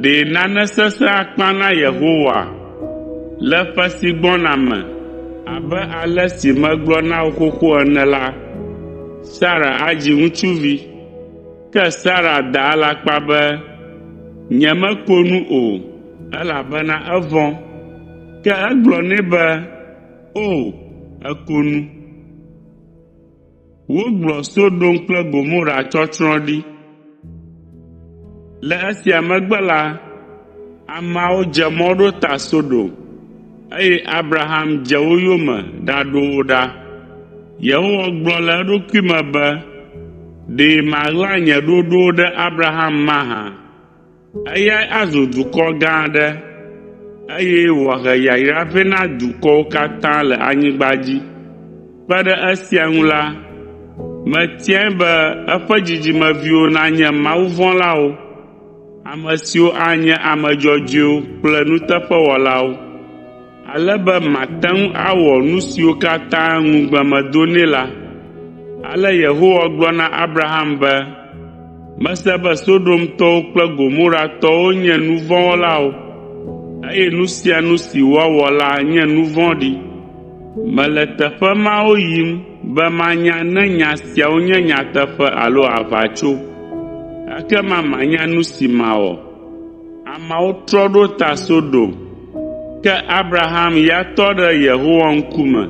Ɖe nane sesẽ akpa na Yehowa le ƒe si gbɔna me abe ale si megblɔ na wò xoxo ene la, Sara adzi ŋutsuvi.” Ke Sara da alakpa be, “Nyemeko nu o, elabena evɔ̃.” Ke egblɔ nɛ be, “O, èko nu.” Wogblɔ Sodom kple Gomora tsɔtsrɔ̃ ɖi. Le esia megbe la, ameawo dze mɔ ɖo ta Sodom, eye Abraham dze wo yome ɖaɖo wo ɖa. Yehowa gblɔ le eɖokui me be, “Ɖe maɣla nye ɖoɖowo ɖe Abraham mahã? Eyae azu dukɔ gã aɖe, eye wòahe yayra vɛ na dukɔwo katã le anyigba dzi. Kpe ɖe esia ŋu la, metiae be eƒe dzidzimeviwo nanye mawuvɔ̃lawo, ame siwo anye ame dzɔdzɔewo kple nuteƒewɔlawo, ale be mate ŋu awɔ nu siwo katã ŋugbe medo nɛ la.” Ale Yehowa gblɔ na Abraham be, “Mese be Sodomtɔwo kple Gomoratɔwo nye nu vɔ̃ wɔlawo, eye nu sia nu si woawɔ la nye nu vɔ̃ɖi. Mele teƒe mawo yim be manya ne nya siawo nye nyateƒe alo aʋatso, ekema manya nu si mawɔ.” Ameawo trɔ ɖo ta Sodom, ke Abraham ya tɔ ɖe Yehowa ŋkume.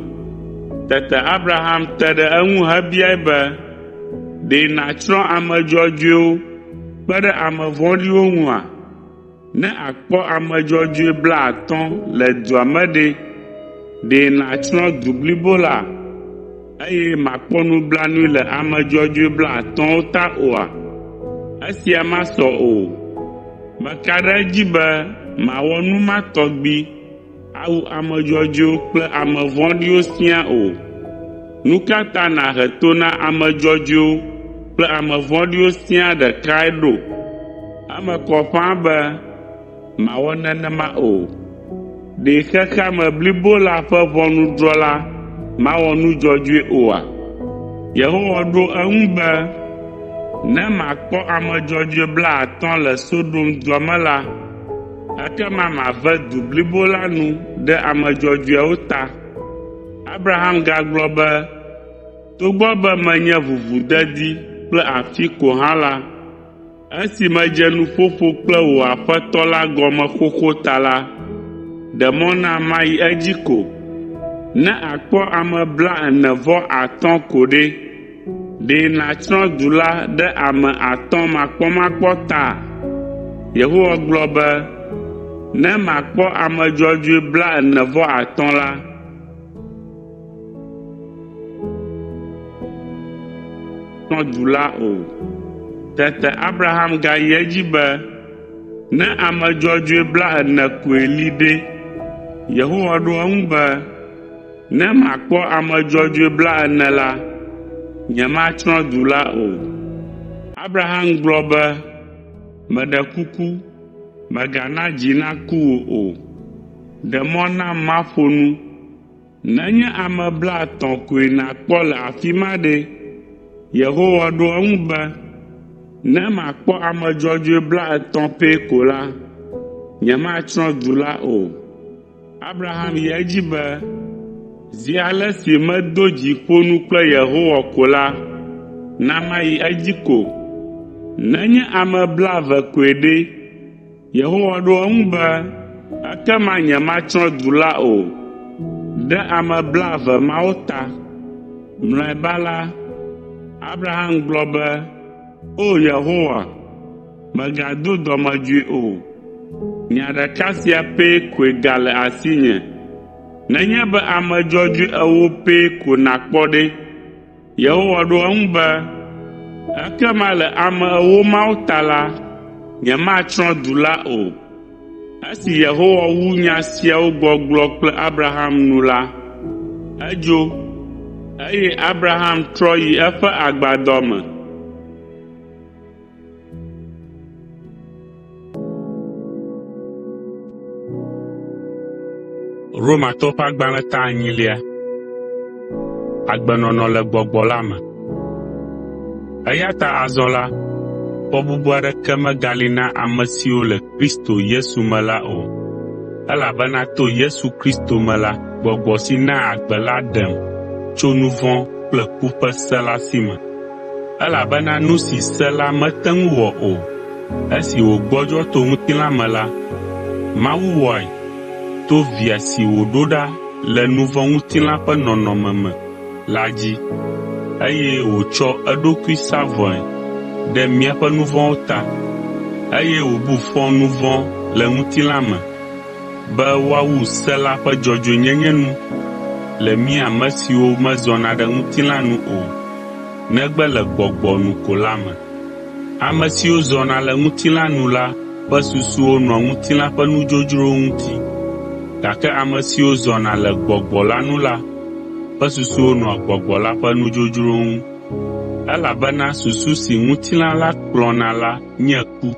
Tete Abraham te ɖe eŋu hebiae be, “Ɖe nàtsrɔ̃ ame dzɔdzɔewo kpe ɖe ame vɔ̃ɖiwo ŋua? Ne àkpɔ ame dzɔdzɔe blaatɔ̃ le dua me ɖe?” Ɖe nàtsrɔ̃ du blibo la, eye màkpɔ nublanui le ame dzɔdzɔe blaatɔ̃wo ta oa? Esia masɔ o. Meka ɖe edzi be màwɔ nu ma tɔgbi awu ame dzɔdzɔewo kple ame vɔ̃ɖiwo siaa o. Nu ka ta nàhe to na ame dzɔdzɔewo kple ame vɔ̃ɖiwo siaa ɖekae ɖo? Eme kɔ ƒãa be màwɔ nenema o. Ɖe xexea me blibo la ƒe ʋɔnudrɔ̃la mawɔ nu dzɔdzɔe oa?” Yehowa ɖo eŋu be, “Ne makpɔ ame dzɔdzɔe blaatɔ̃ le Sodom dua me la, ekema mave du blibo la nu ɖe ame dzɔdzɔeawo ta.” Abraham gagblɔ be, “Togbɔ be menye ʋuʋudedi kple afi ko hã la, esi medze nuƒoƒo kple wò aƒetɔ la gɔme xoxo ta la, ɖe mɔ nam mayi edzi ko. Ne àkpɔ ame blaene-vɔ-atɔ̃ ko ɖe, ɖe nàtsrɔ̃ du la ɖe ame atɔ̃ makpɔmakpɔ ta?” Yehowa gblɔ be, “Ne makpɔ ame dzɔdzɔe blaene-vɔ-atɔ̃ la, tsrɔ̃ du la o.” Tete Abraham gayi edzi be, “Ne ame dzɔdzɔe blaene koe li ɖe?” Yehowa ɖo eŋu be, “Ne makpɔ ame dzɔdzɔe blaene la, nyematsrɔ̃ du la o.” Abraham gblɔ be, “Meɖe kuku, mègana dzi naku wò o. Ɖe mɔ nam maƒo nu. Nenye ame blaetɔ̃ koe nàkpɔ le afi ma ɖe?” Yehowa ɖo eŋu be, “Ne makpɔ ame dzɔdzɔe blaetɔ̃ pɛ ko la, nyematsrɔ̃ du la o.” Abraham yi edzi be, “Zi ale si medo dzi ƒo nu kple Yehowa ko la, na mayi edzi ko. Nenye ame blaeve koe ɖe?” Yehowa ɖo eŋu be, “Ekema nyematsrɔ̃ du la o, ɖe ame blaeve mawo ta.” Mlɔeba la, Abraham gblɔ be, “O Yehowa, mègado dɔmedzoe o. Nya ɖeka sia pɛ koe gale asinye. Nenye be ame dzɔdzɔe ewo pɛ ko nàkpɔ ɖe?” Yehowa ɖo eŋu be, “Ekema le ame ewo mawo ta la, nyematsrɔ̃ du la o.” Esi Yehowa wu nya siawo gbɔgblɔ kple Abraham nu la, edzo, eye Abraham trɔ yi eƒe agbadɔ me. Romatɔwo ƒe agbalẽ ta enyilia. Agbenɔnɔ le gbɔgbɔ la me. Eya ta azɔ la, fɔbubu aɖeke megali na ame siwo le Kristo Yesu me la o, elabena to Yesu Kristo me la, Gbɔgbɔ si naa agbe la ɖem tso nu vɔ̃ kple ku ƒe se la si me. Elabena nu si se la mete ŋu wɔ o, esi wògbɔdzɔ to ŋutilã me la, Mawu wɔe to Via si wòɖo ɖa le nu vɔ̃ ŋutilã ƒe nɔnɔme me la dzi, eye wòtsɔ eɖokui sa vɔe ɖe míaƒe nu vɔ̃wo ta, eye wòbu fɔ nu vɔ̃ le ŋutilã me be woawu se la ƒe dzɔdzɔenyenye nu le mí ame siwo mezɔna ɖe ŋutilã nu o, negbe le gbɔgbɔ nu ko la me. Ame siwo zɔna le ŋutilã nu la ƒe susuwo nɔa ŋutilã ƒe nudzodzrowo ŋuti, gake ame siwo zɔna le Gbɔgbɔ la nu la ƒe susuwo nɔa Gbɔgbɔ la ƒe nudzodzrowo ŋu. Elabena susu si ŋutilã la kplɔna la nye ku,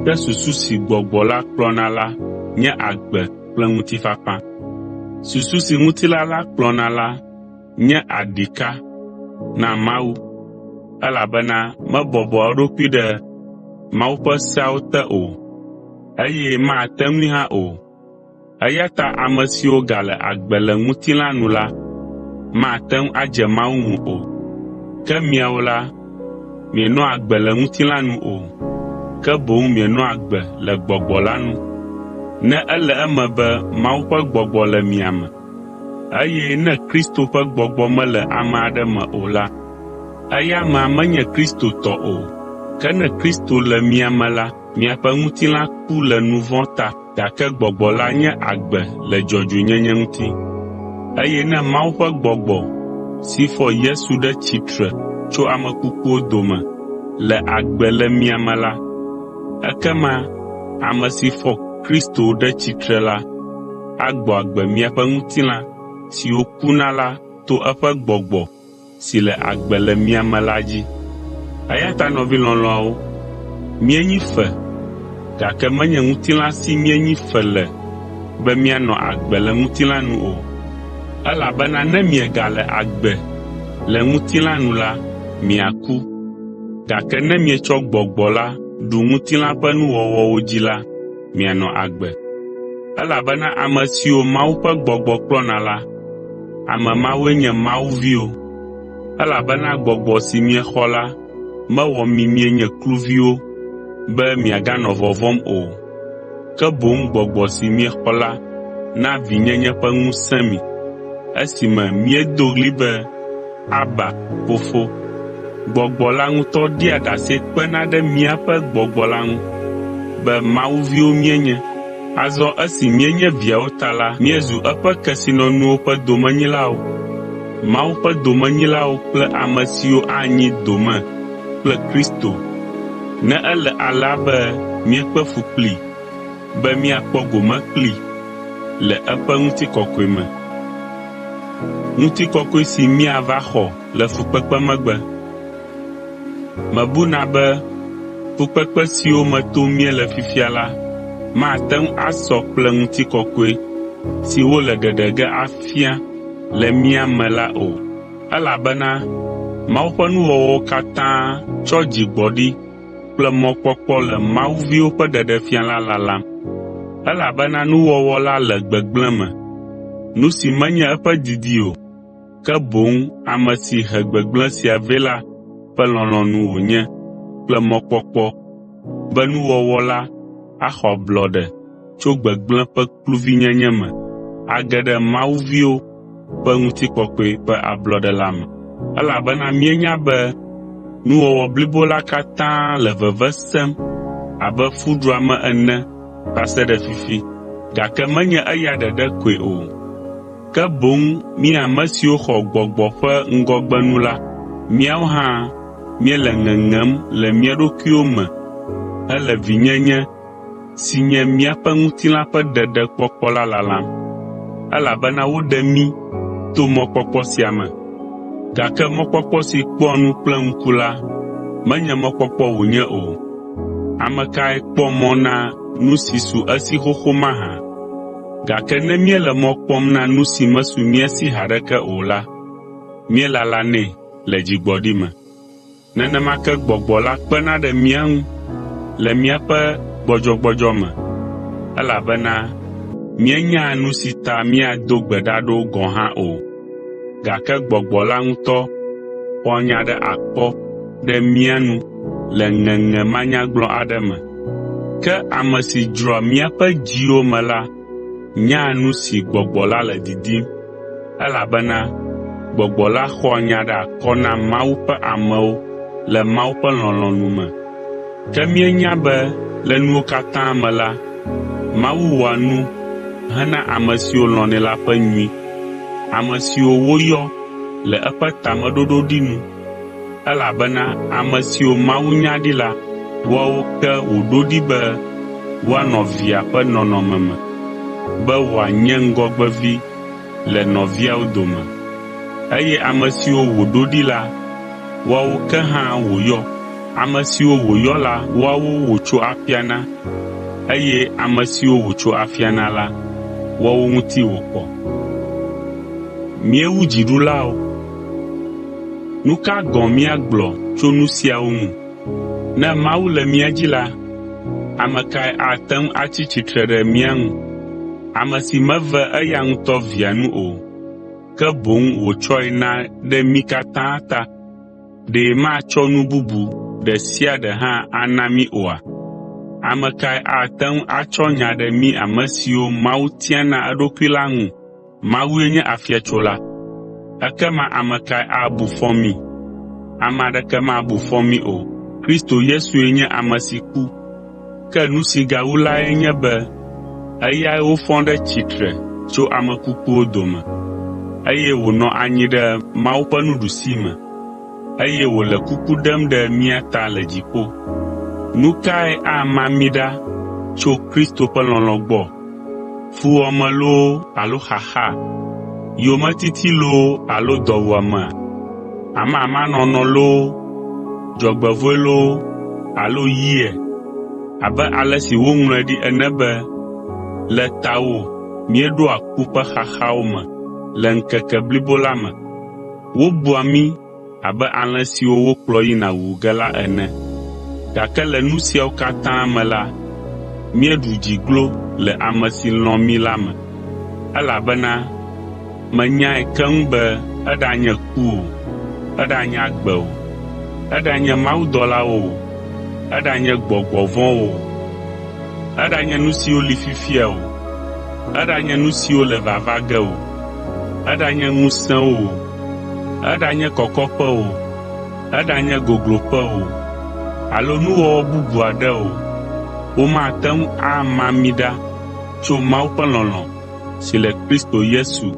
ke susu si Gbɔgbɔ la kplɔna la nye agbe kple ŋutifafa. Susu si ŋutilã la kplɔna la nye aɖika na Mawu, elabena mebɔbɔa eɖokui ɖe Mawu ƒe seawo te o, eye mate ŋui hã o. Eya ta ame siwo gale agbe le ŋutilã nu la mate ŋu adze Mawu ŋu o. Ke miawo la, mienɔa agbe le ŋutilã nu o, ke boŋ mienɔa agbe le Gbɔgbɔ la nu, ne ele eme be Mawu ƒe Gbɔgbɔ le mia me. Eye ne Kristo ƒe Gbɔgbɔ mele ame aɖe me o la, eya amea menye Kristo tɔ o. Ke ne Kristo le mia me la, miaƒe ŋutilã ku le nu vɔ̃ ta, gake Gbɔgbɔ la nye agbe le dzɔdzɔenyenye ŋuti. Eye ne Mawu ƒe Gbɔgbɔ si fɔ Yesu ɖe tsitre tso ame kukuwo dome le agbe le mia me la, ekema ame si fɔ Kristo ɖe tsitre la agbɔ agbe miaƒe ŋutilã siwo kuna la to eƒe Gbɔgbɔ si le agbe le mia me la dzi. Eya ta nɔvi lɔlɔ̃awo, míenyi fe, gake menye ŋutilã si míenyi fe le be míanɔ agbe le ŋutilã nu o. Elabena ne miegale agbe le ŋutilã nu la, miaku, gake ne mietsɔ Gbɔgbɔ la ɖu ŋutilã ƒe nuwɔwɔwo dzi la, mianɔ agbe. Elabena ame siwo Mawu ƒe Gbɔgbɔ kplɔna la, ame mawoe nye Mawu viwo. Elabena Gbɔgbɔ si miexɔ la mewɔ mi mienye kluviwo be miaganɔ vɔvɔ̃m o, ke boŋ Gbɔgbɔ si miexɔ la na vinyenye ƒe ŋusẽ mi, esime míedo ɣli be, “Aba, Fofo!” Gbɔgbɔ la ŋutɔ ɖia ɖase kpena ɖe míaƒe gbɔgbɔ la ŋu be Mawu viwo míenye. Azɔ esi míenye viawo ta la, míezu eƒe kesinɔnuwo ƒe domenyilawo, Mawu ƒe domenyilawo kple ame siwo anyi dome kple Kristo, ne ele alea be míekpe fu kplii be míakpɔ gome kplii le eƒe ŋutikɔkɔe me. Ŋutikɔkɔe si míava xɔ le fukpekpe megbe. Mebuna be fukpekpe siwo me tom míele fifia la mate ŋu asɔ kple ŋutikɔkɔe si wole ɖeɖe ge afia le mía me la o. Elabena Mawu ƒe nuwɔwɔwo katã tsɔ dzigbɔɖi kple mɔkpɔkpɔ le Mawu viwo ƒe ɖeɖefia la lalam. Elabena nuwɔwɔ la le gbegblẽ me, nu si menye eƒe didi o, ke boŋ ame si he gbegblẽ sia vɛ la ƒe lɔlɔ̃nu wònye kple mɔkpɔkpɔ be nuwɔwɔ la axɔ ablɔɖe tso gbegblẽ ƒe kluvinyenye me age ɖe Mawu viwo ƒe ŋutikɔkɔe ƒe ablɔɖe la me. Elabena míenya be nuwɔwɔ blibo la katã le veve sem abe fuɖuame ene va se ɖe fifi, gake menye eya ɖeɖe koe o, ke boŋ mí ame siwo xɔ Gbɔgbɔ ƒe ŋgɔgbenu la, míawo hã míele ŋeŋem le mía ɖokuiwo me hele vinyenye si nye míaƒe ŋutilã ƒe ɖeɖekpɔkpɔ la lalam, elabena woɖe mí to mɔkpɔkpɔ sia me. Gake mɔkpɔkpɔ si kpɔa nu kple ŋku la menye mɔkpɔkpɔ wònye o. Ame kae kpɔ mɔ na nu si su esi xoxo mahã? Gake ne míele mɔ kpɔm na nu si mesu mía si haɖeke o la, míelalanɛ le dzigbɔɖi me. Nenema ke Gbɔgbɔ la kpena ɖe mía ŋu le míaƒe gbɔdzɔgbɔdzɔ me, elabena míenyaa nu si ta míado gbe ɖa ɖo gɔ̃ hã o, gake Gbɔgbɔ la ŋutɔ xɔa nya ɖe akɔ ɖe mía nu le ŋeŋe manyagblɔ aɖe me. Ke ame si dzroa míaƒe dziwo me la nyaa nu si Gbɔgbɔ la le didim, elabena Gbɔgbɔ la xɔa nya ɖe akɔ na Mawu ƒe amewo le Mawu ƒe lɔlɔ̃nu me. Ke míenya be le nuwo katã me la, Mawu wɔa nu hena ame siwo lɔ̃nɛ la ƒe nyui, ame siwo woyɔ le eƒe tameɖoɖo ɖi nu. Elabena ame siwo Mawu nya ɖi la, woawo ke wòɖo ɖi be woanɔ Via ƒe nɔnɔme me, be wòanye ŋgɔgbevi le nɔviawo dome. Eye ame siwo wòɖo ɖi la, woawo ke hã wòyɔ. Ame siwo wòyɔ la, woawo wòtso afia na, eye ame siwo wòtso afia na la, woawo ŋuti wòkɔ. Míewu dziɖulawo. Nu ka gɔ̃ míagblɔ tso nu siawo ŋu? Ne Mawu le mía dzi la, ame kae ate ŋu atsi tsitre ɖe mía ŋu? Ame si meve eya ŋutɔ Via nu o, ke boŋ wòtsɔe na ɖe mí katã ta, ɖe matsɔ nu bubu ɖe sia ɖe hã ana mí oa? Ame kae ate ŋu atsɔ nya ɖe mí ame siwo Mawu tia na eɖokui la ŋu? Mawue nye afiatsola, ekema ame kae abu fɔ mí? Ame aɖeke mabu fɔ mí o. Kristo Yesue nye ame si ku, ke nu si gawu lae nye be eyae wofɔ ɖe tsitre tso ame kukuwo dome. eye wònɔ anyi ɖe Mawu ƒe nuɖusime, eye wòle kuku ɖem ɖe mía ta le dziƒo. Nu kae ama mí ɖa tso Kristo ƒe lɔlɔ̃ gbɔ? Fuwɔame loo alo xaxa? Yometiti loo alo dɔwuamea? Amamanɔnɔ loo, dzɔgbevɔ̃e loo alo yie? Abe ale si woŋlɔe ɖi ene be, “Le tawò míeɖoa ku ƒe xaxawo me le ŋkeke blibo la me. Wobua mí abe alẽ siwo wokplɔ yina wuwu ge la ene.” Gake le nu siawo katã me la, míeɖu dzi glo le ame si lɔ̃ mí la me. Elabena menyae keŋ be eɖanye ku o, eɖanye agbe o, eɖanye mawudɔlawo o, eɖanye gbɔgbɔ vɔ̃wo o, eɖanye nu siwo li fifia o, eɖanye nu siwo le vava ge o, eɖanye ŋusẽwo o, eɖanye kɔkɔƒe o, eɖanye gogloƒe o, alo nuwɔwɔ bubu aɖe o, womate ŋu ama mí ɖa tso Mawu ƒe lɔlɔ̃ si le Kristo Yesu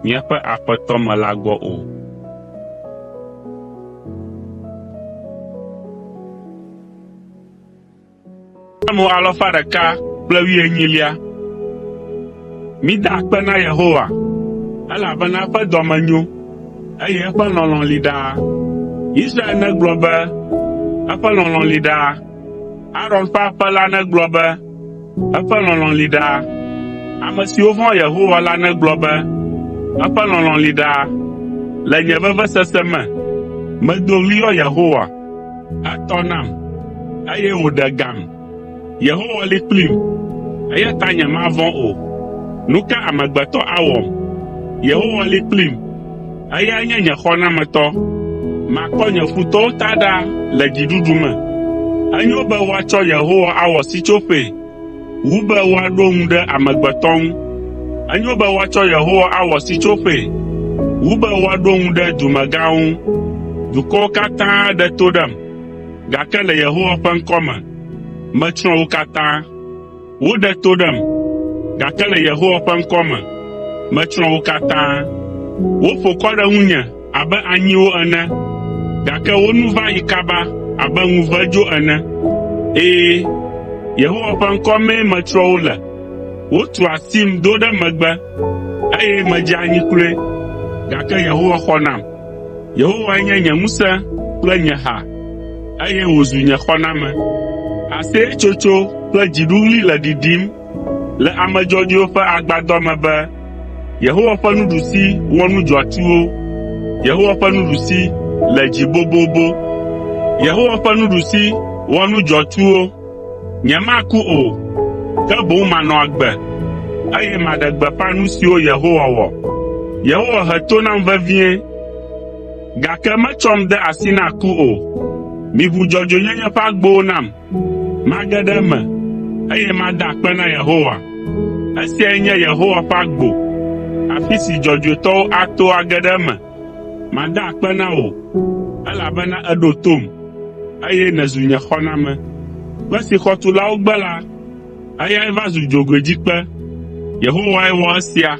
míaƒe Aƒetɔ me la gbɔ o. Psalmo alafa ɖeka kple wuienyilia. Mida akpe na Yehowa, elabena eƒe dɔme nyo, eye eƒe lɔlɔ̃ li ɖaa. Israel negblɔ be, “Eƒe lɔlɔ̃ li ɖaa.” Aron ƒe aƒe la negblɔ be, “Eƒe lɔlɔ̃ li ɖaa.” Ame siwo vɔ̃a Yehowa la negblɔ be, “Eƒe lɔlɔ̃ li ɖaa.” Le nye vevesese me, medo ɣli yɔ Yehowa. Etɔ nam, eye wòɖe gam. Yehowa li kplim, eya ta nyemavɔ̃ o. Nu ka amegbetɔ awɔm? Yehowa li kplim, eyae nye nye xɔnametɔ. Makpɔ nye futɔwo ta ɖa le dziɖuɖu me. Enyo be woatsɔ Yehowa awɔ sitsoƒee wu be woaɖo ŋu ɖe amegbetɔ ŋu. Enyo be woatsɔ Yehowa awɔ sitsoƒee wu be woaɖo ŋu ɖe dumegãwo ŋu. Dukɔwo katã ɖe to ɖem, gake le Yehowa ƒe ŋkɔ me, metsrɔ̃ wo katã. Woɖe to ɖem, gake le Yehowa ƒe ŋkɔ me, metsrɔ̃ wo katã. Woƒo kɔ ɖe ŋunye abe anyiwo ene, gake wo nu va yi kaba abe ŋuvedzo ene. Ɛ̃, Yehowa ƒe ŋkɔ mee metsrɔ̃ wo le. Wotu asim do ɖe megbe, eye medze anyi kloe, gake Yehowa xɔ nam. Yehowae nye nye ŋusẽ kple nye ha, eye wòzu nye xɔname. Aseyetsotso kple dziɖuɣli le ɖiɖim le ame dzɔdzɔewo ƒe agbadɔ me be, “Yehowa ƒe nuɖusi wɔ nu dzɔatsuwo! Yehowa ƒe nuɖusi le dzi bobobo! Yehowa ƒe nuɖusi wɔ nu dzɔatsuwo!” Nyemaku o, ke boŋ manɔ agbe, eye maɖe gbeƒã nu siwo Yehowa wɔ. Yehowa he to nam vevie, gake metsɔm de asi na ku o. Miʋu dzɔdzɔenyenye ƒe agbowo nam, mage ɖe eme, eye mada akpe na Yehowa. Esiae nye Yehowa ƒe agbo, afi si dzɔdzɔetɔwo ato age ɖe eme. Mada akpe na wò, elabena èɖo tom, eye nèzu nye xɔname. Kpe si xɔtulawo gbe la, eyae va zu dzogoedzikpe. Yehowae wɔ esia,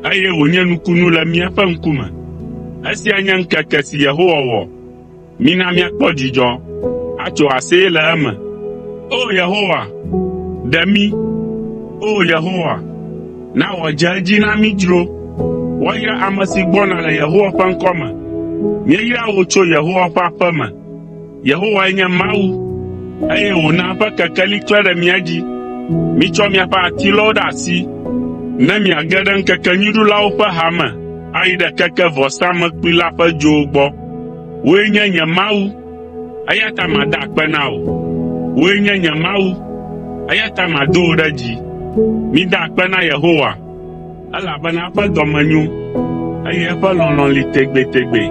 eye wònye nukunu le míaƒe ŋkume. Esia nye ŋkeke si Yehowa wɔ. Mina míakpɔ dzidzɔ, atso aseye le eme. O! Yehowa, ɖe mí! O! Yehowa, na wòadze edzi na mí dzro. Woayra ame si gbɔna le Yehowa ƒe ŋkɔ me. Míeyra wò tso Yehowa ƒe aƒe me. Yehowae nye Mawu, eye wòna eƒe kekeli klẽ ɖe mía dzi. Mitsɔ miaƒe atilɔwo ɖe asi ne miage ɖe ŋkekenyuiɖulawo ƒe ha me ayi ɖe keke vɔsamlekpui la ƒe dzowo gbɔ. Wòe nye nye Mawu, eya ta mada akpe na wò. Wòe nye nye Mawu, eya ta mado wò ɖe dzi. Mida akpe na Yehowa, elabena eƒe dɔme nyo, eye eƒe lɔlɔ̃ li tegbetegbe.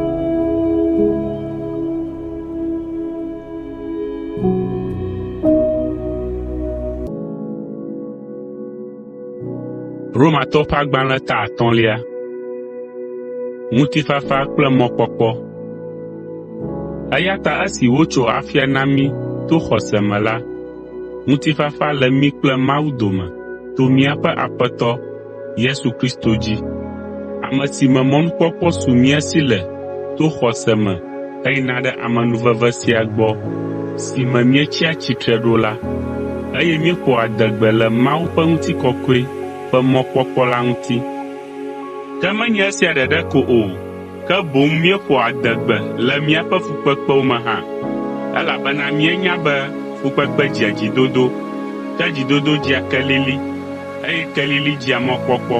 Romatɔwo ƒe agbalẽ ta atɔ̃lia. Ŋutifafa kple mɔkpɔkpɔ. Eya ta esi wotso afia na mí to xɔse me la, ŋutifafa le mí kple Mawu dome to míaƒe Aƒetɔ Yesu Kristo dzi. ame si me mɔnukpɔkpɔ su mía si le to xɔse me heyina ɖe amenuveve sia gbɔ si me míetsia tsitre ɖo la, eye míeƒoa adegbe le Mawu ƒe ŋutikɔkɔe ƒe mɔkpɔkpɔ la ŋuti. Ke menye esia ɖeɖe ko o, ke boŋ míeƒoa adegbe le míaƒe fukpekpewo me hã, elabena míenya be fukpekpe dzia dzidodo, ke dzidodo dzia kelili, eye kelili dzia mɔkpɔkpɔ.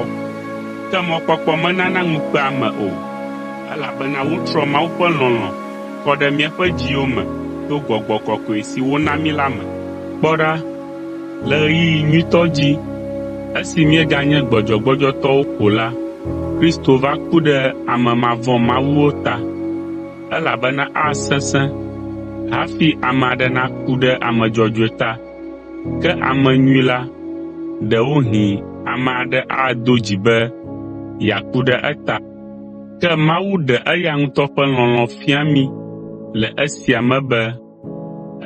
Ke mɔkpɔkpɔ menana ŋu kpea ame o, elabena wotrɔ Mawu ƒe lɔlɔ̃ kɔ ɖe míaƒe dziwo me to Gbɔgbɔ Kɔkɔe si wona mí la me. Kpɔ ɖa, le ɣeyiɣi nyuitɔ dzi, esi míeganye gbɔdzɔgbɔdzɔtɔwo ko la, Kristo va ku ɖe ame mavɔ̃mawuwo ta, elabena asesẽ hafi ame aɖe naku ɖe ame dzɔdzɔe ta, ke ame nyui la, ɖewohĩ ame aɖe ado dzi be yeaku ɖe eta. Ke Mawu ɖe eya ŋutɔ ƒe lɔlɔ̃ fia mí le esia me be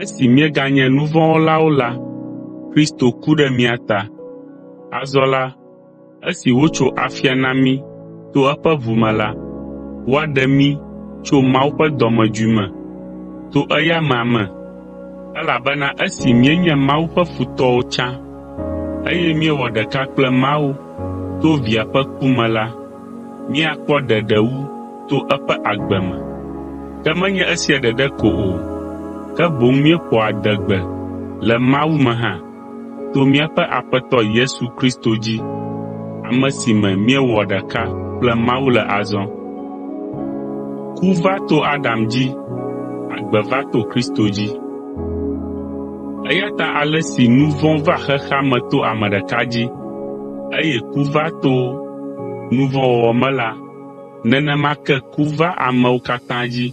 esi míeganye nu vɔ̃ wɔlawo la, Kristo ku ɖe mía ta. Azɔ la, esi wotso afia na mí to eƒe ʋu me la, woaɖe mí tso Mawu ƒe dɔmedzoe me to eya amea me, elabena esi míenye Mawu ƒe futɔwo tsã, eye míewɔ ɖeka kple Mawu to Via ƒe ku me la, míakpɔ ɖeɖe wu to eƒe agbe me. Ke menye esia ɖeɖe ko o, ke boŋ míeƒoa adegbe le Mawu me hã to míaƒe Aƒetɔ Yesu Kristo dzi, ame si me míewɔ ɖeka kple Mawu le azɔ. Ku va to Adam dzi, agbe va to Kristo dzi. Eya ta ale si nu vɔ̃ va xexea me to ame ɖeka dzi, eye ku va to nu vɔ̃ wɔwɔ me la, nenema ke ku va amewo katã dzi,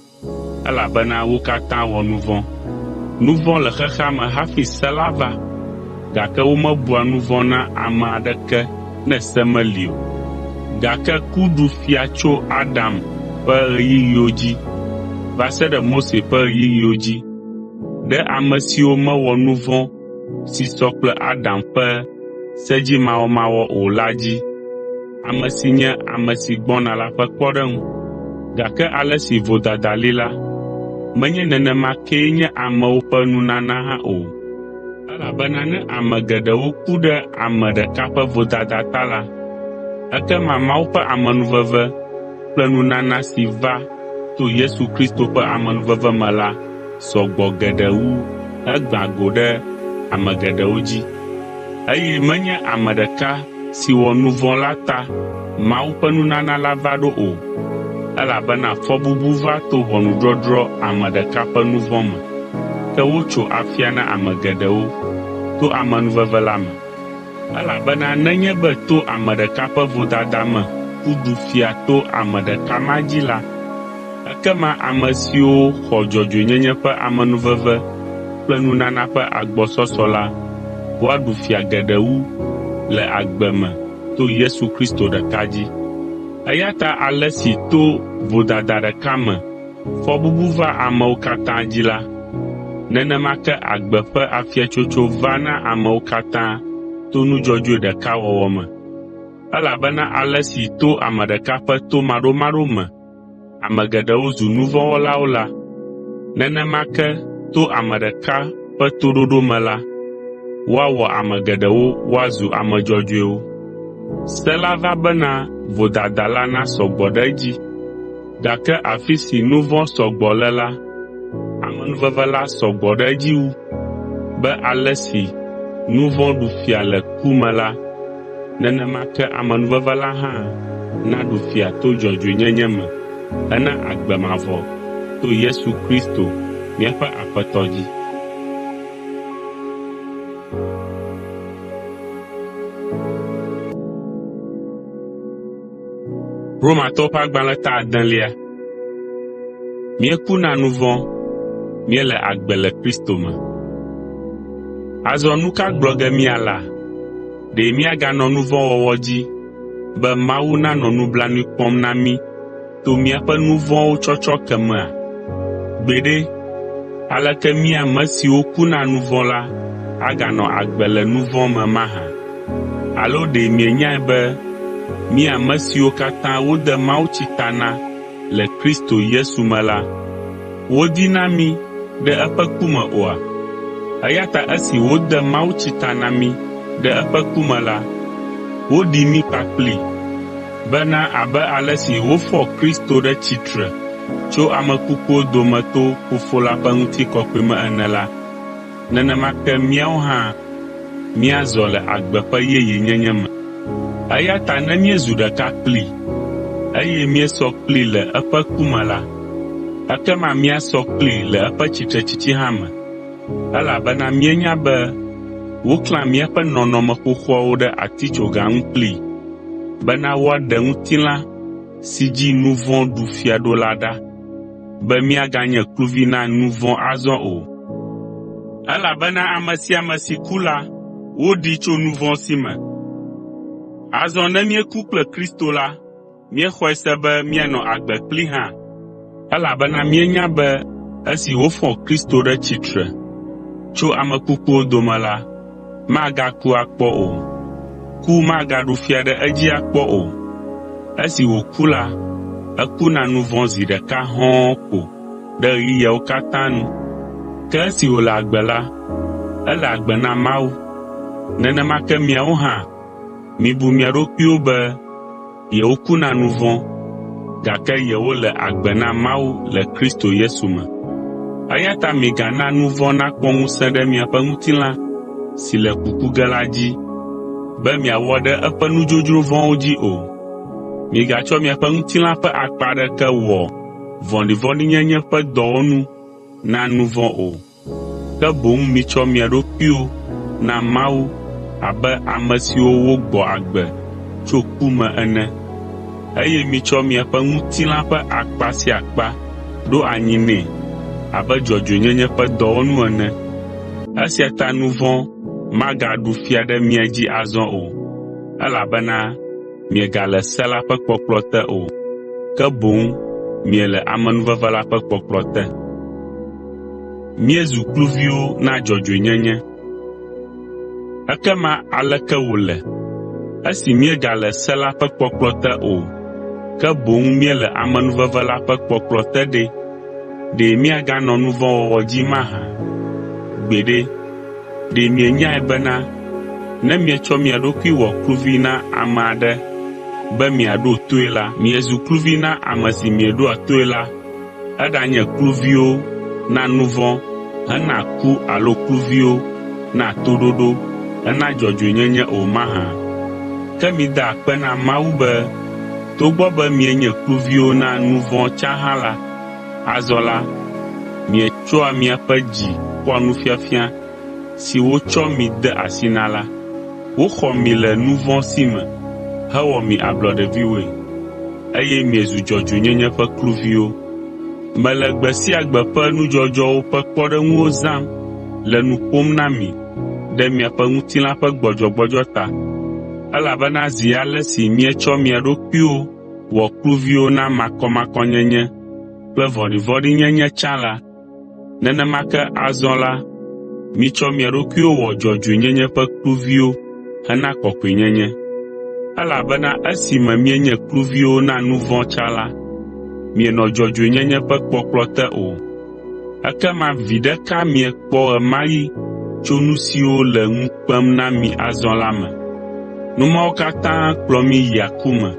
elabena wo katã wɔ nu vɔ̃. Nu vɔ̃ le xexea me hafi se la va, gake womebua nu vɔ̃ na ame aɖeke ne se meli o. Gake ku ɖu fia tso Adam ƒe ɣeyiɣiwo dzi va se ɖe Mose ƒe ɣeyiɣiwo dzi ɖe ame siwo mewɔ nu vɔ̃ si sɔ kple Adam ƒe sedzimawɔmawɔ o la dzi, ame si nye ame si gbɔna la ƒe kpɔɖeŋu. Gake ale si vodada li la, menye nenema kee nye amewo ƒe nunana hã o. Elabena ne ame geɖewo ku ɖe ame ɖeka ƒe vodada ta la, ekema Mawu ƒe amenuveve kple nunana si va to Yesu Kristo ƒe amenuveve me la sɔ gbɔ geɖe wu hegbã go ɖe ame geɖewo dzi. Eye menye ame ɖeka si wɔ nu vɔ̃ la ta Mawu ƒe nunana la va ɖo o, elabena fɔbubu va to ʋɔnudɔdrɔ̃ ame ɖeka ƒe nu vɔ̃ me, ke wotso afia na ame geɖewo to amenuveve la me. Elabena nenye be to ame ɖeka ƒe vodada me ku ɖu fia to ame ɖeka ma dzi la, ekema ame siwo xɔ dzɔdzɔenyenye ƒe amenuveve kple nunana ƒe agbɔsɔsɔ la, woaɖu fia geɖe wu le agbe me to Yesu Kristo ɖeka dzi. Eya ta ale si to vodada ɖeka me fɔbubu va amewo katã dzi la, nenema ke agbe ƒe afiatsotso va na amewo katã to nu dzɔdzɔe ɖeka wɔwɔ me. Elabena ale si to ame ɖeka ƒe tomaɖomaɖo me ame geɖewo zu nu vɔ̃ wɔlawo la, nenema ke to ame ɖeka ƒe toɖoɖo me la, woawɔ ame geɖewo woazu ame dzɔdzɔewo. Se la va bena vodada la nasɔ gbɔ ɖe edzi, gake afi si nu vɔ̃ sɔ gbɔ le la, amenuveve la sɔ gbɔ ɖe edzi wu, be ale si nu vɔ̃ ɖu fia le ku me la, nenema ke amenuveve la hã naɖu fia to dzɔdzɔenyenye me hena agbe mavɔ to Yesu Kristo míaƒe Aƒetɔ dzi. Míeku na nu vɔ̃, míele agbe le Kristo me. Azɔ nu ka gblɔ ge míala? Ɖe míaganɔ nu vɔ̃ wɔwɔ dzi be Mawu nanɔ nublanui kpɔm na mí to míaƒe nu vɔ̃wo tsɔtsɔ ke mea? Gbeɖe! Aleke mí ame siwo ku na nu vɔ̃ la aganɔ agbe le nu vɔ̃ me mahã? Alo ɖe mienyae be Mí ame siwo katã wode mawutsi ta na le Kristo Yesu me la, wodi na mí ɖe eƒe ku me oa? Eya ta esi wode mawutsi ta na mí ɖe eƒe ku me la, woɖi mí kpakplii, bena abe ale si wofɔ Kristo ɖe tsitre tso ame kukuwo dome to Fofo la ƒe ŋutikɔkɔe me ene la, nenema ke míawo hã míazɔ le agbe ƒe yeyenyenye me. Eya ta ne míezu ɖeka kplii, eye míesɔ kplii le eƒe ku me la, ekema míasɔ kplii le eƒe tsitretsitsi hã me, elabena míenya be woklã míaƒe nɔnɔme xoxoawo ɖe atitsoga ŋu kplii, bena woaɖe ŋutilã si dzi nu vɔ̃ ɖu fia ɖo la ɖa, be míaganye kluvi na nu vɔ̃ azɔ o. Elabena ame sia ame si ku la, woɖee tso nu vɔ̃ si me. Azɔ ne míeku kple Kristo la, míexɔe se be míanɔ agbe kplii hã, elabena míenya be esi wofɔ Kristo ɖe tsitre tso ame kukuwo dome la, magaku akpɔ o. Ku magaɖu fia ɖe edzi akpɔ o. Esi wòku la, eku na nu vɔ̃ zi ɖeka hɔ̃ɔ ko ɖe ɣeyiɣiawo katã nu. Ke esi wòle agbe la, ele agbe na Mawu. Nenema ke miawo hã, mibu mia ɖokuiwo be yewoku na nu vɔ̃, gake yewole agbe na Mawu le Kristo Yesu me. Eya ta migana nu vɔ̃ nakpɔ ŋusẽ ɖe miaƒe ŋutilã si le kuku ge la dzi be miawɔ ɖe eƒe nudzodzro vɔ̃wo dzi o. Migatsɔ miaƒe ŋutilã ƒe akpa aɖeke wɔ vɔ̃ɖivɔ̃ɖinyenye ƒe dɔwɔnu na nu vɔ̃ o, ke boŋ mitsɔ mia ɖokuiwo na Mawu abe ame siwo wogbɔ agbe tso ku me ene, eye mitsɔ miaƒe ŋutilã ƒe akpa sia akpa ɖo anyi nɛ abe dzɔdzɔenyenye ƒe dɔwɔnu ene. Esia ta nu vɔ̃ magaɖu fia ɖe mia dzi azɔ o, elabena miegale se la ƒe kpɔkplɔ te o, ke boŋ miele amenuveve la ƒe kpɔkplɔ te. Ekema aleke wòle esi míegale se la ƒe kpɔkplɔ te o, ke boŋ míele amenuveve la ƒe kpɔkplɔ te ɖe, ɖe míaganɔ nu vɔ̃ wɔwɔ dzi mahã? Gbeɖe! Ɖe mienyae bena ne mietsɔ mia ɖokui wɔ kluvi na ame aɖe be miaɖo toe la, miezu kluvi na ame si mieɖoa toe la, eɖanye kluviwo na nu vɔ̃ hena ku alo kluviwo na toɖoɖo hena dzɔdzɔenyenye o mahã? Ke mida akpe na Mawu be togbɔ be mienye kluviwo na nu vɔ̃ tsã hã la, azɔ la, mietsɔa miaƒe dzi xɔa nufiafia si wotsɔ mi de asi na la. Woxɔ mi le nu vɔ̃ si me hewɔ mi ablɔɖeviwoe, eye miezu dzɔdzɔenyenye ƒe kluviwo. Mele gbe sia gbe ƒe nudzɔdzɔwo ƒe kpɔɖeŋuwo zãm le nu ƒom na mi ɖe miaƒe ŋutilã ƒe gbɔdzɔgbɔdzɔ ta, elabena zi ale si mietsɔ mia ɖokuiwo wɔ kluviwo na makɔmakɔnyenye kple vɔ̃ɖivɔ̃ɖinyenye tsã la, nenema ke azɔ la, mitsɔ mia ɖokuiwo wɔ dzɔdzɔenyenye ƒe kluviwo hena kɔkɔenyenye. Elabena esime mienye kluviwo na nu vɔ̃ tsã la, mienɔ dzɔdzɔenyenye ƒe kpɔkplɔ te o. Ekema viɖe ka miekpɔ ɣe ma ɣi tso nu siwo le ŋu kpem na mi azɔ la me? Nu mawo katã kplɔ mi yia ku me.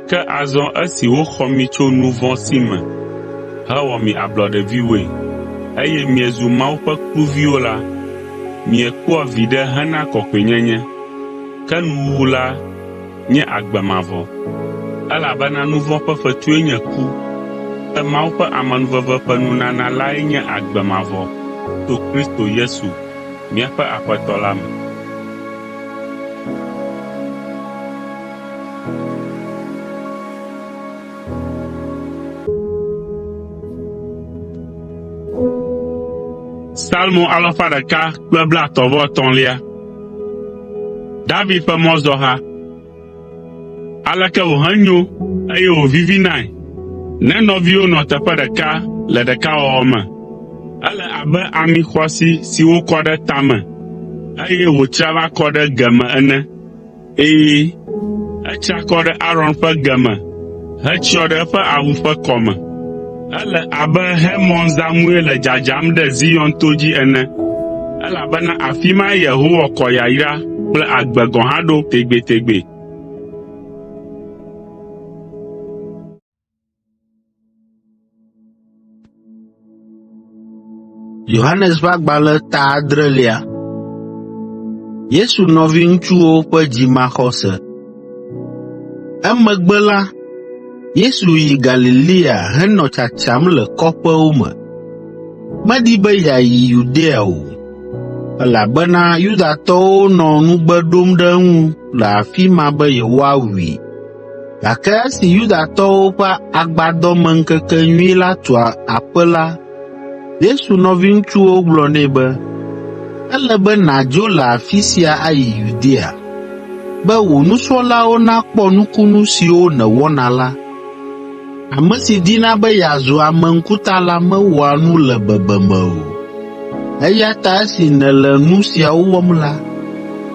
Ke azɔ esi woxɔ mi tso nu vɔ̃ si me hewɔ mi ablɔɖeviwoe, eye miezu Mawu ƒe kluviwo la, miekpɔa viɖe hena kɔkɔenyenye, ke nuwuwu la nye agbe mavɔ. Elabena nu vɔ̃ ƒe fetue nye ku, ke Mawu ƒe amenuveve ƒe nunana lae nye agbe mavɔ to Kristo Yesu, míaƒe Aƒetɔ la me. Salmo alafa ɖeka kple blaetɔ̃-vɔ-etɔ̃lia. David ƒe mɔzɔha. Aleke wòhenyo eye wòvivinae ne nɔviwo nɔ teƒe ɖeka le ɖekawɔwɔ me! Ele abe ami xɔasi si wokɔ ɖe ta me, eye wòtsra va kɔ ɖe ge me ene. Ɛ̃, Etsi akɔ ɖe Aron ƒe ge me hetsyɔ ɖe eƒe awu ƒe kɔme. Ele abe Hermon zãmue le dzadzam ɖe Zion to dzi ene, elabena afi mae Yehowa kɔ yayra kple agbe gɔ̃ hã ɖo tegbetegbe. Yohanes ƒe agbalẽ ta adrelia. Yesu nɔviŋutsuwo ƒe dzimaxɔse. Emegbe la, Yesu yi Galilea henɔ tsatsam le kɔƒewo me. Medi be yeayi Yudea o, elabena Yudatɔwo nɔ nugbe ɖom ɖe eŋu le afi ma be yewoawui. Gake esi Yudatɔwo ƒe Agbadɔmeŋkekenyui la tu aƒe la, Yesu nɔviŋutsuwo gblɔ nɛ be, “Ele be nàdzo le afi sia ayi Yudea, be wò nusrɔ̃lawo nakpɔ nukunu siwo nèwɔna la. Ame si dina be yeazu ame ŋkuta la mewɔa nu le bebeme o. Eya ta esi nèle nu siawo wɔm la,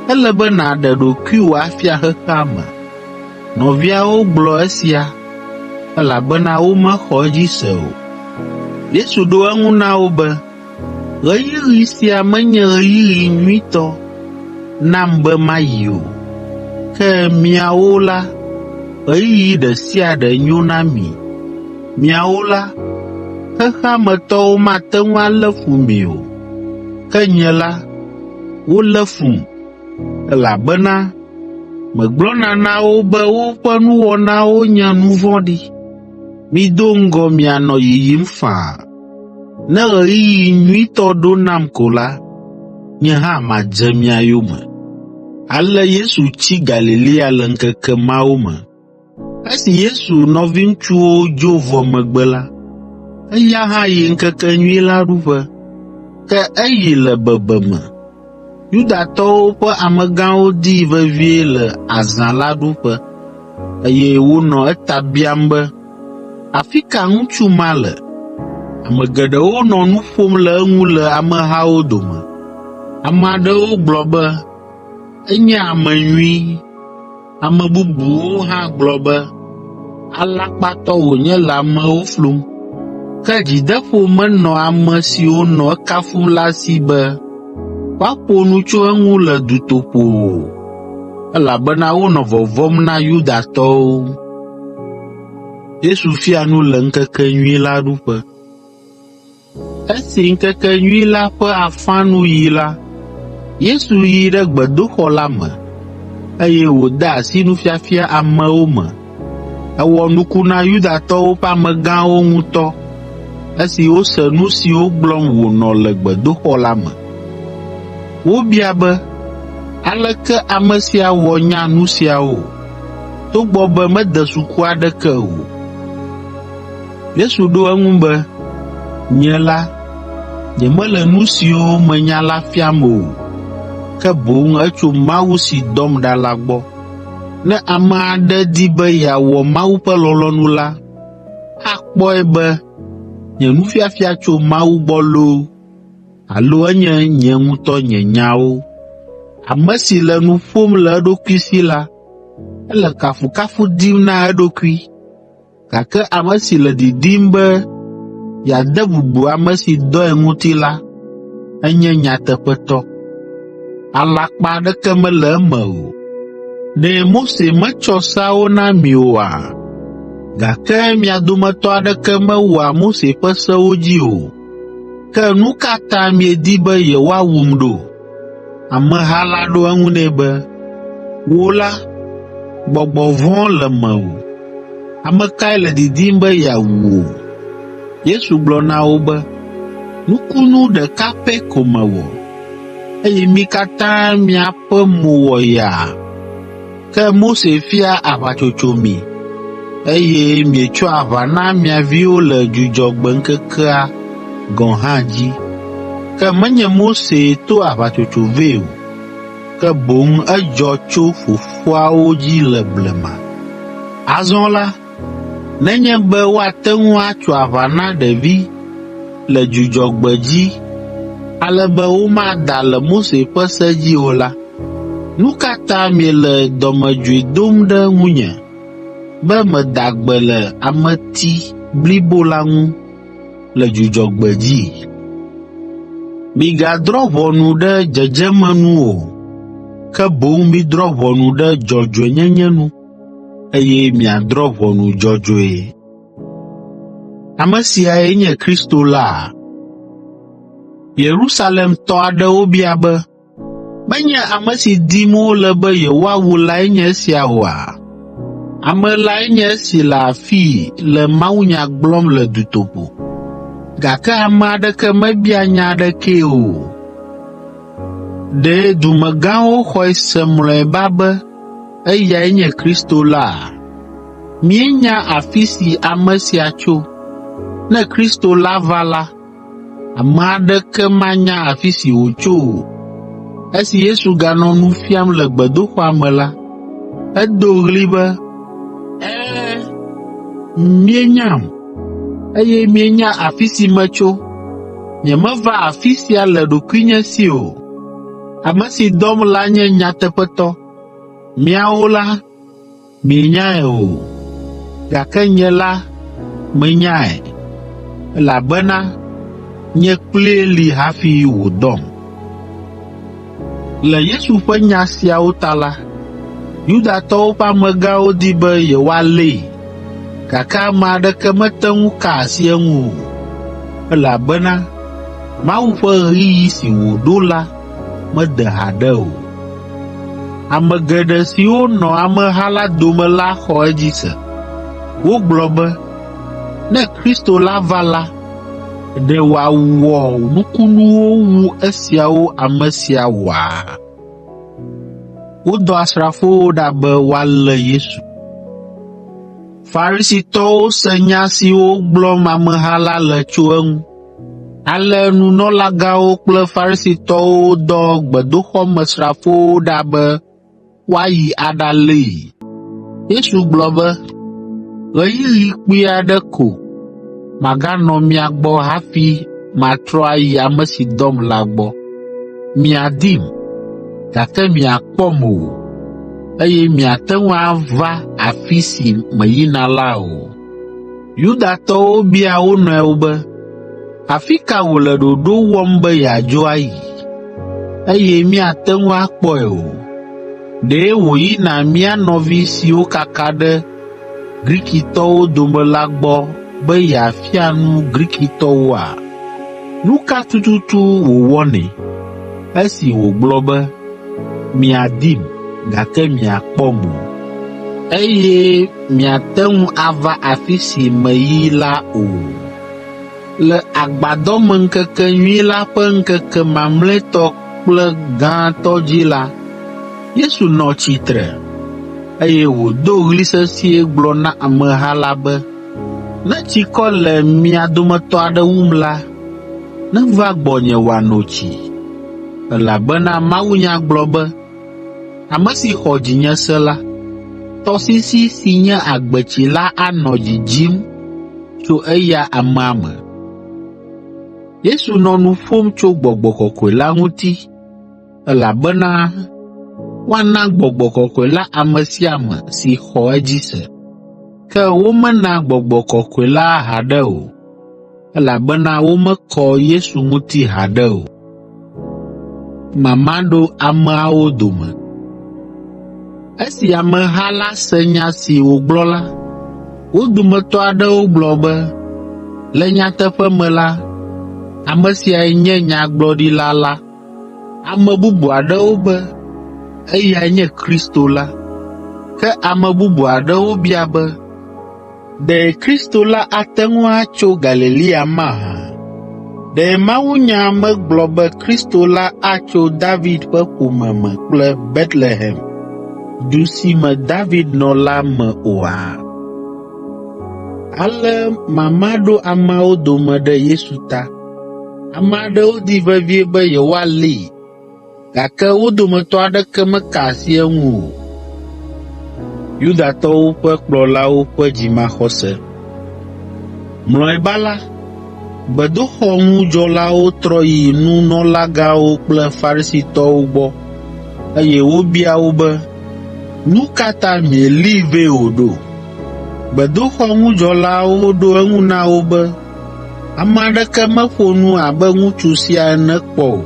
ele be nàɖe ɖokuiwò afia xexea me.” Nɔviawo gblɔ esia, elabena womexɔ edzi se o. Yesu ɖo eŋu na wo be, “Ɣeyiɣi sia menye ɣeyiɣi nyuitɔ nam be mayi o, ke miawo la, ɣeyiɣi ɖe sia ɖe nyo na mi. Miawo la, xexea me tɔwo mate ŋu alé fu mi o, ke nye la, wolé fum, elabena Megblɔna na wo be woƒe nuwɔnawo nye nu vɔ̃ɖi. Mido ŋgɔ mianɔ yiyim faa. Ne ɣeyiɣi nyuitɔ ɖo nam ko la, nye hã madze mia yome.” Ale Yesu tsi Galilea le ŋkeke mawo me. Esi Yesu nɔviŋutsuwo dzo vɔ megbe la, eya hã yi ŋkekenyui la ɖuƒe, ke eyi le bebeme. Yudatɔwo ƒe amegãwo dii vevie le azã la ɖuƒe, eye wonɔ eta biam be, “Afi ka ŋutsu ma le?” Ame geɖewo nɔ nu ƒom le eŋu le amehawo dome. Ame aɖewo gblɔ be, “Enye ame nyui.” Ame bubuwo hã gblɔ be, “Alakpatɔ wònye le amewo flum.” Ke dzideƒo menɔ ame siwo nɔ ekafum la si be woaƒo nu tso eŋu le dutoƒo o, elabena wonɔ vɔvɔ̃m na Yudatɔwo. Yesu fia nu le ŋkekenyui la ɖuƒe. Esi ŋkekenyui la ƒe afã nu yi la, Yesu yi ɖe gbedoxɔ la me, eye wòde asi nufiafia amewo me. Ewɔ nuku na Yudatɔwo ƒe amegãwo ŋutɔ esi wose nu siwo gblɔm wònɔ le gbedoxɔ la me. Wobia be, “Aleke ame sia wɔ nya nu siawo, togbɔ be mede suku aɖeke o?” Yesu ɖo eŋu be, “Nye la, nyemele nu siwo menya la fiam o, ke boŋ etso Mawu si dɔm ɖa la gbɔ. Ne ame aɖe di be yeawɔ Mawu ƒe lɔlɔ̃nu la, akpɔe be nye nufiafia tso Mawu gbɔ loo alo enye nye ŋutɔ nye nyawo. Ame si le nu ƒom le eɖokui si la, ele kafukafu dim na eɖokui. Gake ame si le didim be yeade bubu ame si dɔe ŋuti la, enye nyateƒetɔ. Alakpa aɖeke mele eme o. Ɖe Mose metsɔ seawo na mi oa? Gake mia dometɔ aɖeke mewɔa Mose ƒe sewo dzi o. Ke nu ka ta miedi be yewoawum ɖo?” Ameha la ɖo eŋu nɛ be, “Wò la, gbɔgbɔ vɔ̃ le mewò. Ame kae le didim be yeawu wò?” Yesu gblɔ na wo be, “Nukunu ɖeka pɛ ko mewɔ, eye mi katã miaƒe mo wɔ yaa. Ke Mose fia aʋatsotso mi, eye mietsoa aʋa na mia viwo le Dzudzɔgbe ŋkekea gɔ̃ hã dzi. Ke menye Mosee to aʋatsotso vɛ o, ke boŋ edzɔ tso fofoawo dzi le blema. Azɔ la, nenye be woate ŋu atso aʋa na ɖevi le Dzudzɔgbe dzi ale be womada le Mose ƒe se dzi o la, “Nu ka ta miele dɔmedzoe dom ɖe ŋunye be meda gbe le ameti blibo la ŋu le Dzudzɔgbe dzi? Migadrɔ̃ ʋɔnu ɖe dzedzeme nu o, ke boŋ midrɔ̃ ʋɔnu ɖe dzɔdzɔenyenye nu, eye miadrɔ̃ ʋɔnu dzɔdzɔe.” Ame siae nye Kristo la? Yerusalemtɔ aɖewo bia be, “Menye ame si dim wole be yewoawu lae nye esia oa? Ame lae nye esi le afii le mawunya gblɔm le dutoƒo, gake ame aɖeke mebia nya aɖekee o. Ɖe dumegãwo xɔe se mlɔeba be eyae nye Kristo la? Míenya afi si ame sia tso. Ne Kristo la va la, Ame aɖeke manya afi si wòtso o.” Esi Yesu ganɔ nu fiam le gbedoxɔa me la, edo ɣli be, “Ɛ̃, mienyam, eye mienya afi si metso. Nyemeva afi sia le ɖokuinye si o. Ame si dɔm la nye nyateƒetɔ. Miawo la, Mienyae o, gake nye la menyae, elabena nye kplii li hafi wòdɔm.” Le Yesu ƒe nya siawo ta la, Yudatɔwo ƒe amegãwo di be yewoalée, gake ame aɖeke mete ŋu ka asi eŋu o, elabena Mawu ƒe ɣeyiɣi si wòɖo la mede haɖe o. Ame geɖe siwo nɔ ameha la dome la xɔ edzi se. Wogblɔ be, “Ne Kristo la va la, ɖe wòawɔ nukunuwo wu esiawo ame sia wɔa?” Wodɔ asrafowo ɖa be woalé Yesu. Farisitɔwo se nya siwo gblɔm ameha la le tso eŋu. Ale nunɔlagãwo kple Farisitɔwo dɔ gbedoxɔmesrafowo ɖa be woayi aɖalée. Yesu gblɔ be, “Ɣeyiɣi kpui aɖe ko maganɔ mia gbɔ hafi matrɔ ayi ame si dɔm la gbɔ. Miadim, gake miakpɔm o, eye miate ŋu ava afi si meyina la o.” Yudatɔwo bia wo nɔewo be, “Afi ka wòle ɖoɖo wɔm be yeadzo ayi, eye míate ŋu akpɔe o? Ɖe wòyina mía nɔvi siwo kaka ɖe Grikitɔwo dome la gbɔ be yeafia nu Grikitɔwoa? Nu ka tututu wòwɔnɛ esi wògblɔ be, ‘Miadim, gake miakpɔm o, eye miate ŋu ava afi si meyi la o?’ ” Le Agbadɔmeŋkekenyui la ƒe ŋkeke mamlɛtɔ kple gãtɔ dzi la, Yesu nɔ tsitre, eye wòdo ɣli sesĩe gblɔ na ameha la be, “Ne tsikɔ le mia dometɔ aɖe wum la, neva gbɔnye wòano tsi, elabena mawunya gblɔ be, ‘Ame si xɔ dzinye se la, tɔsisi si nye agbetsi la anɔ dzidzim tso eya amea me.’ ” Yesu nɔ nu ƒom tso Gbɔgbɔ Kɔkɔe la ŋuti, elabena woana Gbɔgbɔ Kɔkɔe la ame sia ame si xɔ edzi se. Ke womena Gbɔgbɔ Kɔkɔe la haɖe o, elabena womekɔ Yesu ŋuti haɖe o. Mama ɖo ameawo dome. Esi ameha la se nya si wògblɔ la, wo dometɔ aɖewo gblɔ be, “Le nyateƒe me la, ame siae nye nyagblɔɖila la.” Ame bubu aɖewo be, “Eyae nye Kristo la.” Ke ame bubu aɖewo bia be, “Ɖe Kristo la ate ŋu atso Galilea mahã? Ɖe mawunya megblɔ be Kristo la atso David ƒe ƒome me kple Betlehem, du si me David nɔ la me oa?” Ale mama ɖo ameawo dome ɖe Yesu ta. Ame aɖewo di vevie be yewoalée, gake wo dometɔ aɖeke meka asi eŋu o. Yudatɔwo ƒe kplɔlawo ƒe dzimaxɔse. Mlɔeba la, gbedoxɔŋudzɔlawo trɔ yi nunɔlagãwo kple Farisitɔwo gbɔ, Eye wobia wo be, “Nu ka ta mielée vɛ o ɖo?” Gbedoxɔŋudzɔlawo ɖo eŋu na wo be, “Ame aɖeke meƒo nu abe ŋutsu sia ene kpɔ o.”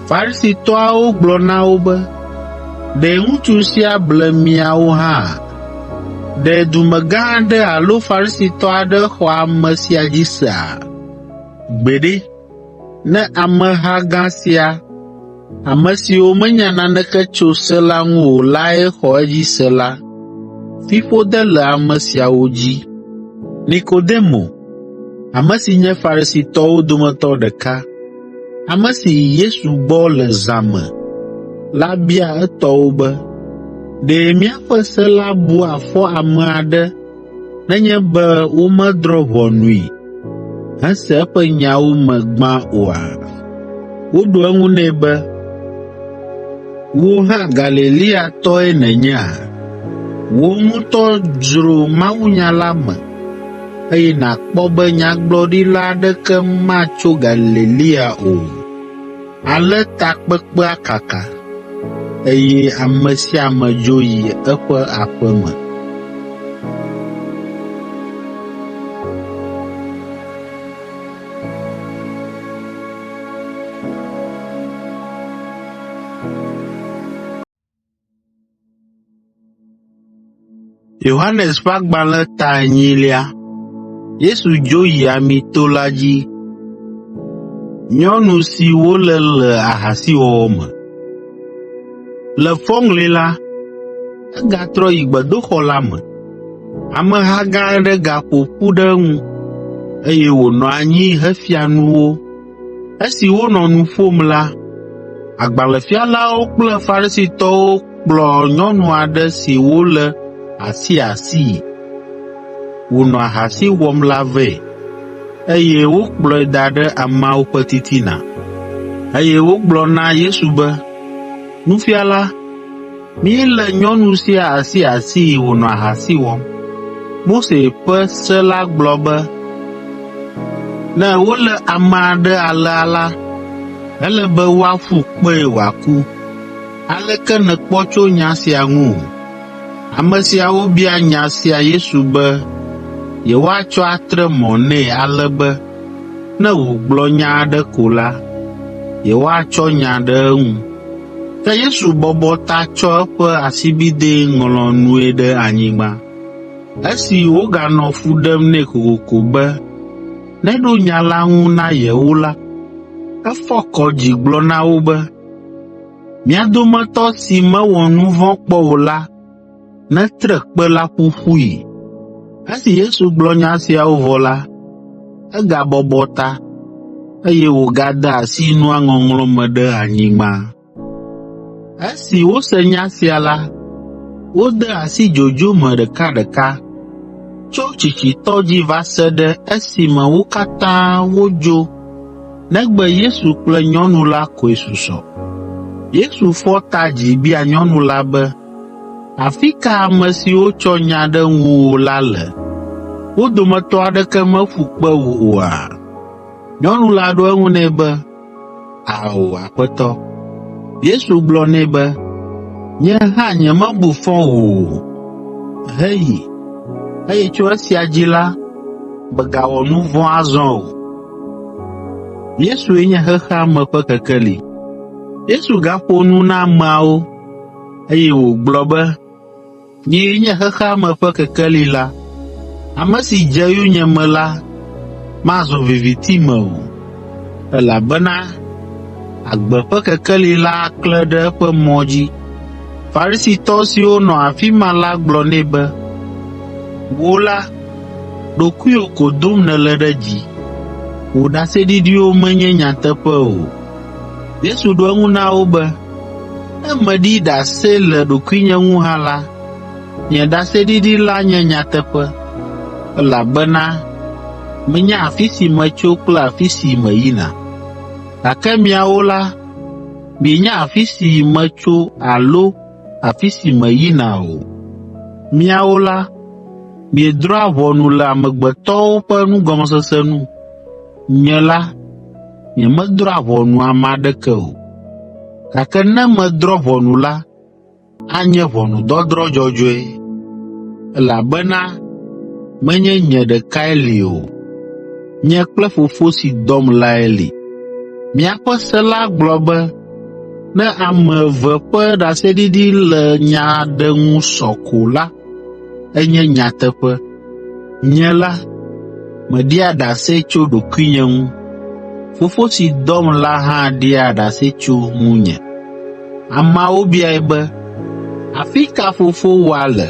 Farisitɔawo gblɔ na wo be, “Ɖe ŋutsu sia ble miawo hã? Ɖe dumegã aɖe alo Farisitɔ aɖe xɔ ame sia dzi sea? Gbeɖe, ne ameha gã sia, ame siwo menya naneke tso se la ŋu o lae xɔ edzi se la, fiƒode le ame siawo dzi.” Nikodemo, ame si nye Farisitɔwo dometɔ ɖeka, ame si yi Yesu gbɔ le zã me la bia etɔwo be, “Ɖe míaƒe se la bua fɔ ame aɖe nenye be womedrɔ̃ ʋɔnui hese eƒe nyawo me gbã oa?” Woɖo eŋu nɛ be, “Wò hã Galileatɔe nènyea? Wò ŋutɔ dzro mawunya la me, eye nàkpɔ be nyagblɔɖila aɖeke matso Galilea o.” Ale takpekpea kaka, eye ame sia ame dzo yi eƒe aƒe me. Yohanes ƒe agbalẽ ta enyilia. Yesu dzo yi Amito la dzi. Nyɔnu si wolé le ahasiwɔwɔ me. Le fɔŋli la, egatrɔ yi gbedoxɔ la me. Ameha gã aɖe gaƒo ƒu ɖe eŋu, eye wònɔ anyi hefia nu wo. Esi wonɔ nu ƒom la, agbalẽfialawo kple Farisitɔwo kplɔ nyɔnu aɖe si wolé asiasii, wònɔ ahasi wɔm la vɛ, eye wokplɔe da ɖe ameawo ƒe titina. Eye wogblɔ na Yesu be, “Nufiala, míelé nyɔnu sia asiasii wònɔ ahasi wɔm. Mose ƒe se la gblɔ be ne wolé ame aɖe alea la, ele be woaƒu kpee wòaku. Aleke nèkpɔ tso nya sia ŋu?” Ame siawo bia nya sia Yesu be yewoatsɔ atre mɔ nɛ ale be ne wògblɔ nya aɖe ko la, yewoatsɔ nya ɖe eŋu. Ke Yesu bɔbɔ ta tsɔ eƒe asibidɛ ŋlɔ nue ɖe anyigba. Esi woganɔ fu ɖem nɛ kokoko be neɖo nya la ŋu na yewo la, efɔ kɔ dzi gblɔ na wo be, “Mia dometɔ si mewɔ nu vɔ̃ kpɔ o la netre kpe la ƒuƒui.” Esi Yesu gblɔ nya siawo vɔ la, egabɔbɔ ta, eye wògade asi nua ŋɔŋlɔ me ɖe anyigba. Esi wose nya sia la, wode asi dzodzo me ɖekaɖeka, tso tsitsitɔ dzi va se ɖe esime wo katã wodzo negbe Yesu kple nyɔnu la koe susɔ. Yesu fɔ ta dzi bia nyɔnu la be, “Afi ka ame siwo tsɔ nya ɖe ŋuwò la le? Wo dometɔ aɖeke meƒu kpe wò oa?” Nyɔnu la ɖo eŋu nɛ be, “Ao, Aƒetɔ.” Yesu gblɔ nɛ be, “Nye hã nyemebu fɔ wò o. Heyi, eye tso esia dzi la, mègawɔ nu vɔ̃ azɔ o.” Yesue nye xexea me ƒe kekeli. Yesu gaƒo nu na ameawo, eye wògblɔ be, “Nyee nye xexea me ƒe kekeli la. Ame si dze yonyeme la mazɔ viviti me o, elabena agbe ƒe kekeli la aklẽ ɖe eƒe mɔ dzi.” Farisitɔ siwo nɔ afi ma la gblɔ nɛ be, “Wò la, ɖokuiwò ko dom nèle ɖe dzi. Wò ɖaseɖiɖiwo menye nyateƒe o.” Yesu ɖo eŋu na wo be, “Ne meɖi ɖase le ɖokuinye ŋu hã la, nye ɖaseɖiɖi la nye nyateƒe, elabena menya afi si metso kple afi si meyina. Gake miawo la, mienya afi si metso alo afi si meyina o. Miawo la, miedrɔ̃a ʋɔnu le amegbetɔwo ƒe nugɔmesese nu. Nye la, nyemedrɔ̃a ʋɔnu ame aɖeke o. Gake ne medrɔ̃ ʋɔnu la, anye ʋɔnudɔdrɔ̃ dzɔdzɔe, elabena menye nye ɖekae li o. Nye kple Fofo si dɔm lae li. Miaƒe se la gblɔ be ne ame eve ƒe ɖaseɖiɖi le nya aɖe ŋu sɔ ko la, enye nyateƒe. Nye la, meɖia ɖase tso ɖokuinye ŋu. Fofo si dɔm la hã ɖia ɖase tso ŋunye.” Ameawo biae be, “Afi ka fofowòa le?”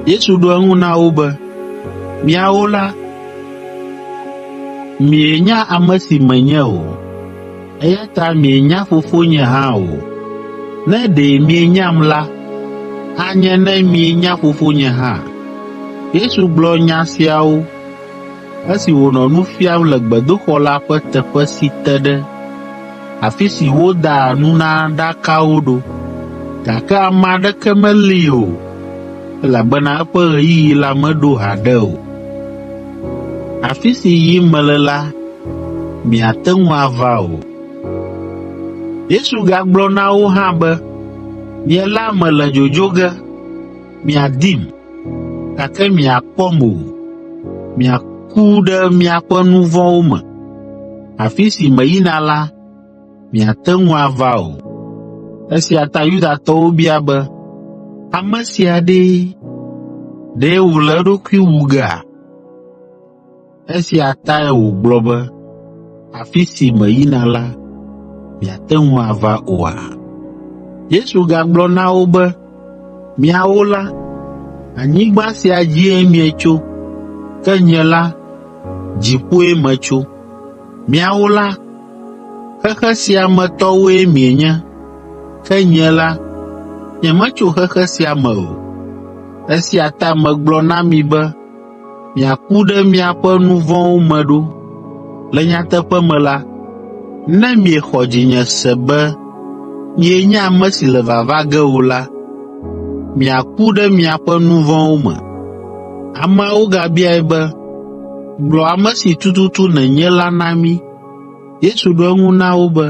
Yesu ɖo eŋu na wo be, “Miawo la, mienya ame si menye o, eya ta mienya Fofonye hã o. Ne ɖe mienyam la, anye ne mienya Fofonye hã.” Yesu gblɔ nya siawo esi wònɔ nu fiam le gbedoxɔ la ƒe teƒe si te ɖe afi si wodaa nunanaɖakawo ɖo, gake ame aɖeke melée o, elabena eƒe ɣeyiɣi la meɖo haɖe o. Afi si yim mele la, miate ŋu ava o.” Yesu gagblɔ na wo hã be, “Nye la mele dzodzo ge, miadim, gake miakpɔm o. Miaku ɖe miaƒe nu vɔ̃wo me. Afi si meyina la, miate ŋu ava o.” Esia ta Yudatɔwo bia be, “Ame sia ɖe, ɖe wòle eɖokui wu gea?” Esia tae wògblɔ be, “Afi si meyina la, miate ŋu ava oa?” Yesu gagblɔ na wo be, “Miawo la, anyigba sia dzie mietso, ke nye la, dziƒoe metso. Miawo la, xexe sia me tɔwoe mienye, ke nye la, nyemetso xexe sia me o. Esia ta megblɔ na mi be miaku ɖe miaƒe nu vɔ̃wo me ɖo. Le nyateƒe me la, ne miexɔ dzinye se be nyee nye ame si le vava ge o la, miaku ɖe miaƒe nu vɔ̃wo me.” Ameawo gabiae be, “Gblɔ ame si tututu nènye la na mí.” Yesu ɖo eŋu na wo be,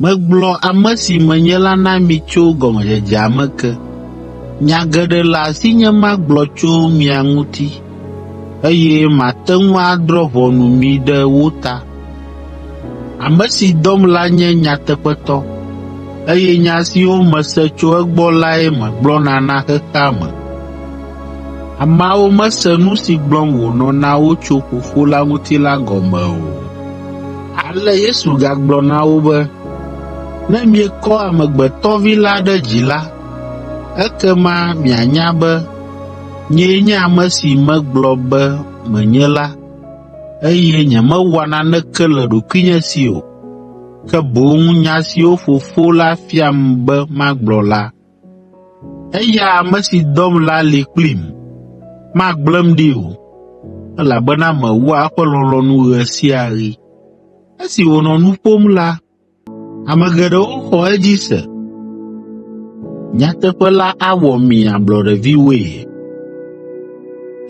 “Megblɔ ame si menye la na mi tso gɔmedzedzea me ke. Nya geɖe le asinye magblɔ tso mia ŋuti, eye mate ŋu adrɔ̃ ʋɔnu mi ɖe wo ta. Ame si dɔm la nye nyateƒetɔ, eye nya siwo mese tso egbɔ lae megblɔna na xexea me.” Ameawo mese nu si gblɔm wònɔ na wo tso Fofo la ŋuti la gɔme o. Ale Yesu gagblɔ na wo be, “Ne miekɔ Amegbetɔ Vi la ɖe dzi la, ekema mianya be nyee nye ame si megblɔ be menye la, eye nyemewɔa naneke le ɖokuinye si o, ke boŋ nya siwo Fofo la fiam be magblɔ la. Eya ame si dɔm la li kplim, magblẽm ɖi o, elabena mewɔa eƒe lɔlɔ̃nu ɣe sia ɣi.” Esi wònɔ nu ƒom la, ame geɖewo xɔ edzi se. Nyateƒe la awɔ mi ablɔɖeviwoe.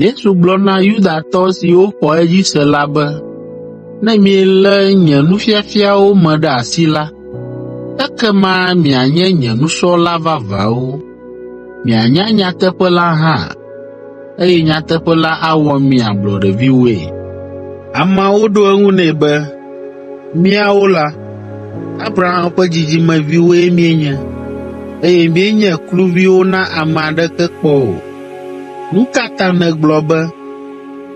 Yesu gblɔ na Yudatɔ siwo xɔ edzi se la be, “Ne mielé nye nufiafiawo me ɖe asi la, ekema mianye nye nusrɔ̃la vavãwo. Mianya nyateƒe la hã, eye nyateƒe la awɔ mi ablɔɖeviwoe.” Ameawo ɖo eŋu nɛ be, “Míawo la, Abraham ƒe dzidzimeviwoe míenye, eye míenye kluviwo na ame aɖeke kpɔ o. Nu ka ta nègblɔ be,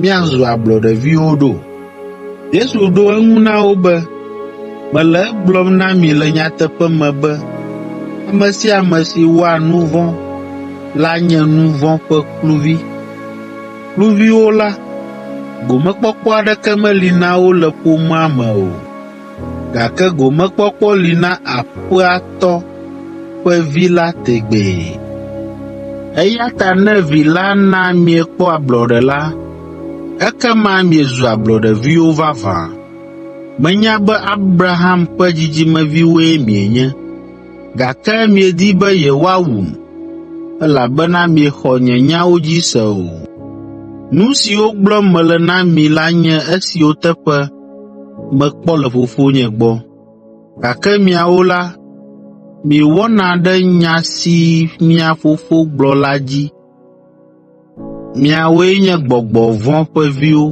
‘Míazu ablɔɖeviwo ɖo?’ ” Yesu ɖo eŋu na wo be, “Mele egblɔm na mi le nyateƒe me be ame sia ame si wɔa nu vɔ̃ la nye nu vɔ̃ ƒe kluvi. Kluviwo la, gomekpɔkpɔ aɖeke meli na wo le ƒomea me o, gake gomekpɔkpɔ li na aƒea tɔ ƒe vi la tegbee. Eya ta ne Vi la na miekpɔ ablɔɖe la, ekema miezu ablɔɖeviwo vavã. Menya be Abraham ƒe dzidzimeviwoe mienye, gake miedi be yewoawum, elabena miexɔ nye nyawo dzi se o. Nu siwo gblɔm mele na mi la nye esiwo teƒe mekpɔ le Fofonye gbɔ, gake miawo la, Miewɔna ɖe nya si mia fofo gblɔ la dzi. Miawoe nye gbɔgbɔ vɔ̃ ƒe viwo.”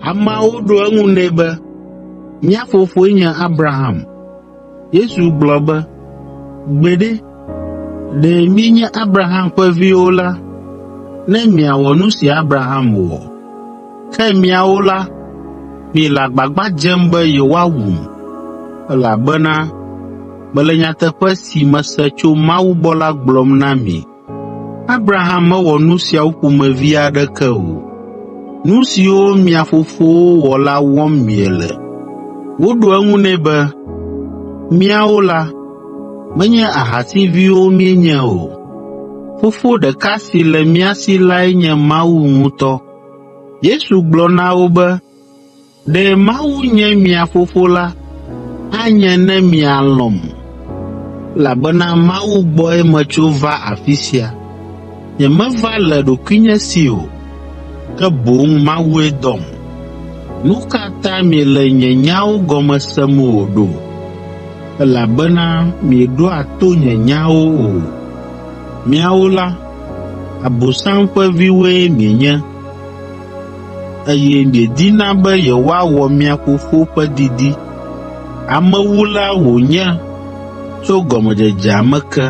Ameawo ɖo eŋu nɛ be, “Mía fofoe nye Abraham.” Yesu gblɔ be, “Gbeɖe, ɖe mienye Abraham ƒe viwo la, ne miawɔ nu si Abraham wɔ. Ke miawo la, miele agbagba dzem be yewoawum, elabena mele nyateƒe si mese tso Mawu gbɔ la gblɔm na mi. Abraham mewɔ nu siawo ƒomevi aɖeke o. Nu siwo mia fofowo wɔ la wɔm miele.” Woɖo eŋu nɛ be, “Míawo la, menye ahasiviwo míenye o. Fofo ɖeka si le mía si lae nye Mawu ŋutɔ.” Yesu gblɔ na wo be, “Ɖe Mawu nye mia Fofo la, anye ne mialɔ̃m, elabena Mawu gbɔe metso va afi sia. Nyemeva le ɖokuinye si o, ke boŋ Mawue dɔm. Nu ka ta miele nye nyawo gɔme sem o ɖo? Elabena mieɖoa to nye nyawo o. Miawo la, Abosam ƒe viwoe mienye, eye miedina be yewoawɔ mia fofo ƒe didi. Amewula wònye tso gɔmedzedzea me ke,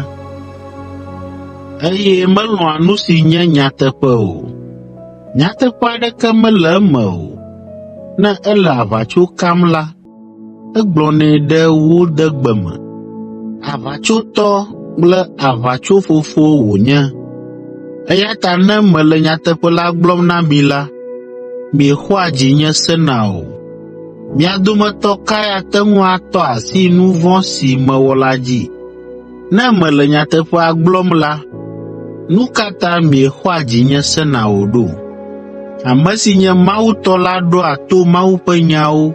eye melɔ̃a nu si nye nyateƒe o. Nyateƒe aɖeke mele eme o. Ne ele aʋatso kam la, egblɔnɛ ɖe wo de gbe me. Aʋatsotɔ kple aʋatsofofo wònye. Eya ta ne mele nyateƒe la gblɔm na mi la, miexɔa dzinye sena o. Mia dometɔ kae ate ŋu atɔ asi nu vɔ̃ si mewɔ la dzi? Ne mele nyateƒea gblɔm la, nu ka ta miexɔa dzinye sena o ɖo? Ame si nye Mawu tɔ la ɖoa to Mawu ƒe nyawo.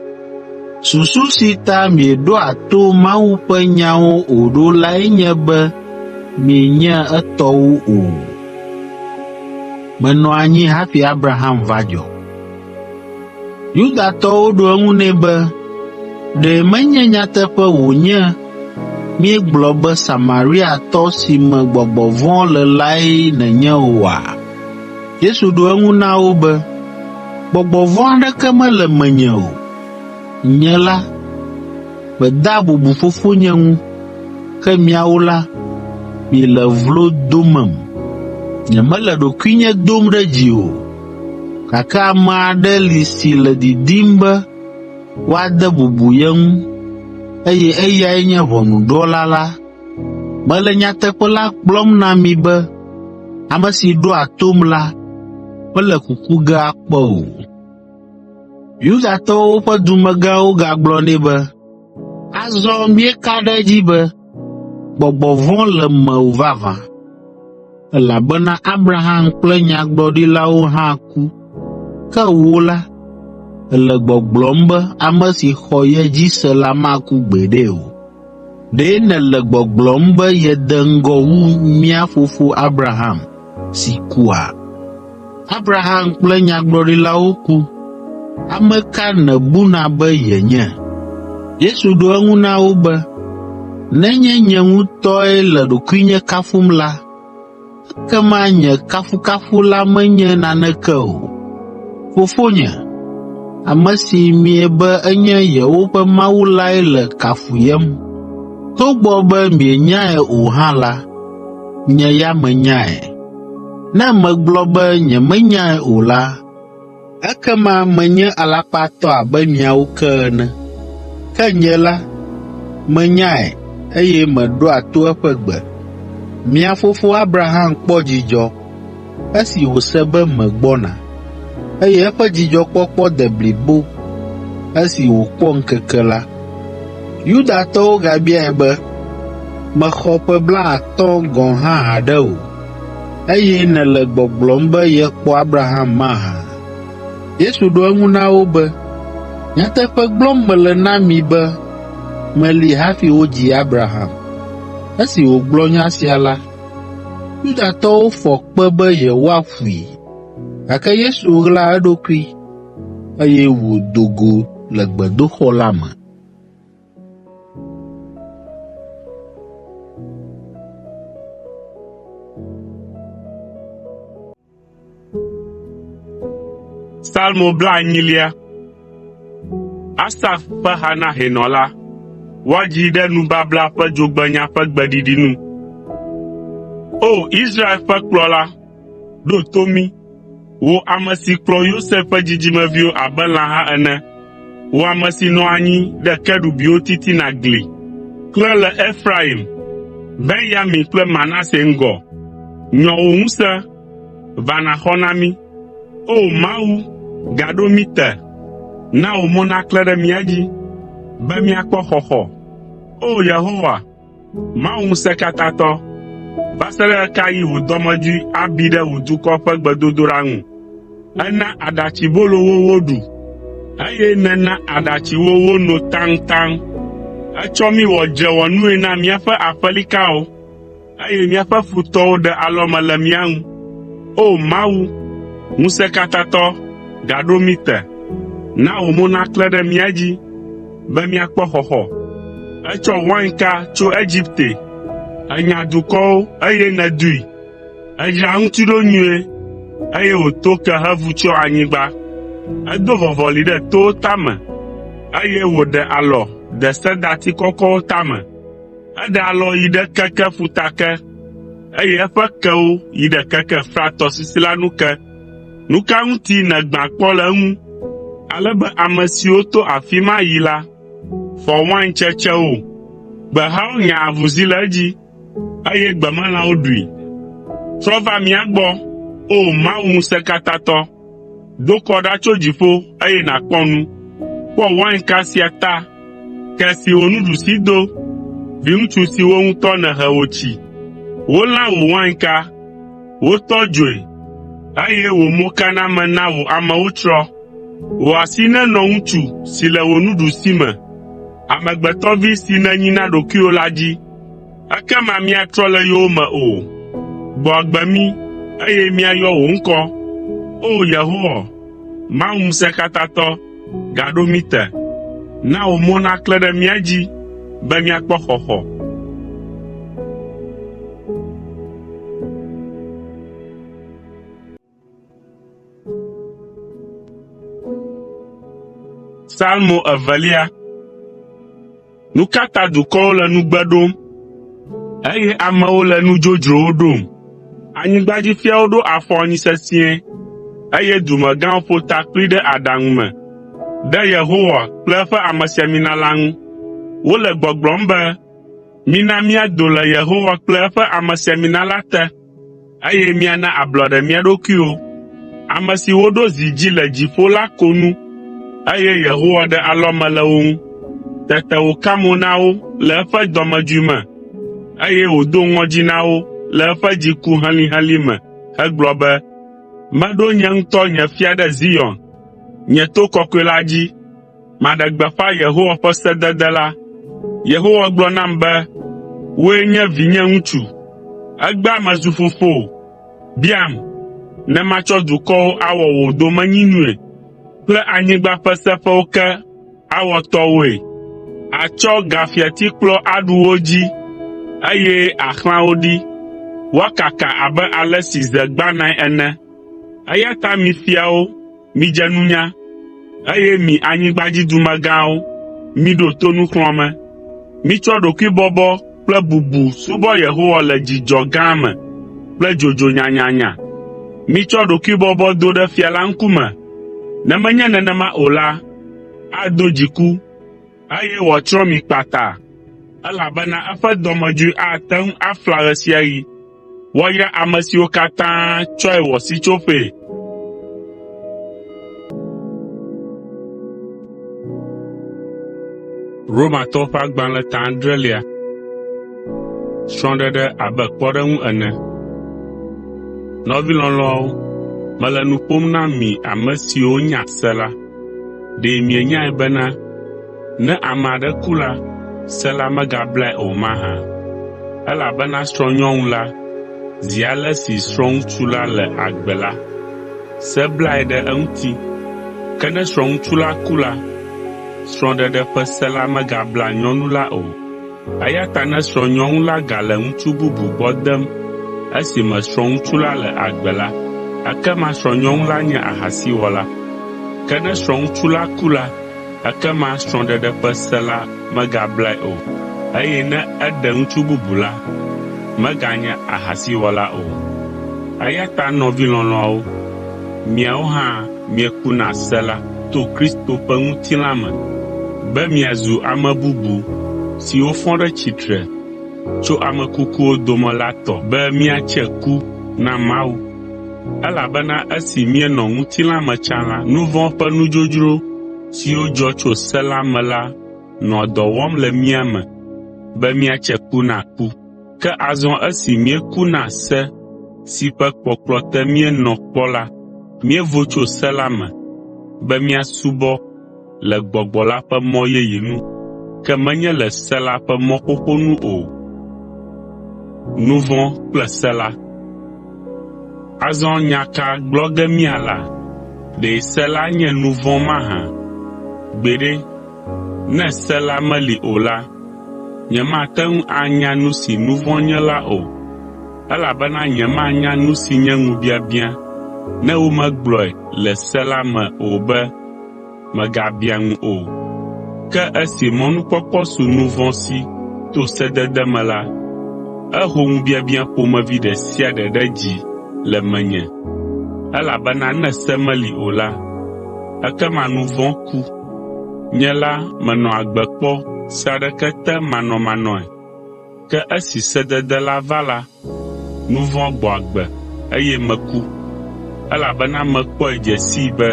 Susu si ta mieɖoa to Mawu ƒe nyawo o ɖo lae nye be mienye etɔwo o. Menɔ anyi hafi Abraham va dzɔ. Yudatɔwo ɖo eŋu nɛ be, “Ɖe menye nyateƒe wònye míegblɔ be Samariatɔ si me gbɔgbɔ vɔ̃ le lae nènye oa?” Yesu ɖo eŋu na wo be, “Gbɔgbɔ vɔ̃ aɖeke mele menye o. Nye la, medea bubu Fofonye ŋu, ke miawo la, miele vlo domem. Nyemele ɖokuinye dom ɖe dzi o, gake ame aɖe li si le didim be woade bubu ye ŋu, eye eyae nye ʋɔnudrɔ̃la la. Mele nyateƒe la gblɔm na mi be ame si ɖoa tom la mele kuku ge akpɔ o.” Yudatɔwo ƒe dumegãwo gagblɔ nɛ be, “Azɔ míeka ɖe edzi be gbɔgbɔ vɔ̃ le mewò vavã, elabena Abraham kple nyagblɔɖilawo hã ku, ke wò la, èle gbɔgblɔm be ame si xɔ ye dzi se la maku gbeɖe o. Ɖe nèle gbɔgblɔm be yede ŋgɔ wu mía fofo Abraham si kua? Abraham kple nyagblɔɖilawo ku. Ame ka nèbuna be yenye?” Yesu ɖo eŋu na wo be, “Nenye nye ŋutɔe le ɖokuinye kafum la, ekema nye kafukafu la menye naneke o. Fofonye, ame si miebe enye yewoƒe Mawu lae le kafuyem. Togbɔ be mienyae o hã la, nye ya menyae. Ne megblɔ be nyemenyae o la, ekema menye alakpatɔ abe miawo ke ene. Ke nye la, menyae eye meɖoa to eƒe gbe. Mia fofo Abraham kpɔ dzidzɔ esi wòse be megbɔna, eye eƒe dzidzɔkpɔkpɔ de blibo esi wòkpɔ ŋkeke la.” Yudatɔwo gabiae be, “Mèxɔ ƒe blaatɔ̃ gɔ̃ hã haɖe o, eye nèle gbɔgblɔm be yekpɔ Abraham mahã?” Yesu ɖo eŋu na wo be, “Nyateƒe gblɔm mele na mi be meli hafi wodzi Abraham.” Esi wògblɔ nya sia la, Yudatɔwo fɔ kpe be yewoaƒui, gake Yesu ɣla eɖokui, eye wòdo go le gbedoxɔ la me. Psalmo blaenyilia. Asaf ƒe ha na hɛnɔ la. Woadzii ɖe nubabla ƒe dzogbenya ƒe gbeɖiɖi nu. O! Israel ƒe kplɔla, ɖo to mí, wò ame si kplɔ Yosef ƒe dzidzimeviwo abe lãha ene, wò ame si nɔ anyi ɖe kerubiwo titina gli, klẽ le Efraim, Benyamin kple Manase ŋgɔ. Nyɔ wò ŋusẽ, va nàxɔ na mí. O! Mawu, gaɖo mí te, na wò mo naklẽ ɖe mía dzi, be míakpɔ xɔxɔ. O! Yehowa, Mawu Ŋusẽkatãtɔ, va se ɖe ɣe ka ɣi wò dɔmedzoe abi ɖe wò dukɔ ƒe gbedodoɖa ŋu? Èna aɖatsibolo wo woɖu, eye nèna aɖatsi wo wono taŋtaŋ. Ètsɔ mí wɔ dzrewɔnue na míaƒe aƒelikawo, eye míaƒe futɔwo ɖe alɔme le mía ŋu. O! Mawu, Ŋusẽkatãtɔ, gaɖo mí te, na wò mo naklẽ ɖe mía dzi be míakpɔ xɔxɔ. Ètsɔ wainka tso Egipte, ènya dukɔwo eye nèdoe. Èdzra eŋuti ɖo nyuie, eye wòto ke hevu tsyɔ anyigba. Edo vɔvɔli ɖe towo tame, eye wòɖe alɔ de sedati kɔkɔwo tame. Eɖe alɔ yi ɖe keke ƒuta ke, eye eƒe kewo yi ɖe keke Frat tɔsisi la nu ke. Nu ka ŋuti nègbã kpɔ le eŋu, ale be ame siwo to afi ma yi la fɔ wain tsetsewo? Gbehawo nya avuzi le edzi, eye gbemelãwo ɖui. Trɔ va mía gbɔ, O Mawu Ŋusẽkatãtɔ! Do kɔ ɖa tso dziƒo eye nàkpɔ nu. Kpɔ wainka sia ta, ke si wò nuɖusi do, viŋutsu si wò ŋutɔ nèhe wòtsi. Wolã wò wainka, wotɔ dzoe, eye wò mokaname na wò amewo tsrɔ̃. Wò asi nenɔ ŋutsu si le wò nuɖusime, amegbetɔvi si nènyi na ɖokuiwò la dzi. Ekema míatrɔ le yowòme o. Gbɔ agbe mí, eye míayɔ wò ŋkɔ. O! Yehowa, Mawu Ŋusẽkatãtɔ, gaɖo mí te. Na wò mo naklẽ ɖe mía dzi be míakpɔ xɔxɔ. Psalmo evelia. Nu ka ta dukɔwo le nugbe ɖom, eye amewo le nu dzodzrowo ɖom? Anyigbadzifiawo ɖo afɔ anyi sesĩe, eye dumegãwo ƒo ta kpli ɖe aɖaŋu me ɖe Yehowa kple eƒe amesiamina la ŋu. Wole gbɔgblɔm be, “Mina míado le Yehowa kple eƒe amesiamina la te, eye míana ablɔɖe mía ɖokuiwo. Ame si woɖo zi dzi le dziƒo la ko nu, eye Yehowa ɖe alɔme le wo ŋu. Tete wòka mo na wo le eƒe dɔmedzoe me, eye wòdo ŋɔdzi na wo le eƒe dziku helĩhelĩ me hegblɔ be, “Meɖo nye ŋutɔ nye fia ɖe Zion, nye to kɔkɔe la dzi.” Maɖe gbeƒã Yehowa ƒe sedede la. Yehowa gblɔ nam be, “Wòe nye vinye ŋutsu, egbea mezu fofowò. Biam, ne matsɔ dukɔwo awɔ wò domenyinui kple anyigba ƒe seƒewo ke awɔ tɔwòe. Àtsɔ gafiatikplɔ aɖu wo dzi, eye àxlã wo ɖi, woakaka abe ale si ze gbãnae ene.” Eya ta mi fiawo, midze nunya, eye mi anyigbadzidumegãwo, miɖo to nuxlɔ̃ame. Mitsɔ ɖokuibɔbɔ kple bubu subɔ Yehowa le dzidzɔ gã me kple dzodzo nyanyanya. Mitsɔ ɖokuibɔbɔ do ɖe fia la ŋkume, ne menye nenema o la, ado dziku, eye wòatsrɔ̃ mi kpata, elabena eƒe dɔmedzoe ate ŋu afla ɣe sia ɣi. Woayra ame siwo katã tsɔe wɔ sitsoƒee. Romatɔwo ƒe agbalẽ ta adrelia. Srɔ̃ɖeɖe abe kpɔɖeŋu ene. Nɔvi lɔlɔ̃awo, mele nu ƒom na mi ame siwo nya se la. Ɖe mienyae bena ne ame aɖe ku la, se la megablae o mahã? Elabena srɔ̃nyɔnu la, zi ale si srɔ̃ŋutsu la le agbe la, se blae ɖe eŋuti. Ke ne srɔ̃ŋutsu la ku la, srɔ̃ɖeɖe ƒe se la megabla nyɔnu la o. Eya ta ne srɔ̃nyɔnu la gale ŋutsu bubu gbɔ dem esime srɔ̃ŋutsu la le agbe la, ekema srɔ̃nyɔnu la nye ahasiwɔla. Ke ne srɔ̃ŋutsu la ku la, ekema srɔ̃ɖeɖe ƒe se la megablae o, eye ne eɖe ŋutsu bubu la, meganye ahasiwɔla o. Eya ta nɔvi lɔlɔ̃awo, miawo hã mieku na se la to Kristo ƒe ŋutilã me be miazu ame bubu siwo fɔ ɖe tsitre tso ame kukuwo dome la tɔ be míatse ku na Mawu. Elabena esi míenɔ ŋutilã me tsã la, nu vɔ̃ ƒe nudzodzro siwo dzɔ tso se la me la nɔa dɔ wɔm le mía me be míatse ku na ku. Ke azɔ esi míeku na se si ƒe kpɔkplɔ te míenɔ kpɔ la, míevo tso se la me be míasubɔ le Gbɔgbɔ la ƒe mɔ yeye nu, ke menye le se la ƒe mɔ xoxo nu o. Azɔ nya ka gblɔ ge míala? Ɖe se la nye nu vɔ̃ mahã? Gbeɖe! Ne se la meli o la, nyemate ŋu anya nu si nu vɔ̃ nye la o, elabena nyemanya nu si nye ŋubiabiã ne womegblɔe le se la me o be, “Mègabiã ŋu o.” Ke esi mɔnukpɔkpɔ su nu vɔ̃ si to sedede me la, eho ŋubiabiã ƒomevi ɖe sia ɖe ɖe dzi le menye, elabena ne se meli o la, ekema nu vɔ̃ ku. Nye la menɔ agbe kpɔ se aɖeke te manɔmanɔe, ke esi sedede la va la, nu vɔ̃ gbɔ agbe eye meku, elabena mekpɔe dze sii be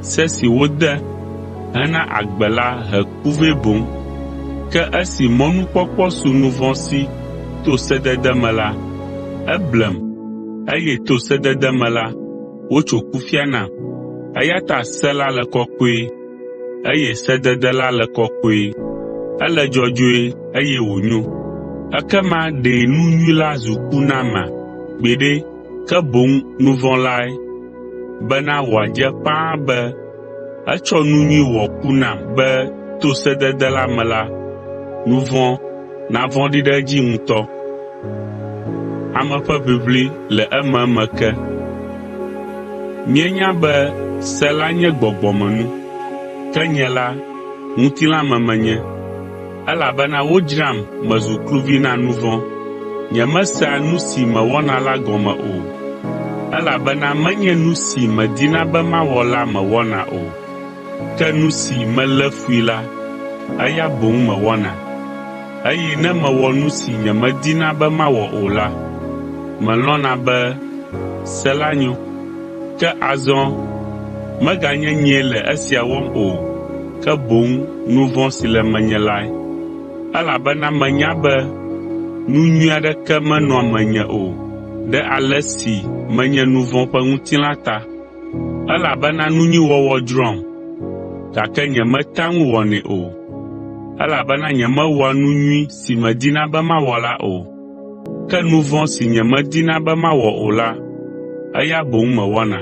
se si wode hena agbe la he ku vɛ boŋ. Ke esi mɔnukpɔkpɔ su nu vɔ̃ si to sedede me la, eblem, eye to sedede me la, wotso kufia nam. Eya ta se la le kɔkɔe, eye sedede la le kɔkɔe, ele dzɔdzɔe eye wònyo. Ekema ɖe nu nyui la zu ku nama? Gbeɖe, ke boŋ nu vɔ̃ lae, bena wòadze ƒãa be etsɔ nu nyui wɔ ku nam be to sedede la me la, nu vɔ̃ navɔ̃ɖi ɖe edzi ŋutɔ. Míenya be se la nye gbɔgbɔmenu, ke nye la, ŋutilãme menye, elabena wodzram mezu kluvi na nu vɔ̃. Nyemesea nu si mewɔna la gɔme o, elabena menye nu si medina be mawɔ la mewɔna o, ke nu si melé fui la, eya boŋ mewɔna. Eye ne mewɔ nu si nyemedina be mawɔ o la, melɔ̃na be se la nyo. Ke azɔ meganye nyee le esia wɔm o, ke boŋ nu vɔ̃ si le menye lae. Elabena menya be nu nyui aɖeke menɔa menye o ɖe ale si menye nu vɔ̃ ƒe ŋutilã ta. Elabena nu nyui wɔwɔ dzroam, gake nyemetea ŋu wɔnɛ o, elabena nyemewɔa nu nyui si medina be mawɔ la o, ke nu vɔ̃ si nyemedina be mawɔ o la, eya boŋ mewɔna.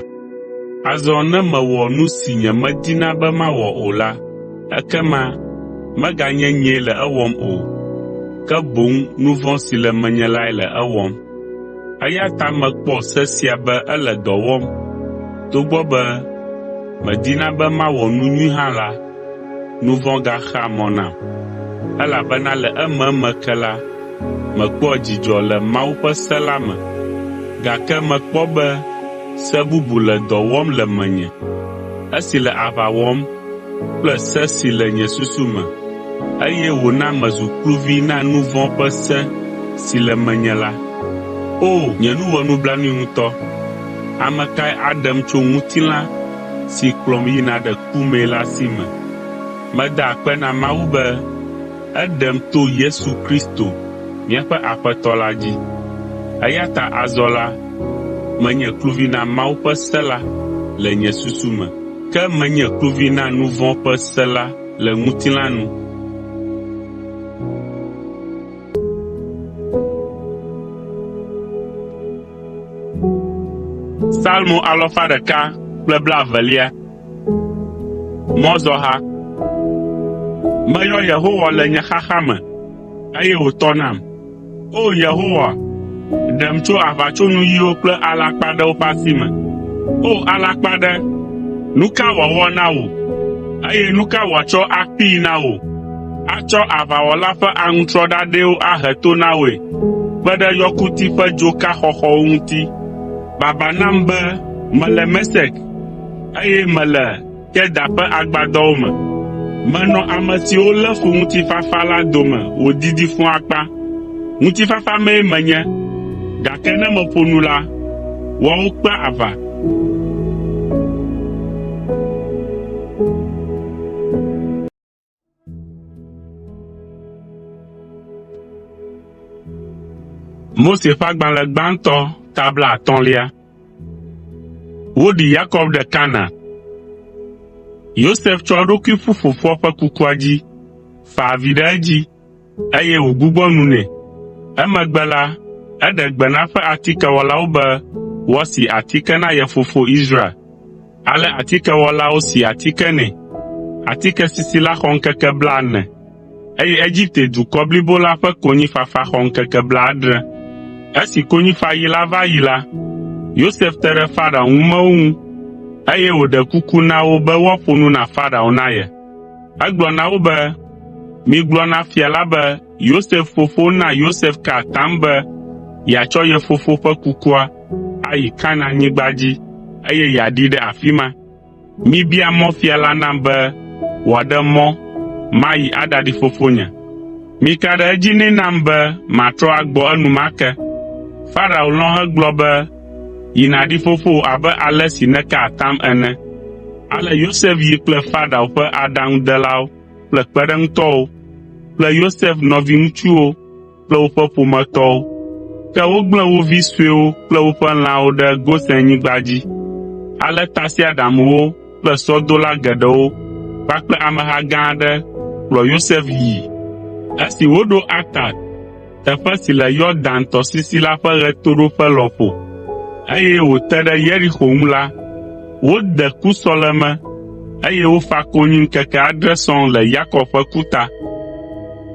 Azɔ ne mewɔ nu si nyemedina be mawɔ o la, ekema meganye nyee le ewɔm o, ke boŋ nu vɔ̃ si le menye lae le ewɔm. Eya ta mekpɔ se sia be ele dɔ wɔm, togbɔ be medina be mawɔ nu nyui hã la, nu vɔ̃ gaxea mɔ nam, elabena le ememe ke la, mekpɔa dzidzɔ le Mawu ƒe se la me, gake mekpɔ be se bubu le dɔ wɔm le menye, esi le aʋa wɔm kple se si le nye susu me, eye wòna mezu kluvi na nu vɔ̃ ƒe se si le menye la. O! Nye nu wɔ nublanui ŋutɔ! Ame kae aɖem tso ŋutilã si kplɔm yina ɖe ku mee la si me? Meda akpe na Mawu be eɖem to Yesu Kristo míaƒe Aƒetɔ la dzi. Eya ta azɔ la, menye kluvi na Mawu ƒe se la le nye susu me, ke menye kluvi na nu vɔ̃ ƒe se la le ŋutilã nu. Salmo 122. Meyɔ Yehowa le nye xaxa me, eye wòtɔ nam. O! Yehowa, Ɖem tso aʋatsonuyiwo kple alakpaɖewo ƒe asi me. O alakpaɖe, nu ka wòawɔ na wò, eye nu ka wòatsɔ akpee na wò? Atsɔ aʋawɔla ƒe aŋutrɔ ɖaɖɛwo ahe to na wòe kpe ɖe yɔkuti ƒe dzoka xɔxɔwo ŋuti. Baba nam be mele Mesek, eye mele Kedar ƒe agbadɔwo me. Menɔ ame siwo lé fu ŋutifafa la dome wòdidi fũu akpa. Ŋutifafa mee menye, gake ne meƒo nu la, woawo kpea aʋa. Mose ƒe agbalẽ gbãtɔ ta blaatɔ̃lia. Woɖi Yakob ɖe Kanaan. Yosef tsɔ eɖokui ƒu fofoa ƒe kukua dzi, fa avi ɖe edzi, eye wògbugbɔ nu nɛ. Emegbe la, eɖe gbe na eƒe atikewɔlawo be woasi atike na ye fofo Israel. Ale atikewɔlawo si atike nɛ. Atike sisi la xɔ ŋkeke blaene, eye Egipte dukɔ blibo la ƒe konyifafa xɔ ŋkeke blaadre. Esi konyifaɣi la va yi la, Yosef te ɖe Farao ŋumewo ŋu, eye wòɖe kuku na wo be woaƒo nu na Farao na ye. Egblɔ na wo be, “Migblɔ na fia la be Yosef fofo na Yosef ka atam be yeatsɔ ye fofo ƒe kukua ayi Kanaanyigba dzi eye yeaɖii ɖe afi ma. Mibia mɔ fia la nam be wòaɖe mɔ mayi aɖaɖi fofonye. Mika ɖe edzi nɛ nam be matrɔ agbɔ enumake.” Farao lɔ̃ hegblɔ be, “Yi nàɖi fofowò abe ale si nèka atam ene.” Ale Yosef yi kple Farao ƒe aɖaŋudelawo kple kpeɖeŋutɔwo kple Yosef nɔviŋutsuwo kple woƒe ƒometɔwo. Ke wogblẽ wo vi suewo kple woƒe lãwo ɖe Gosenyigba dzi. Ale tasiaɖamwo kple sɔdola geɖewo kpakple ameha gã aɖe kplɔ Yosef yii. Esi woɖo Atad, teƒe si le Yɔdan tɔsisi la ƒe ɣetoɖoƒe lɔƒo, eye wòte ɖe Yeriko ŋu la, wode kusɔleme, eye wofa konyi ŋkeke adre sɔŋ le Yakob ƒe ku ta.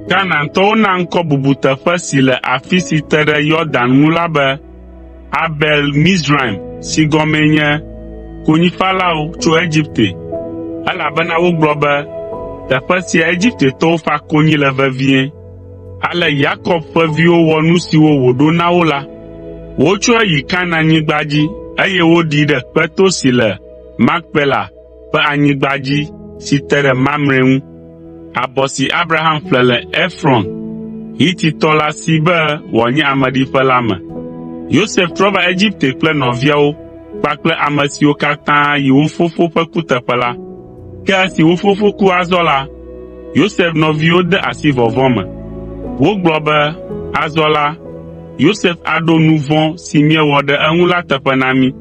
Kanaantɔwo na ŋkɔ bubuteƒe si le afi si te ɖe Yɔdan ŋu la be Abel Mizraim si gɔmee nye “Konyifalawo tso Egipte,” elabena wogblɔ be, “Teƒe sia Egiptetɔwo fa konyi le vevie.” Ale Yakob ƒe viwo wɔ nu siwo wòɖo na wo la. Wotsɔe yi Kanaanyigba dzi, eye woɖii ɖe kpeto si le Makpela ƒe anyigba dzi si te ɖe Mamre ŋu, abɔ si Abraham ƒle le Efrɔn, Hititɔ la si be wòanye ameɖiƒe la me. Yosef trɔ va Egipte kple nɔviawo kpakple ame siwo katã yi wo fofo ƒe kuteƒe la. Ke esi wo fofo ku azɔ la, Yosef nɔviwo de asi vɔvɔ̃ me. Wogblɔ be, “Azɔ la, Yosef aɖo nu vɔ̃ si míewɔ ɖe eŋu la teƒe na mí.”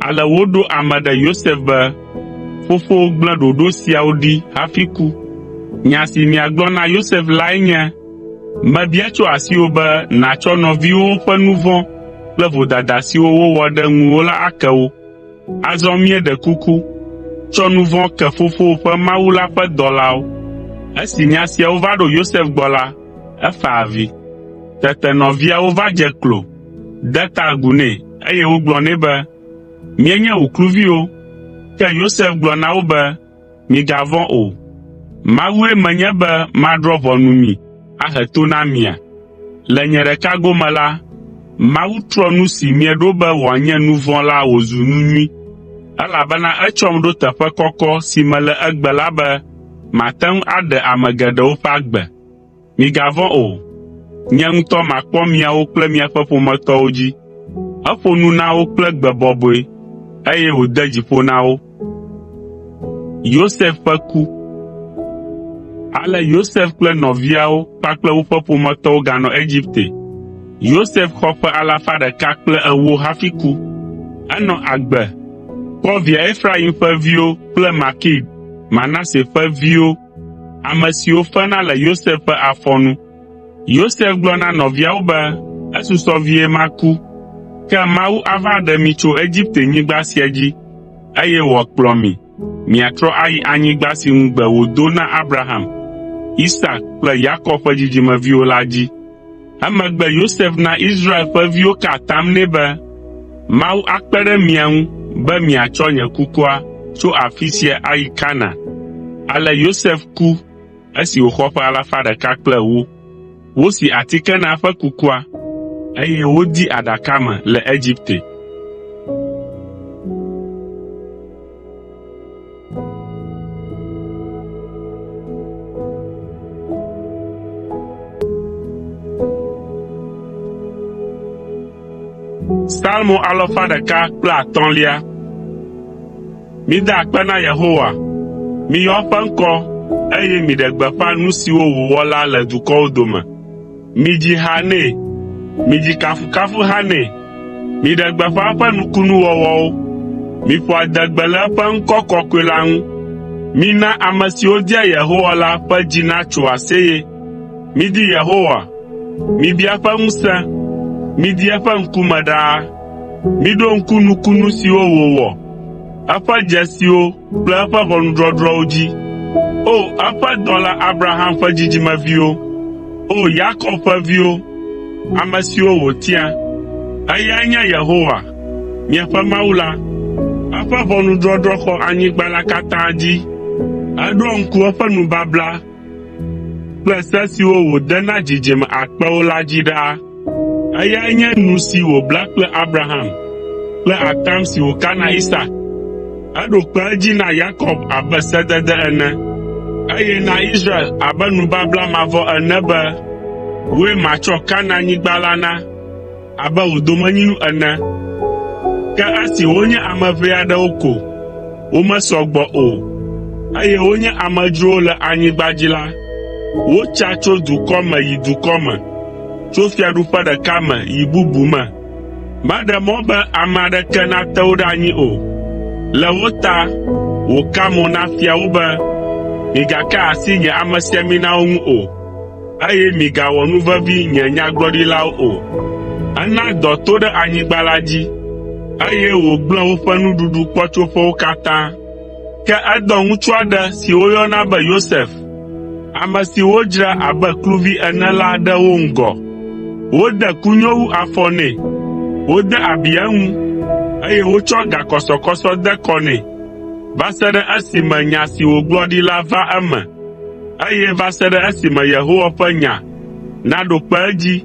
Ale woɖo ame ɖe Yosef be, “Fofowò gblẽ ɖoɖo siawo ɖi hafi ku. Nya si miagblɔ na Yosef lae nye, ‘Mebia tso asiwò be nàtsɔ nɔviwòwo ƒe nu vɔ̃ kple vodada siwo wowɔ ɖe ŋuwò la ake wo.’ Azɔ míeɖe kuku, tsɔ nu vɔ̃ ke fofowò ƒe Mawu la ƒe dɔlawo.” Esi nya siawo va ɖo Yosef gbɔ la, efa avi. Tete nɔviawo va dze klo, de ta agu nɛ, eye wogblɔ nɛ be, “Míenye wò kluviwo.” Ke Yosef gblɔ na wo be, “Migavɔ̃ o. Mawue menye be madrɔ̃ ʋɔnu mi ahe to na mia? Le nye ɖeka gome la, Mawu trɔ nu si mieɖo be wòanye nu vɔ̃ la wòzu nu nyui, elabena etsɔm ɖo teƒe kɔkɔ si mele egbe la be mate ŋu aɖe ame geɖewo ƒe agbe. Migavɔ̃ o, nye ŋutɔ makpɔ miawo kple miaƒe ƒometɔwo dzi.” Eƒo nu na wo kple gbe bɔbɔe, eye wòde dzi ƒo na wo. Ale Yosef kple nɔviawo kpakple woƒe ƒometɔwo ganɔ Egipte. Yosef xɔ ƒe alafa ɖeka kple ewo hafi ku. Enɔ agbe, kpɔ via Efraim ƒe viwo kple Makir, Manase ƒe viwo ame siwo fena le Yosef ƒe afɔ nu. Yosef gblɔ na nɔviawo be, “Esusɔ vie maku, ke Mawu ava ɖe mi tso Egiptenyigba sia dzi, eye wòakplɔ mi miatrɔ ayi anyigba si ŋugbe wòdo na Abraham, Isak kple Yakob ƒe dzidzimeviwo la dzi.” Emegbe Yosef na Israel ƒe viwo ka atam nɛ be, “Mawu akpe ɖe mia ŋu be miatsɔ nye kukua tso afi sia ayi Kanaan.” Ale Yosef ku esi wòxɔ ƒe alafa ɖeka kple ewo. Wosi atike na eƒe kukua, eye wodee aɖaka me le Egipte. Psalmo alafa ɖeka kple atɔ̃lia. Mida akpe na Yehowa, miyɔ eƒe ŋkɔ, eye miɖe gbeƒã nu siwo wòwɔ la le dukɔwo dome. Midzi ha nɛ, midzi kafukafuha nɛ, miɖe gbeƒã eƒe nukunuwɔwɔwo, miƒo adegbe le eƒe ŋkɔ kɔkɔe la ŋu. Mina ame siwo dia Yehowa la ƒe dzi natso aseye. Midi Yehowa, mibia eƒe ŋusẽ, midi eƒe ŋkume ɖaa. Miɖo ŋku nukunu siwo wòwɔ, eƒe dzesiwo kple eƒe ʋɔnudɔdrɔ̃wo dzi. O! Eƒe dɔla Abraham ƒe dzidzimeviwo, O! Yakob ƒe viwo, ame siwo wòtia. Eyae nye Yehowa, miaƒe Mawu la. Eƒe ʋɔnudɔdrɔ̃ xɔ anyigba la katã dzi. Eɖoa ŋku eƒe nubabla kple se siwo wòde na dzidzime akpewo la dzi ɖaa. Eyae nye nu si wòbla kple Abraham kple atam si wòka na Isak. Eɖo kpe edzi na Yakob abe sedede ene, eye na Israel abe nubabla mavɔ ene be, “Wòe matsɔ Kanaanyigba la na abe wò domenyinu ene.” Ke esi wonye ame ʋɛ aɖewo ko, womesɔ gbɔ o, eye wonye amedzrowo le anyigba dzi la, wotsa tso dukɔ me yi dukɔ me, tso fiaɖuƒe ɖeka me yi bubu me. Meɖe mɔ be ame aɖeke nate wo ɖe anyi o. Le wo ta wòka mo na fiawo be, “Migaka asi nye amesiaminawo ŋu o, eye migawɔ nuvevi nye nyagblɔɖilawo o.” Ena dɔ to ɖe anyigba la dzi, eye wògblẽ woƒe nuɖuɖukpɔtsoƒewo katã. Ke edɔ ŋutsu aɖe si woyɔna be Yosef, ame si wodzra abe kluvi ene la ɖe wo ŋgɔ. Wode kunyowu afɔ nɛ, wode abi eŋu, eye wotsɔ gakɔsɔkɔsɔ de kɔ nɛ va se ɖe esime nya si wògblɔ ɖi la va eme, eye va se ɖe esime Yehowa ƒe nya naɖo kpe edzi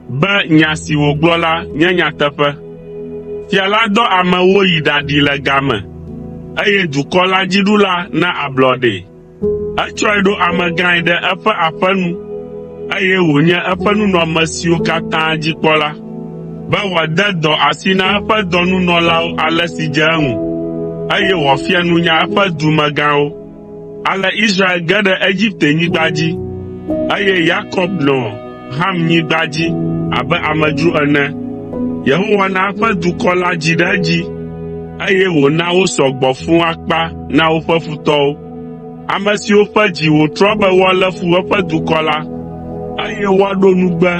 be nya si wògblɔ la nye nyateƒe. Fia la dɔ ame woyi ɖaɖee le game, eye dukɔ la dziɖula na ablɔɖee. Etsɔe ɖo amegãe ɖe eƒe aƒe nu, eye wònye eƒe nunɔamesiwo katã dzikpɔla, be wòade dɔ asi na eƒe dɔnunɔlawo ale si dze eŋu, eye wòafia nunya eƒe dumegãwo. Ale Israel ge ɖe Egiptenyigba dzi, eye Yakob nɔ Hamnyigba dzi abe amedzro ene. Yehowa na eƒe dukɔ la dzi ɖe edzi, eye wòna wosɔ gbɔ fũu akpa na woƒe futɔwo, ame siwo ƒe dzi wòtrɔ be woalé fu eƒe dukɔ la, eye woaɖo nugbe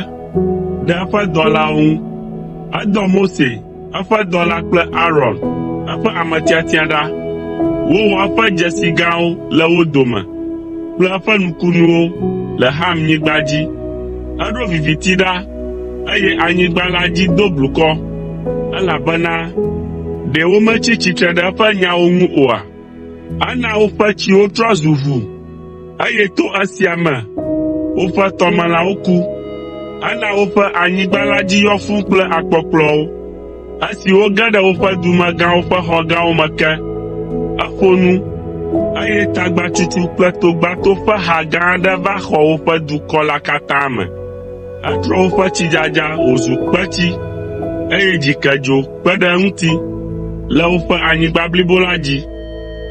ɖe eƒe dɔlawo ŋu. Edɔ Mose, eƒe dɔla kple Aron, eƒe ame tiatia ɖa. Wowɔ eƒe dzesi gãwo le wo dome kple eƒe nukunuwo le Hamnyigba dzi. Eɖo viviti ɖa, eye anyigba la dzi do blukɔ, elabena ɖe wometsi tsitre ɖe eƒe nyawo ŋu oa? Ena woƒe tsiwo trɔ zu ʋu, eye to esia me woƒe tɔmelãwo ku. Ena woƒe anyigba la dzi yɔ fũu kple akpɔkplɔwo, esi woge ɖe woƒe dumegãwo ƒe xɔ gãwo me ke. Eƒo nu, eye tagbatsutsu kple togbato ƒe ha gã aɖe va xɔ woƒe dukɔ la katã me. Etrɔ woƒe tsidzadza wòzu kpetsi, eye dzikedzo kpe ɖe eŋuti le woƒe anyigba blibo la dzi.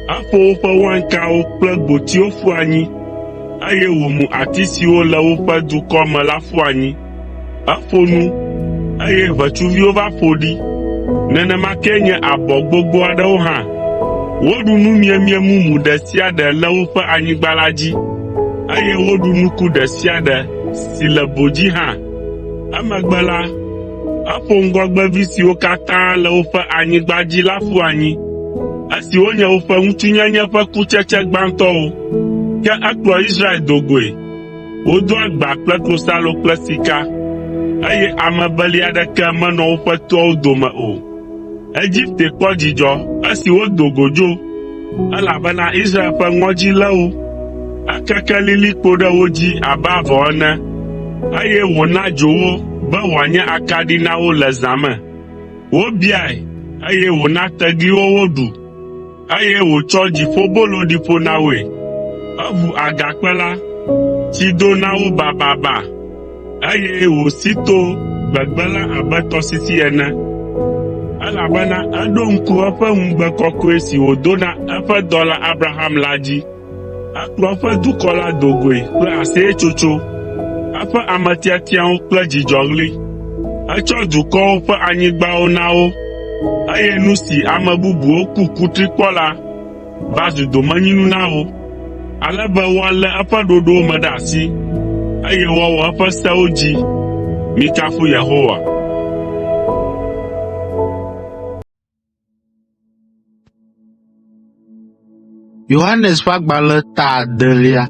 Eƒo woƒe wainkawo kple gbotiwo ƒu anyi, eye wòmu ati siwo le woƒe dukɔ me la ƒu anyi. Eƒo nu, eye ʋetsuviwo va ƒo ɖi. Nenema kee nye abɔ gbogbo aɖewo hã. Woɖu nu miemie mumu ɖe sia ɖe le woƒe anyigba la dzi, eye woɖu nuku ɖe sia ɖe si le bo dzi hã. Emegbe la, eƒo ŋgɔgbevi siwo katã le woƒe anyigba dzi la ƒu anyi, esiwo nye woƒe ŋutsunyenye ƒe kutsetse gbãtɔwo. Ke ekplɔ Israel do goe. Wodo agba kple klosalo kple sika. eye ame beli aɖeke menɔ woƒe toawo dome o. Egipte kpɔ dzidzɔ esi wodo go dzo, elabena Israel ƒe ŋɔdzi lé wo. Ekeke lilikpo ɖe wo dzi abe avɔ ene, eye wòna dzo wo be wòanye akaɖi na wo le zã me. Wobiae, eye wòna tegliwo woɖu, eye wòtsɔ dziƒobolo ɖi ƒo na woe. Eʋu agakpe la, tsi do na wo bababa, eye wòsi to gbegbe la abe tɔsisi ene, elabena eɖo ŋku eƒe ŋugbe kɔkɔe si wòdo na eƒe dɔla Abraham la dzi. Ekplɔ eƒe dukɔ la do goe kple aseyetsotso, eƒe ame tiatiawo kple dzidzɔɣli. Etsɔ dukɔwo ƒe anyigbawo na wo, eye nu si ame bubuwo ku kutri kpɔ la va zu domenyinu na wo, ale be woalé eƒe ɖoɖowo me ɖe asi, eye woawɔ eƒe sewo dzi. Mikafu Yehowa. Yohanes ƒe agbalẽ ta adelia.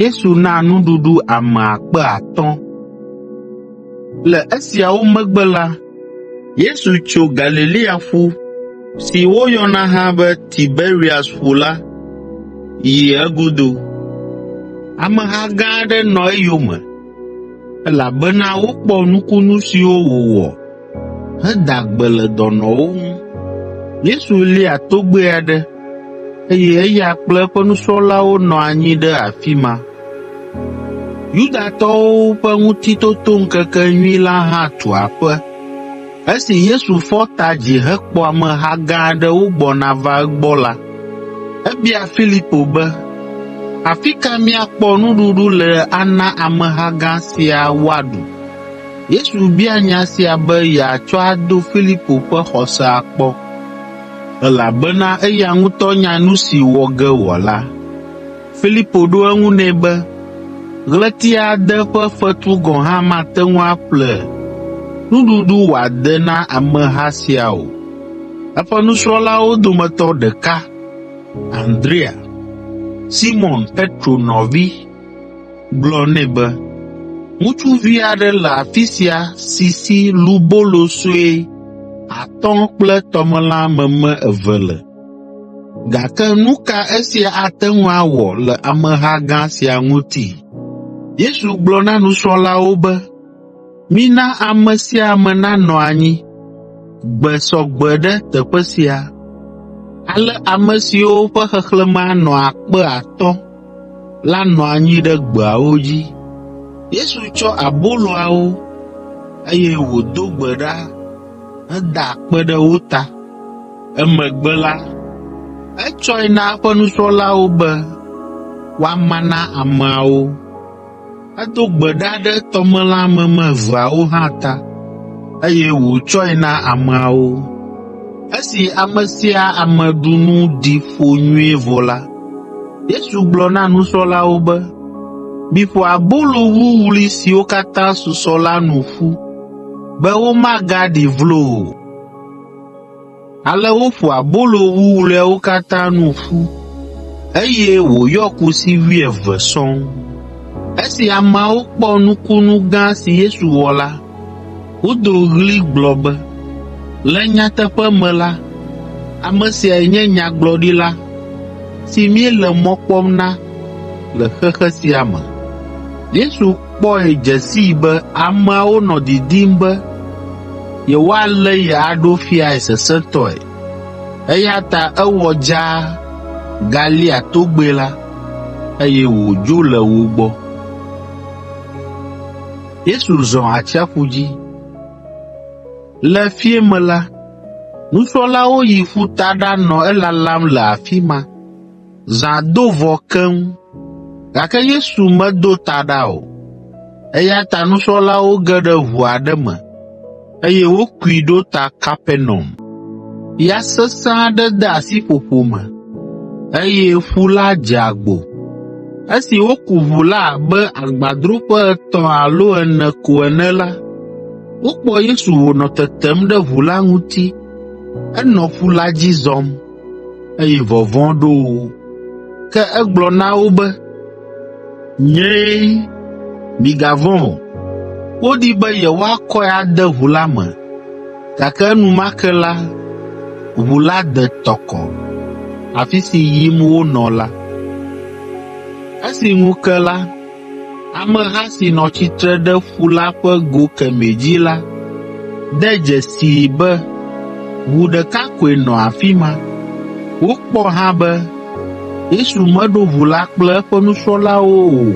Yesu na nuɖuɖu ame akpe atɔ̃. Le esiawo megbe la, Yesu tso Galilea ƒu si woyɔna hã be Tiberias ƒu la yi egodo. Ameha gã aɖe nɔ eyome, elabena wokpɔ nukunu siwo wòwɔ heda gbe le dɔnɔwo ŋu. Yesu lia togbɛ aɖe, eye eya kple eƒe nusrɔ̃lawo nɔ anyi ɖe afi ma. Yudatɔwo ƒe Ŋutitotoŋkekenyui la hã tu aƒe. Esi Yesu fɔ ta dzi hekpɔ ameha gã aɖe wogbɔna va egbɔ la, ebia Filipo be, “Afi ka míakpɔ nuɖuɖu le ana ameha gã sia woaɖu?” Yesu bia nya sia be yeatsɔ ado Filipo ƒe xɔse akpɔ, elabena eya ŋutɔ nya nu si wɔ ge wòala. Filipo ɖo eŋu nɛ be, “Ɣleti ade ƒe fetu gɔ̃ hã mate ŋu aƒle nuɖuɖu wòade na ameha sia o.” Eƒe nusrɔ̃lawo dometɔ ɖeka, Andrea, Simɔn Petro nɔvi, gblɔ nɛ be, “Ŋutsuvi aɖe le afi sia si si lubolo sue atɔ̃ kple tɔmelã meme eve le, gake nu ka esia ate ŋu awɔ le ameha gã sia ŋuti?” Yesu gblɔ na nusrɔ̃lawo be, “Mina ame sia ame nanɔ anyi, gbe sɔ gbe ɖe teƒe sia.” Ale ame siwo ƒe xexlẽme anɔ 3,000 la nɔ anyi ɖe gbeawo dzi. Yesu tsɔ aboloawo, eye wòdo gbe ɖa heda akpe ɖe wo ta. Emegbe la, etsɔe na eƒe nusrɔ̃lawo be woama na ameawo. Edo gbe ɖa ɖe tɔmelã meme eveawo hã ta, eye wòtsɔe na ameawo. Esi ame sia ame ɖu nu ɖi ƒo nyuie vɔ la, Yesu gblɔ na nusrɔ̃lawo be, “Miƒo abolo wuwlui siwo katã susɔ la nu ƒu, be womagaɖi vlo o.” Ale woƒo abolo wuwluiawo katã nu ƒu, eye wòyɔ kusi wuieve sɔŋ. Esi ameawo kpɔ nukunu gã si Yesu wɔ la, wodo ɣli gblɔ be, “Le nyateƒe me la, ame siae nye Nyagblɔɖila si míele mɔ kpɔm na le xexe sia me.” Yesu kpɔe dze sii be ameawo nɔ didim be yewoalé ye aɖo fiae sesẽtɔe, eya ta ewɔ dzaa galia togbɛ la, eye wòdzo le wo gbɔ. Yesu zɔ atsiaƒu dzi. Le fiẽ me la, nusrɔ̃lawo yi ƒuta ɖanɔ elalam le afi ma. Zã do vɔ keŋ, gake Yesu medo ta ɖa o, eya ta nusrɔ̃lawo ge ɖe ʋu aɖe me, eye wokui ɖo ta Kapernaum. Ya sesẽ aɖe de asi ƒoƒo me, eye ƒu la dze agbo. Esi woku ʋu la abe agbadroƒe etɔ̃ alo ene ko ene la, wokpɔ Yesu wònɔ tetem ɖe ʋu la ŋuti, enɔ ƒu la dzi zɔm eye vɔvɔ̃ ɖo wo. Ke egblɔ na wo be, “Nyee, migavɔ̃ o.” Wodi be yewoakɔe ade ʋu la me, gake enumake la, ʋu la de tɔkɔ afi si yim wonɔ la. Esi ŋu ke la, ameha si nɔ tsitre ɖe ƒu la ƒe go kemɛ dzi la de dzesii be ʋu ɖeka koe nɔ afi ma. Wokpɔ hã be Yesu meɖo ʋu la kple eƒe nusrɔ̃lawo o,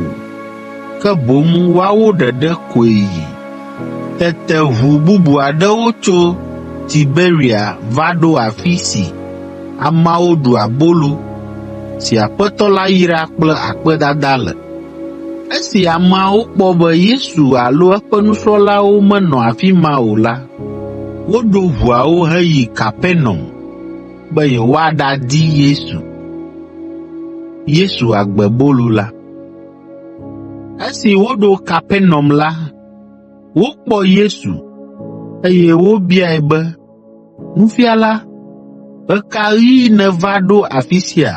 ke boŋ woawo ɖeɖe koe yi. Tete ʋu bubu aɖewo tso Tiberia va ɖo afi si ameawo ɖu abolo si Aƒetɔ la yra kple akpedada le. Esi ameawo kpɔ be Yesu alo eƒe nusrɔ̃lawo menɔ afi ma o la, woɖo ʋuawo heyi Kapernaum be yewoaɖadi Yesu. Yesu agbebolo la. Esi woɖo Kapernaum la, wokpɔ Yesu, eye wobiae be, “Nufiala, ɣe ka ɣi nèva ɖo afi sia?”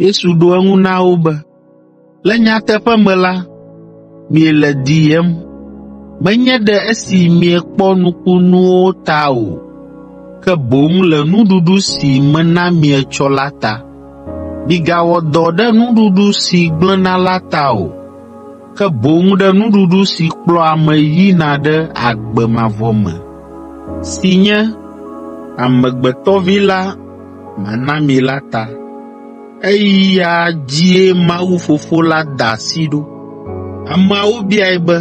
Yesu ɖo eŋu na wo be, “Le nyateƒe me la, miele diyem, menye ɖe esi miekpɔ nukunuwo ta o, ke boŋ le nuɖuɖu si mena mietsɔ la ta. Migawɔ dɔ ɖe nuɖuɖu si gblẽna la ta o, ke boŋ ɖe nuɖuɖu si kplɔa ame yina ɖe agbe mavɔ me, si nye Amegbetɔ Vi la mana mi la ta. Eya dzie Mawu Fofo la da asi ɖo.” Ameawo biae be,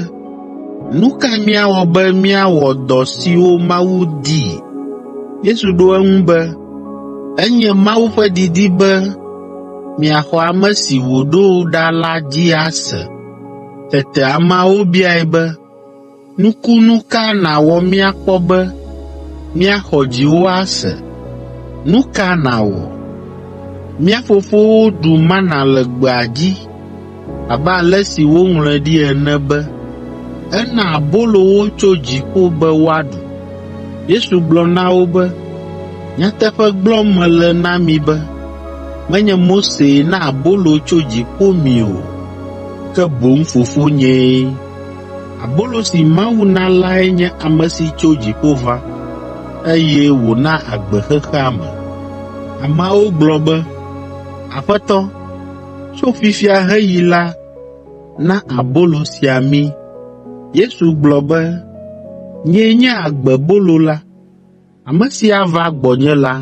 “Nu ka míawɔ be míawɔ dɔ siwo Mawu di?” Yesu ɖo eŋu be, “Enye Mawu ƒe didi be miaxɔ ame si wòɖo ɖa la dzi ase.” Tete ameawo biae be, “Nukunu ka nàwɔ míakpɔ be míaxɔ dziwò ase? Nu ka nàwɔ? Mía fofowo ɖu mana le gbea dzi abe ale si woŋlɔe ɖi ene be, ‘Ena abolo wo tso dziƒo be woaɖu.’ ” Yesu gblɔ na wo be, “Nyateƒe gblɔm mele na mi be, menye Mosee na abolo tso dziƒo mi o, ke boŋ Fofonyee. Abolo si Mawu na lae nye ame si tso dziƒo va, eye wòna agbe xexea me.” Ameawo gblɔ be, “Aƒetɔ, tso fifia heyi la, na abolo sia mí.” Yesu gblɔ be, “Nyee nye agbebolo la. Ame si ava gbɔnye la,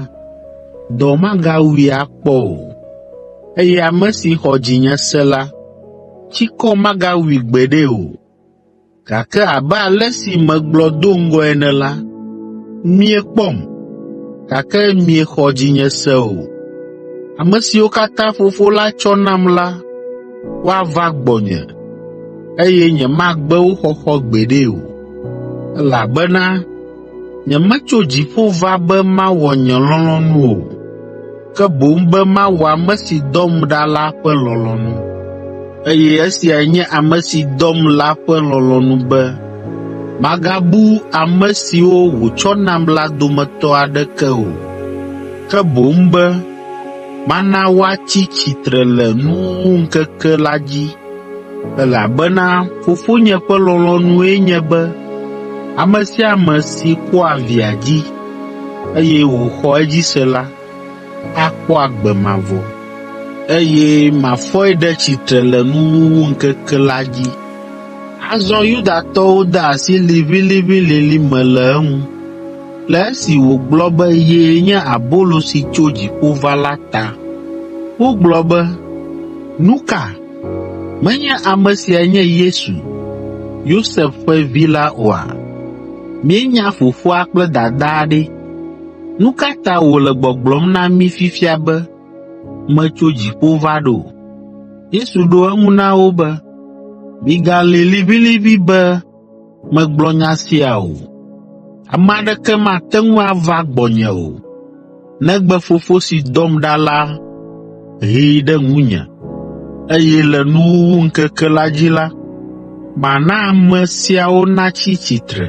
dɔ magawui akpɔ o, eye ame si xɔ dzinye se la, tsikɔ magawui gbeɖe o. Gake abe ale si megblɔ do ŋgɔe ene la, miekpɔm, gake miexɔ dzinye se o. Ame siwo katã Fofo la tsɔ nam la, woava gbɔnye, eye nyemagbe wo xɔxɔ gbeɖe o, elabena nyemetso dziƒo va be mawɔ nye lɔlɔ̃nu o, ke boŋ be mawɔ ame si dɔm ɖa la ƒe lɔlɔ̃nu. Eye esiae nye ame si dɔm la ƒe lɔlɔ̃nu be magabu ame siwo wòtsɔ nam la dometɔ aɖeke o, ke boŋ be mana woatsi tsitre le nuwuwuŋkeke la dzi. Elabena Fofonye ƒe lɔlɔ̃nue nye be ame sia ame si kpɔa Via dzi, eye wòxɔ edzi se la, akpɔ agbe mavɔ, eye mafɔe ɖe tsitre le nuwuwuŋkeke la dzi.” Azɔ Yudatɔwo de asi liʋĩliʋĩlilĩ me le eŋu, le esi wògblɔ be yee nye abolo si tso dziƒo va la ta. Wogblɔ be, “Nu ka? Menye ame siae nye Yesu, Yosef ƒe vi la oa? Míenya fofoa kple dadaa ɖe! Nu ka ta wòle gbɔgblɔm na mí fifia be, ‘Metso dziƒo va ɖo?’ ” Yesu ɖo eŋu na wo be, “Migalĩ liʋĩliʋĩ be megblɔ nya sia o. Ame aɖeke mate ŋu ava gbɔnye o, negbe Fofo si dɔm ɖa la hee ɖe ŋunye, eye le nuwuwuŋkeke la dzi la, mana ame siawo natsi tsitre.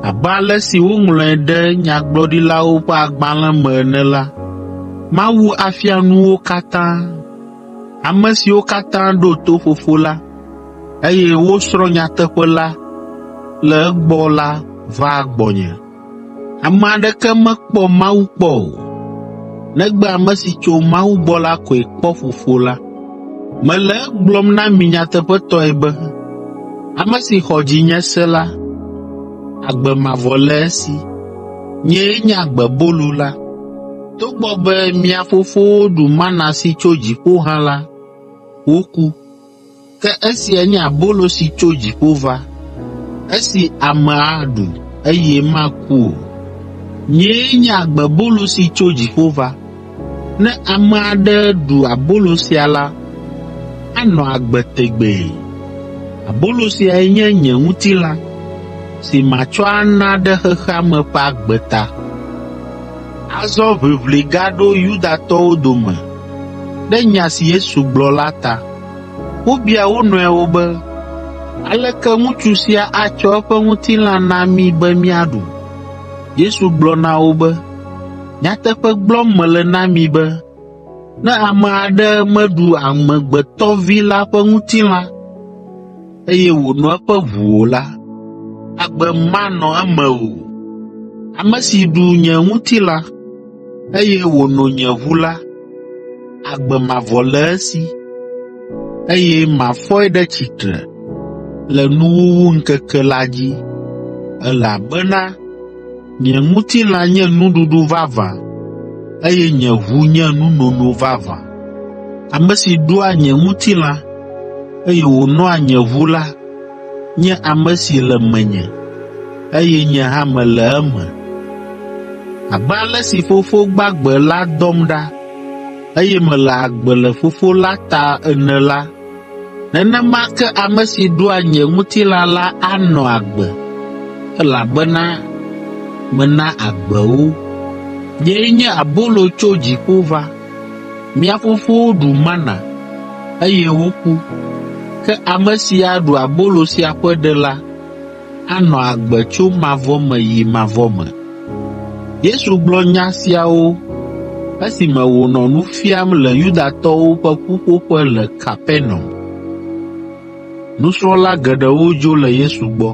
Abe ale si woŋlɔe ɖe nyagblɔɖilawo ƒe agbalẽ me ene la, Mawu afia nu wo katã. Ame siwo katã ɖo to Fofo la, eye wosrɔ̃ nyateƒe la le egbɔ la vaa gbɔnye. Ame aɖeke mekpɔ Mawu kpɔ o, negbe ame si tso Mawu gbɔ la koe kpɔ Fofo la. Mele egblɔm na mi nyateƒetɔe be, ame si xɔ dzinye se la, agbe mavɔ le esi. Nyee nye agbebolu la. Togbɔ be mia fofowo ɖu mana si tso dziƒo hã la, woku. Ke esia nye abolo si tso dziƒo va, esi ame aɖu, eye maku o. Nyee nye agbebolo si tso dziƒo va. Ne ame aɖe ɖu abolo sia la, anɔ agbe tegbee. Abolo siae nye nye ŋutilã si matsɔ ana ɖe xexea me ƒe agbe ta.” Azɔ ʋiʋli gaɖo Yudatɔwo dome ɖe nya si Yesu gblɔ la ta. Wobia wo nɔewo be, “Aleke ŋutsu sia atsɔ eƒe ŋutilã na mí be míaɖu?” Yesu gblɔ na wo be, “Nyateƒe gblɔm mele na mi be, ne ame aɖe meɖu Amegbetɔ Vi la ƒe ŋutilã, eye wòno eƒe ʋu o la, agbe manɔ eme o. Ame si ɖu nye ŋutilã, eye wòno nye ʋu la, agbe mavɔ le esi, eye mafɔe ɖe tsitre le nuwuwuŋkeke la dzi, elabena nye ŋutilã nye nuɖuɖu vavã, eye nye ʋu nye nunono vavã. Ame si ɖua nye ŋutilã, eye wònoa nye ʋu la nye ame si le menye, eye nye hã mele eme. Abe ale si Fofo gbagbe la dɔm ɖa, eye mele agbe le Fofo la ta ene la, nenema ke ame si ɖua nye ŋutilã la anɔ agbe, elabena mena agbe wo. Nyee nye abolo tso dziƒo va. Mia fofowo ɖu mana, eye woku. Ke ame si aɖu abolo sia ƒe ɖe la, anɔ agbe tso mavɔ me yi mavɔ me.” Yesu gblɔ nya siawo esime wònɔ nu fiam le Yudatɔwo ƒe ƒuƒoƒe le Kapernaum. Nusrɔ̃la geɖewo dzo le Yesu gbɔ.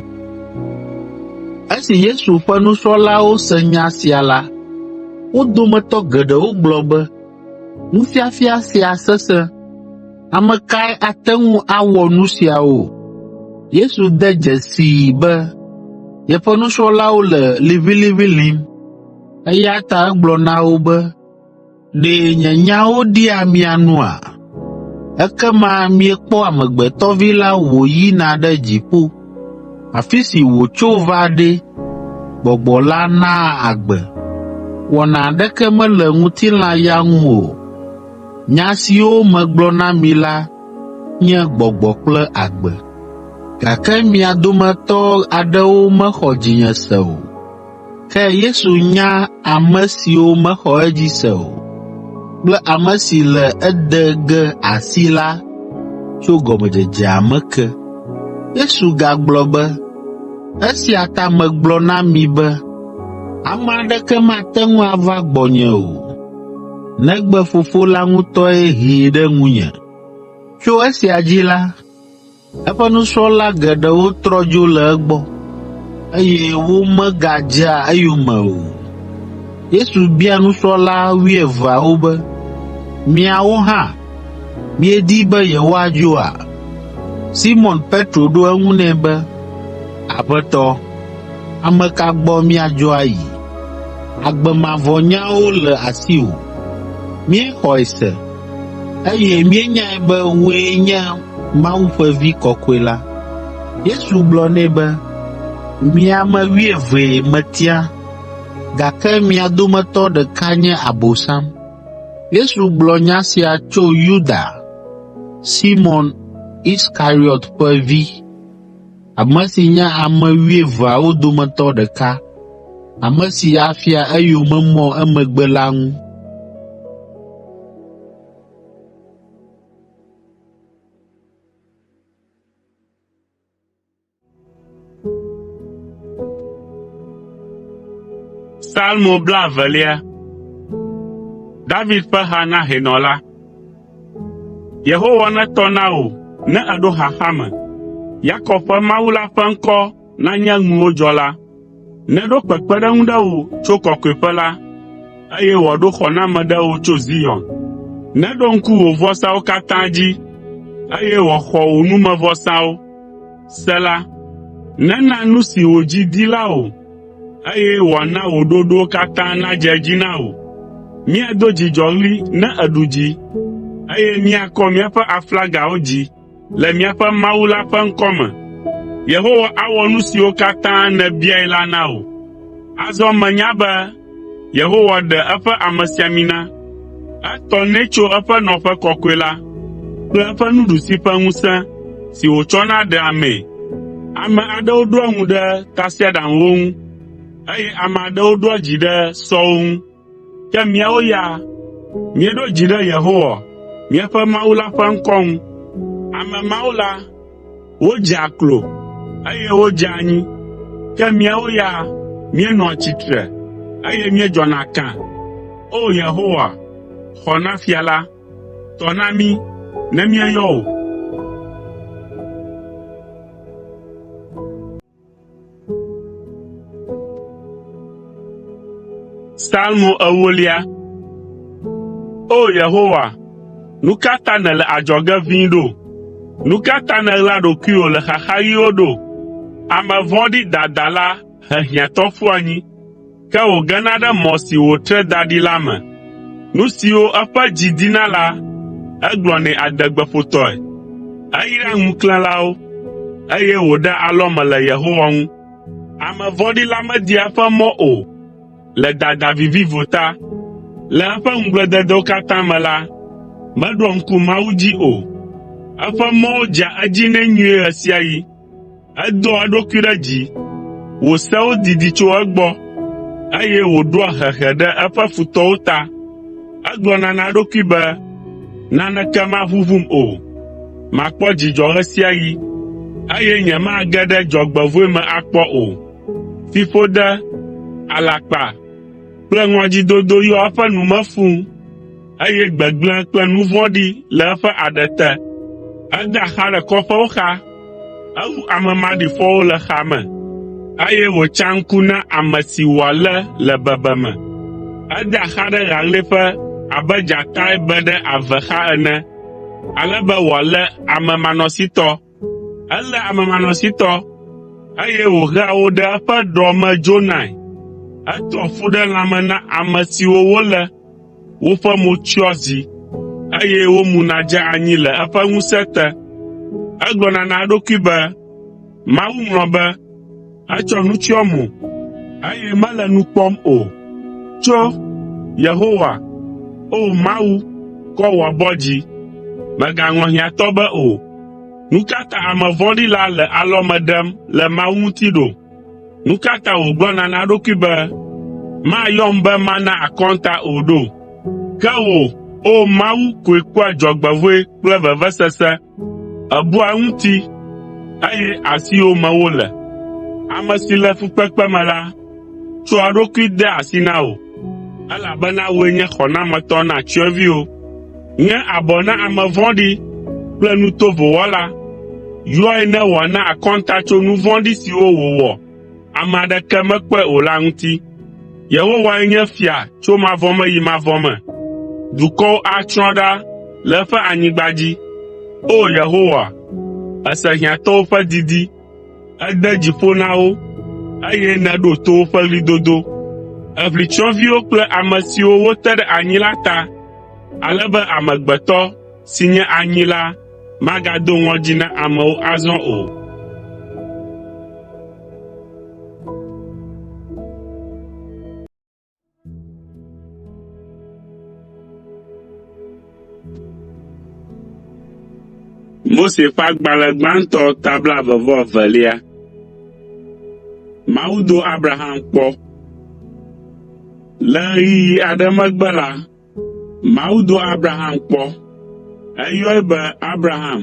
Esi Yesu ƒe nusrɔ̃lawo se nya sia la, wo dometɔ geɖewo gblɔ be, “Nufiafia sia sesẽ. Ame kae ate ŋu awɔ nu siawo?” Yesu de dzesii be yeƒe nusrɔ̃lawo le liʋĩliʋĩ lĩm, eya ta egblɔ na wo be, “Ɖe nye nyawo ɖia mia nua? Ekema miekpɔ Amegbetɔ Vi la wòyina ɖe dziƒo, afi si wòtso va ɖe! Gbɔgbɔ la naa agbe, wɔna aɖeke mele ŋutilã ya ŋu o. Nya siwo megblɔ na mi la nye gbɔgbɔ kple agbe, gake mia dometɔ aɖewo mexɔ dzinye se o.” Ke Yesu nya ame siwo mexɔ edzi se o kple ame si le ede ge asi la tso gɔmedzedzea me ke. Yesu gagblɔ be, “Esia ta megblɔ na mi be ame aɖeke mate ŋu ava gbɔnye o, negbe Fofo la ŋutɔe hee ɖe ŋunye.” Tso esia dzi la, Eƒe nusrɔ̃la geɖewo trɔ dzo le egbɔ, eye womegadzea eyome o. Yesu bia nusrɔ̃la wuieveawo be, “Miawo hã, miedi be yewoadzoa?” Simɔn Petro ɖo eŋu nɛ be, “Aƒetɔ, ame ka gbɔ míadzo ayi? Agbe mavɔ nyawo le asiwò. Míexɔe se, eye míenyae be wòe nye Mawu ƒe Vi Kɔkɔe la.” Yesu gblɔ nɛ be, “Mi ame wuievee metia, gake mia dometɔ ɖeka nye Abosam.” Yesu gblɔ nya sia tso Yuda, Simɔn Iskariɔt ƒe vi, ame si nye ame wuieveawo dometɔ ɖeka, ame si afia eyomemɔ emegbe la ŋu. Salmo blaevelia. David ƒe ha na hɛnɔ la. Yehowa netɔ na wò ne èɖo xaxa me. Yakob ƒe Mawu la ƒe ŋkɔ nanye ŋuwòdzɔla. Neɖo kpekpeɖeŋu ɖe wò tso kɔkɔeƒe la, eye wòaɖo xɔname ɖe wò tso Zion. Neɖo ŋku wò vɔsawo katã dzi, eye wòaxɔ wò numevɔsawo. Sela Nena nu si wò dzi di la wò, eye wòana wò ɖoɖowo katã nadze edzi na wò. Míado dzidzɔɣli ne èɖu dzi, eye míakɔ míaƒe aflagawo dzi le míaƒe Mawu la ƒe ŋkɔ me. Yehowa awɔ nu siwo katã nèbiae la na wò. Azɔ menya be Yehowa ɖe eƒe amesiamina. Etɔ nɛ tso eƒe nɔƒe kɔkɔe la kple eƒe nuɖusi ƒe ŋusẽ si wòtsɔna ɖea amee. Ame aɖewo ɖoa ŋu ɖe tasiaɖamwo ŋu, eye ame aɖewo ɖoa dzi ɖe sɔwo ŋu. Ke míawo ya, míeɖo dzi ɖe Yehowa, míaƒe Mawu la ƒe ŋkɔ ŋu. Ame mawo la, wodzea klo, eye wodzea anyi, ke míawo ya míenɔa tsitre, eye míedzɔna kã. O! Yehowa, xɔ na fia la, tɔ na mí ne míeyɔ wò. Salmo ewolia. O! Yehowa, nu ka ta nèle adzɔge ʋĩi ɖo? Nu ka ta nèɣla ɖokuiwò le xaxaɣiwo ɖo? Ame vɔ̃ɖi dadala he hiãtɔ ƒu anyi, ke wògena ɖe mɔ si wòtre da ɖi la me. Nu siwo eƒe dzi dina la, egblɔnɛ adegbeƒotɔe. Eyraa ŋuklẽlawo, eye wòɖea alɔme le Yehowa ŋu. Ame vɔ̃ɖi la media eƒe mɔ o le dada vivivo ta. Le eƒe ŋugblededewo katã me la, meɖoa ŋku Mawu dzi o. Eƒe mɔwo dzea edzi nɛ nyuie ɣe sia ɣi. Edoa eɖokui ɖe dzi, wò sewo didi tso egbɔ, eye wòɖoa hehe ɖe eƒe futɔwo ta. Egblɔna na eɖokui be, “Naneke maʋuʋum o, makpɔ dzidzɔ ɣe sia ɣi, eye nyemage ɖe dzɔgbevɔ̃e me akpɔ o.” Fiƒode, alakpa kple ŋɔdzidodo yɔ eƒe nu me fũu, eye gbegblẽ kple nu vɔ̃ɖi le eƒe aɖe te. Edea xa ɖe kɔƒewo xa. Ewu ame maɖifɔwo le xa me, eye wòtsa ŋku na ame si wòalé le bebeme. Edea xa ɖe ɣaɣlɛƒe abe dzatae be ɖe ave xa ene, ale be wòalé amemanɔsitɔ. Eléa amemanɔsitɔ, eye wòhea wo ɖe eƒe ɖɔ me dzonae. Etua ƒu ɖe lãme na ame siwo wolé. Woƒe mo tsyɔa zi, eye womuna dzea anyi le eƒe ŋusẽ te. Egblɔna na eɖokui be, “Mawu ŋlɔ be, etsɔ nu tsyɔ mo, eye mele nu kpɔm o.” Tso, Yehowa, O Mawu, kɔ wò abɔ dzi, mègaŋlɔ hiãtɔ be o. Nu ka ta ame vɔ̃ɖi la le alɔme ɖem le Mawu ŋuti ɖo? Nu ka ta wògblɔna na eɖokui be, “Mayɔm be mana akɔnta o” ɖo? Ke wò, O Mawu koe kpɔa dzɔgbevɔ̃e kple vevesese, èbua eŋuti, eye asiwò me wole. Ame si le fukpekpe me la, tsɔa eɖokui dea asi na wò, elabena wòe nye xɔnametɔ na tsyɔ̃eviwo. Ŋe abɔ na ame vɔ̃ɖi kple nu tovo wɔla. Yɔe ne wòana akɔnta tso nu vɔ̃ɖi siwo wòwɔ ame aɖeke mekpɔe o la ŋuti. Yehowae nye fia tso mavɔ me yi mavɔ me. Dukɔwo atsrɔ̃ ɖa le eƒe anyigba dzi. O! Yehowa, èse hiãtɔwo ƒe didi. Ède dzi ƒo na wo, eye nèɖo to woƒe ɣlidodo. Èʋli tsyɔ̃eviwo kple ame siwo wote ɖe anyi la ta, ale be amegbetɔ si nye anyi la magado ŋɔdzi na amewo azɔ o. Mose ƒe agbalẽ gbãtɔ ta blaeve-vɔ-evelia. Mawu do Abraham kpɔ. Le ɣeyiɣi aɖe megbe la, Mawu do Abraham kpɔ. Eyɔe be Abraham.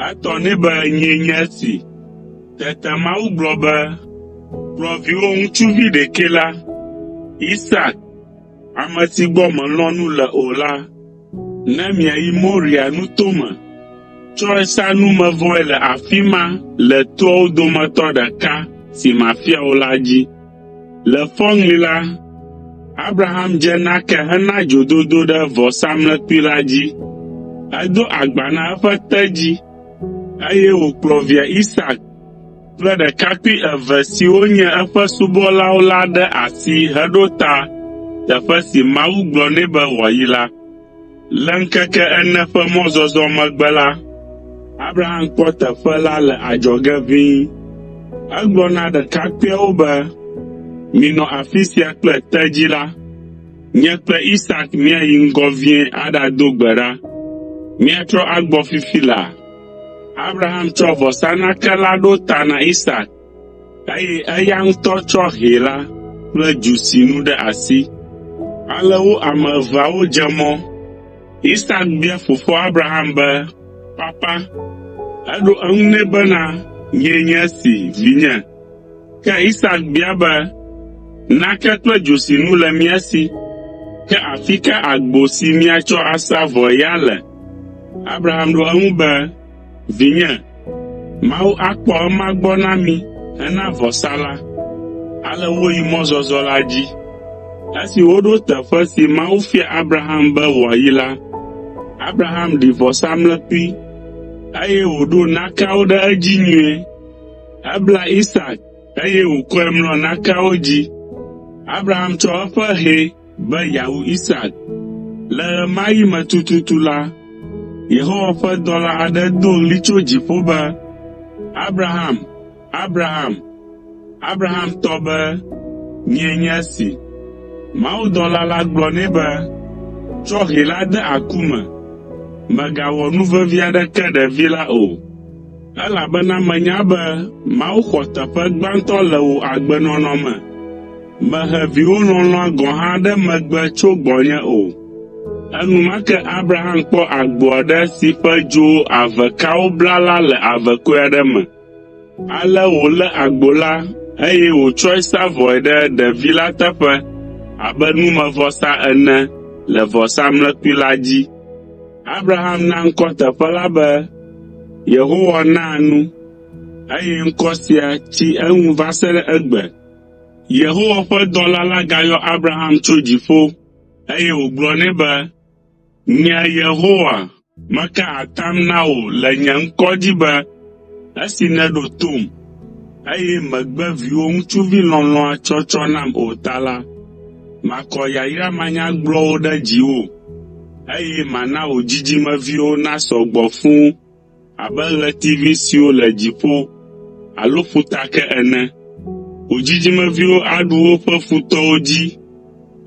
Etɔ nɛ be nyee nye esi. Tete Mawu gblɔ be, “Kplɔ viwò ŋutsuvi ɖekɛ la, Isak, ame si gbɔ mèlɔ̃ nu le o la, ne miayi Moria nuto me. Tsɔe sa numevɔe le afi ma le toawo dometɔ ɖeka si mafia wò la dzi.” Le fɔŋli la, Abraham dze nake hena dzododo ɖe vɔsamlekpui la dzi. Edo agba na eƒe tedzi, eye wòkplɔ via Isak kple ɖekakpui eve siwo nye eƒe subɔlawo la ɖe asi heɖo ta teƒe si Mawu gblɔ nɛ be wòayi la. Le ŋkeke ene ƒe mɔzɔzɔ megbe la, Abraham kpɔ teƒe la le adzɔge ʋĩi. Egblɔ na ɖekakpuiawo be, “Minɔ afi sia kple tedzi la. Nye kple Isak míayi ŋgɔ vie aɖado gbe ɖa. Míatrɔ agbɔ fifi laa.” Abraham tsɔ vɔsanake la ɖo ta na Isak, eye eya ŋutɔ tsɔ hɛ la kple dzo sinu ɖe asi. Ale wo ame eveawo dze mɔ. Isak bia fofoa Abraham be, “Papa?” Eɖo eŋu nɛ bena, “Nyee nye esi, vinye.” Ke Isak bia be, “Nake kple dzosinu le mía si, ke afi ka agbo si míatsɔ asa vɔe ya le?” Abraham ɖo eŋu be, “Vinye, Mawu akpɔ ema gbɔ na mí hena vɔsa la.” Ale woyi mɔzɔzɔ la dzi. Esi woɖo teƒe si Mawu fia Abraham be wòayi la, Abraham ɖi vɔsamlekpui, eye wòɖo nakeawo ɖe edzi nyuie. Ebla Isak, eye wòkɔe mlɔ nakeawo dzi. Abraham tsɔ eƒe hɛ be yeawu Isak. Le ɣe ma ɣi me tututu la, Yehowa ƒe dɔla aɖe do ɣli tso dziƒo be, “Abraham, Abraham!” Abraham tɔ be, “Nyee nye esi.” Mawudɔla la gblɔ nɛ be, “Tsɔ hɛ la de aku me, mègawɔ nu vevi aɖeke ɖevi la o, elabena menya be Mawu xɔ teƒe gbãtɔ le wò agbenɔnɔ me. Mèhe viwò lɔlɔ̃a gɔ̃ hã ɖe megbe tso gbɔnye o.” Enumake Abraham kpɔ agbo aɖe si ƒe dzowo avekawo bla la le avekɔe aɖe me. Ale wòlé agbo la, eye wòtsɔe sa vɔe ɖe ɖevi la teƒe abe numevɔsa ene le vɔsamlekpui la dzi. Abraham na ŋkɔ teƒe la be, “Yehowa naa nu,” eye ŋkɔ sia tsi eŋu va se ɖe egbe. Yehowa ƒe dɔla la gayɔ Abraham tso dziƒo, eye wògblɔ nɛ be, “Nye Yehowa, meka atam na wò le nye ŋkɔ dzi be, esi nèɖo tom, eye mègbe viwò ŋutsuvi lɔlɔ̃a tsɔtsɔ nam o ta la, makɔ yayra manyagblɔwo ɖe dziwò, eye mana wò dzidzimeviwo nasɔ gbɔ fũu abe ɣletivi siwo le dziƒo alo ƒutake ene. Wò dzidzimeviwo aɖu woƒe futɔwo dzi,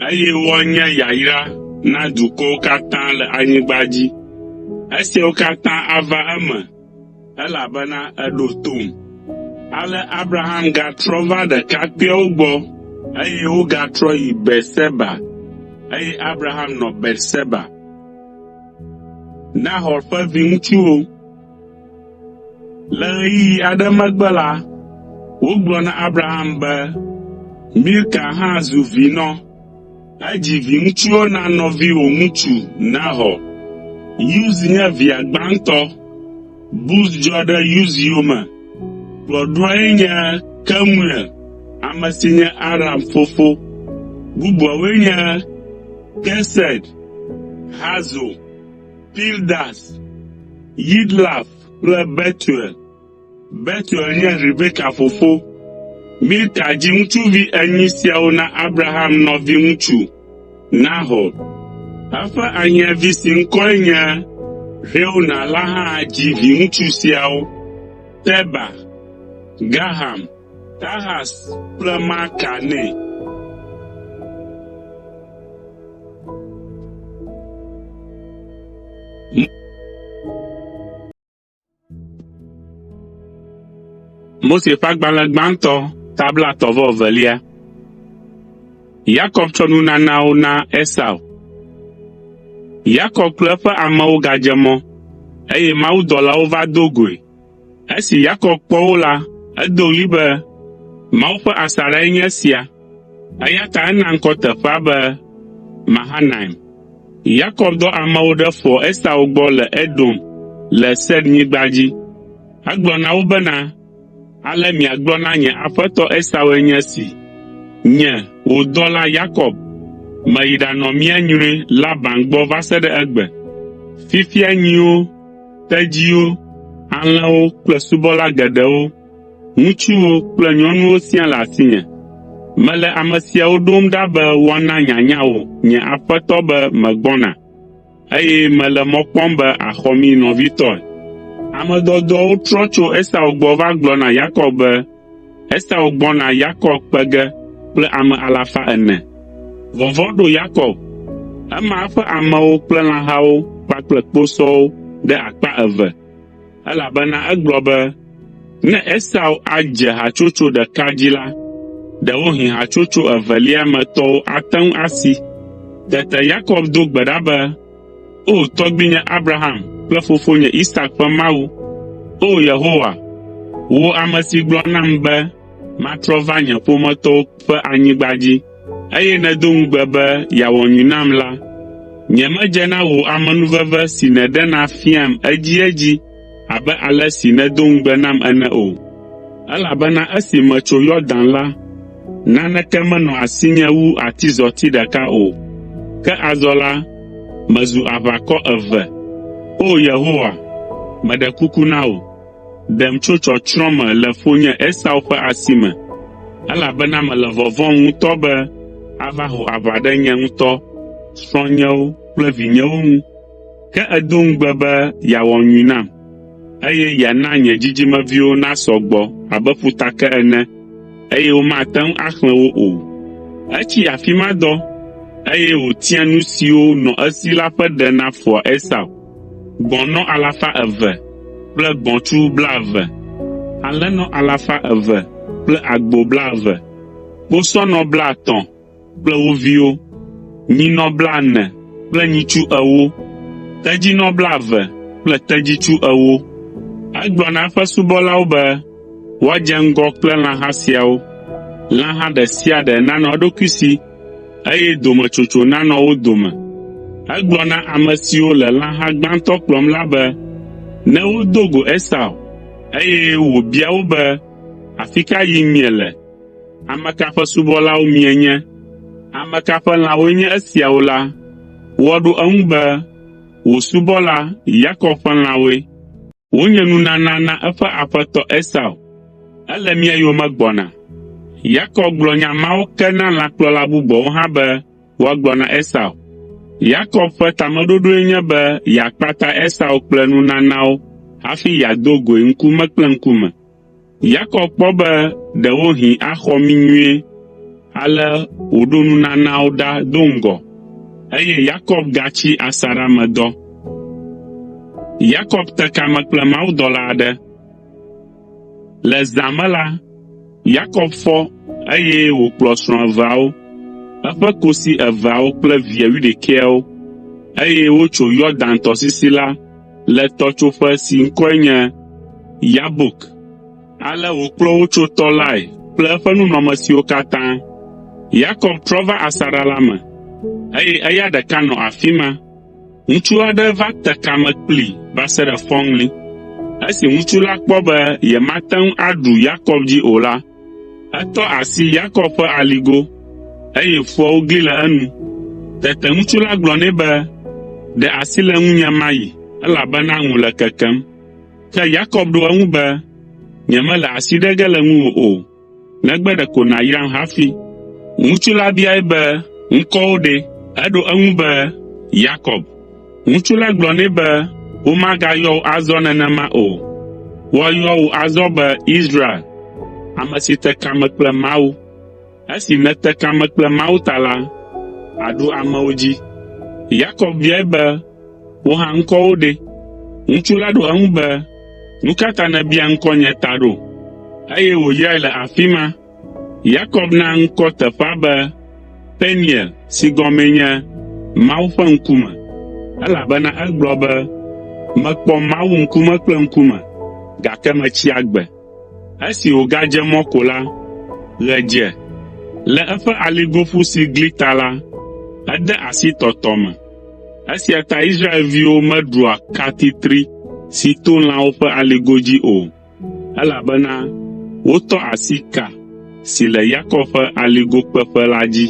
eye woanye yayra na dukɔwo katã le anyigba dzi. Esiawo katã ava eme, elabena èɖo tom.” Ale Abraham gatrɔ va ɖekakpuiawo gbɔ, eye wogatrɔ yi Beerseba, eye Abraham nɔ Beerseba. Nahor ƒe viŋutsuwo. Le ɣeyiɣi aɖe megbe la, wogblɔ na Abraham be, “Milka hã zu vinɔ. Edzi viŋutsuwo na nɔviwò ŋutsu Nahor. Uz nye via gbãtɔ, Buz dzɔ ɖe Uz yome, kplɔɖoae nye Kemuel, ame si nye Aram fofo. Bubuawoe nye Kesed, Hazo, Pildas, Yidlaf kple Betuel. Betuel nye Rebeka fofo. Milka dzi ŋutsuvi enyi siawo na Abraham nɔviŋutsu, Nahor. Eƒe ahiãvi si ŋkɔe nye Reuma la hã dzi viŋutsu siawo: Teba, Gaham, Tahas kple Maaka nɛ. Mose ƒe agbalẽ gbãtɔ ta blaetɔ̃-vɔ-evelia. Yakob tsɔ nunanawo na Esau. Yakob kple eƒe amewo gadze mɔ, eye mawudɔlawo va do goe. Esi Yakob kpɔ wo la, edo ɣli be, “Mawu ƒe asaɖae nye esia!” Eya ta ena ŋkɔ teƒea be Mahanaim. Yakob dɔ amewo ɖe foa Esau gbɔ le Edom. le Seirnyigba dzi. Egblɔ na wo bena, “Ale miagblɔ na nye aƒetɔ Esaue nye esi: ‘Nye, wò dɔla Yakob, meyi ɖanɔ mía nyrui Laban gbɔ va se ɖe egbe. Fifia nyiwo, tedziwo, alẽwo kple subɔla geɖewo, ŋutsuwo kple nyɔnuwo siaa le asinye. Mele ame siawo ɖom ɖa be woana nyanya wò nye aƒetɔ be megbɔna, eye mele mɔ kpɔm be àxɔ mí nɔvitɔe.’ ” Ame dɔdɔawo trɔ tso Esau gbɔ va gblɔ na Yakob be, Esau gbɔna Yakob kpe ge kple ame alafa ene. Vɔvɔ̃ ɖo Yakob. Ema eƒe amewo kple lãhawo kpakple kposɔwo ɖe akpa eve, elabena egblɔ be, “Ne Esau adze hatsotso ɖeka dzi la, ɖewohĩ hatsotso evelia me tɔwo ate ŋu asi.” Tete Yakob do gbe ɖa be, “O tɔgbuinye Abraham kple fofonye Isak ƒe Mawu, O Yehowa, wò ame si gblɔ nam be matrɔ va nye ƒometɔwo ƒe anyigba dzi, eye nèdo ŋugbe be yeawɔ nyui nam la, nyemedze na wò amenuveve si nèɖena fiam edziedzi abe ale si nèdo ŋugbe nam ene o, elabena esi metso Yɔdan la, naneke menɔ asinye wu atizɔti ɖeka o, ke azɔ la, mezu aʋakɔ eve. O Yehowa, meɖe kuku na wò, ɖem tso tsɔtsrɔ̃ me le fonye Esau ƒe asi me, elabena mele vɔvɔ̃m ŋutɔ be ava ho aʋa ɖe nye ŋutɔ, srɔ̃nyewo kple vinyewo ŋu. Ke èdo ŋugbe be yeawɔ nyui nam, eye yeana nye dzidzimeviwo nasɔ gbɔ abe ƒutake ene, eye womate ŋu axlẽ wo o.” Etsi afi ma dɔ, eye wòtia nu siwo nɔ esi la ƒe ɖe na foa Esau: gbɔ̃nɔ alafa eve kple gbɔ̃tsu blaeve, alẽnɔ alafa eve kple agbo blaeve, kposɔnɔ blaetɔ̃ kple wo viwo, nyinɔ blaene kple nyitsu ewo, tedzinɔ blaeve kple tedzitsu ewo. Egblɔ na eƒe subɔlawo be woadze ŋgɔ kple lãha siawo. Lãha ɖe sia ɖe nanɔ eɖokui si, eye dometsotso nanɔ wo dome. Egblɔ na ame siwo le lãha gbãtɔ kplɔm la be ne wodo go Esau, eye wòbia wo be, “Afi ka yim miele?” Ame ka ƒe subɔlawo mienye? Ame ka ƒe lãwoe nye esiawo la, woaɖo eŋu be, ‘Wò subɔla Yakob ƒe lãwoe. Wonye nunana na eƒe aƒetɔ Esau. Ele mía yome gbɔna.’ ” Yakob gblɔ nya mawo ke na lãkplɔla bubuawo hã be woagblɔ na Esau. Yakob ƒe tameɖoɖoe nye be yeakpata Esau kple nunanawo hafi yeado goe ŋkume kple ŋkume. Yakob kpɔ be ɖewohĩ axɔ mí nyuie, ale wòɖo nunanawo ɖa do ŋgɔ, eye Yakob gatsi asaɖa me dɔ. Yakob te kame kple mawudɔla aɖe. Le zã me la, Yakob fɔ, eye wòkplɔ srɔ̃ eveawo, eƒe kosi eveawo kple via wuiɖekɛawo, eye wotso Yɔdan tɔsisi la le tɔtsoƒe si ŋkɔe nye Yabok. Ale wòkplɔ wo tso tɔ lae kple eƒe nunɔamesiwo katã. Yakob trɔ va asaɖa la me, eye eya ɖeka nɔ afi ma. Ŋutsu aɖe va te kame kplii va se ɖe fɔŋli. Esi ŋutsu la kpɔ be yemate ŋu aɖu Yakob dzi o la, Etɔ asi Yakob ƒe aligo, eye ƒuawo gli le enu. Tete ŋutsu la gblɔ nɛ be, “Ɖe asi le ŋunye mayi, elabena ŋu le kekem.” Ke Yakob ɖo eŋu be, “Nyemele asi ɖe ge le ŋuwò o, negbe ɖeko nàyram hafi.” Ŋutsu la biae be, “Ŋkɔwò ɖe?” Eɖo eŋu be, “Yakob.” Ŋutsu la gblɔ nɛ be, “Womagayɔ wò azɔ nenema o. Woayɔ wò azɔ be Israel, ame si te kame kple Mawu. Esi nète kame kple Mawu ta la, àɖu amewo dzi.” Yakob biae be, “Wò hã ŋkɔwò ɖe?” Ŋutsu la ɖo eŋu be, “Nu ka ta nèbia ŋkɔnye ta ɖo?” Eye wòyrae le afi ma. Yakob na ŋkɔ teƒea be Peniel si gɔmee nye “Mawu ƒe ŋkume,” elabena egblɔ be, “Mekpɔ Mawu ŋkume kple ŋkume, gake metsi agbe.” Esi wògadze mɔ ko la, ɣe dze. Le eƒe aligoƒu si gli ta la, ede asi tɔtɔ me. Esia ta Israelviwo meɖua ka titri si to lãwo ƒe aligo dzi o, elabena wotɔ asi ka si le Yakob ƒe aligokpeƒe la dzi.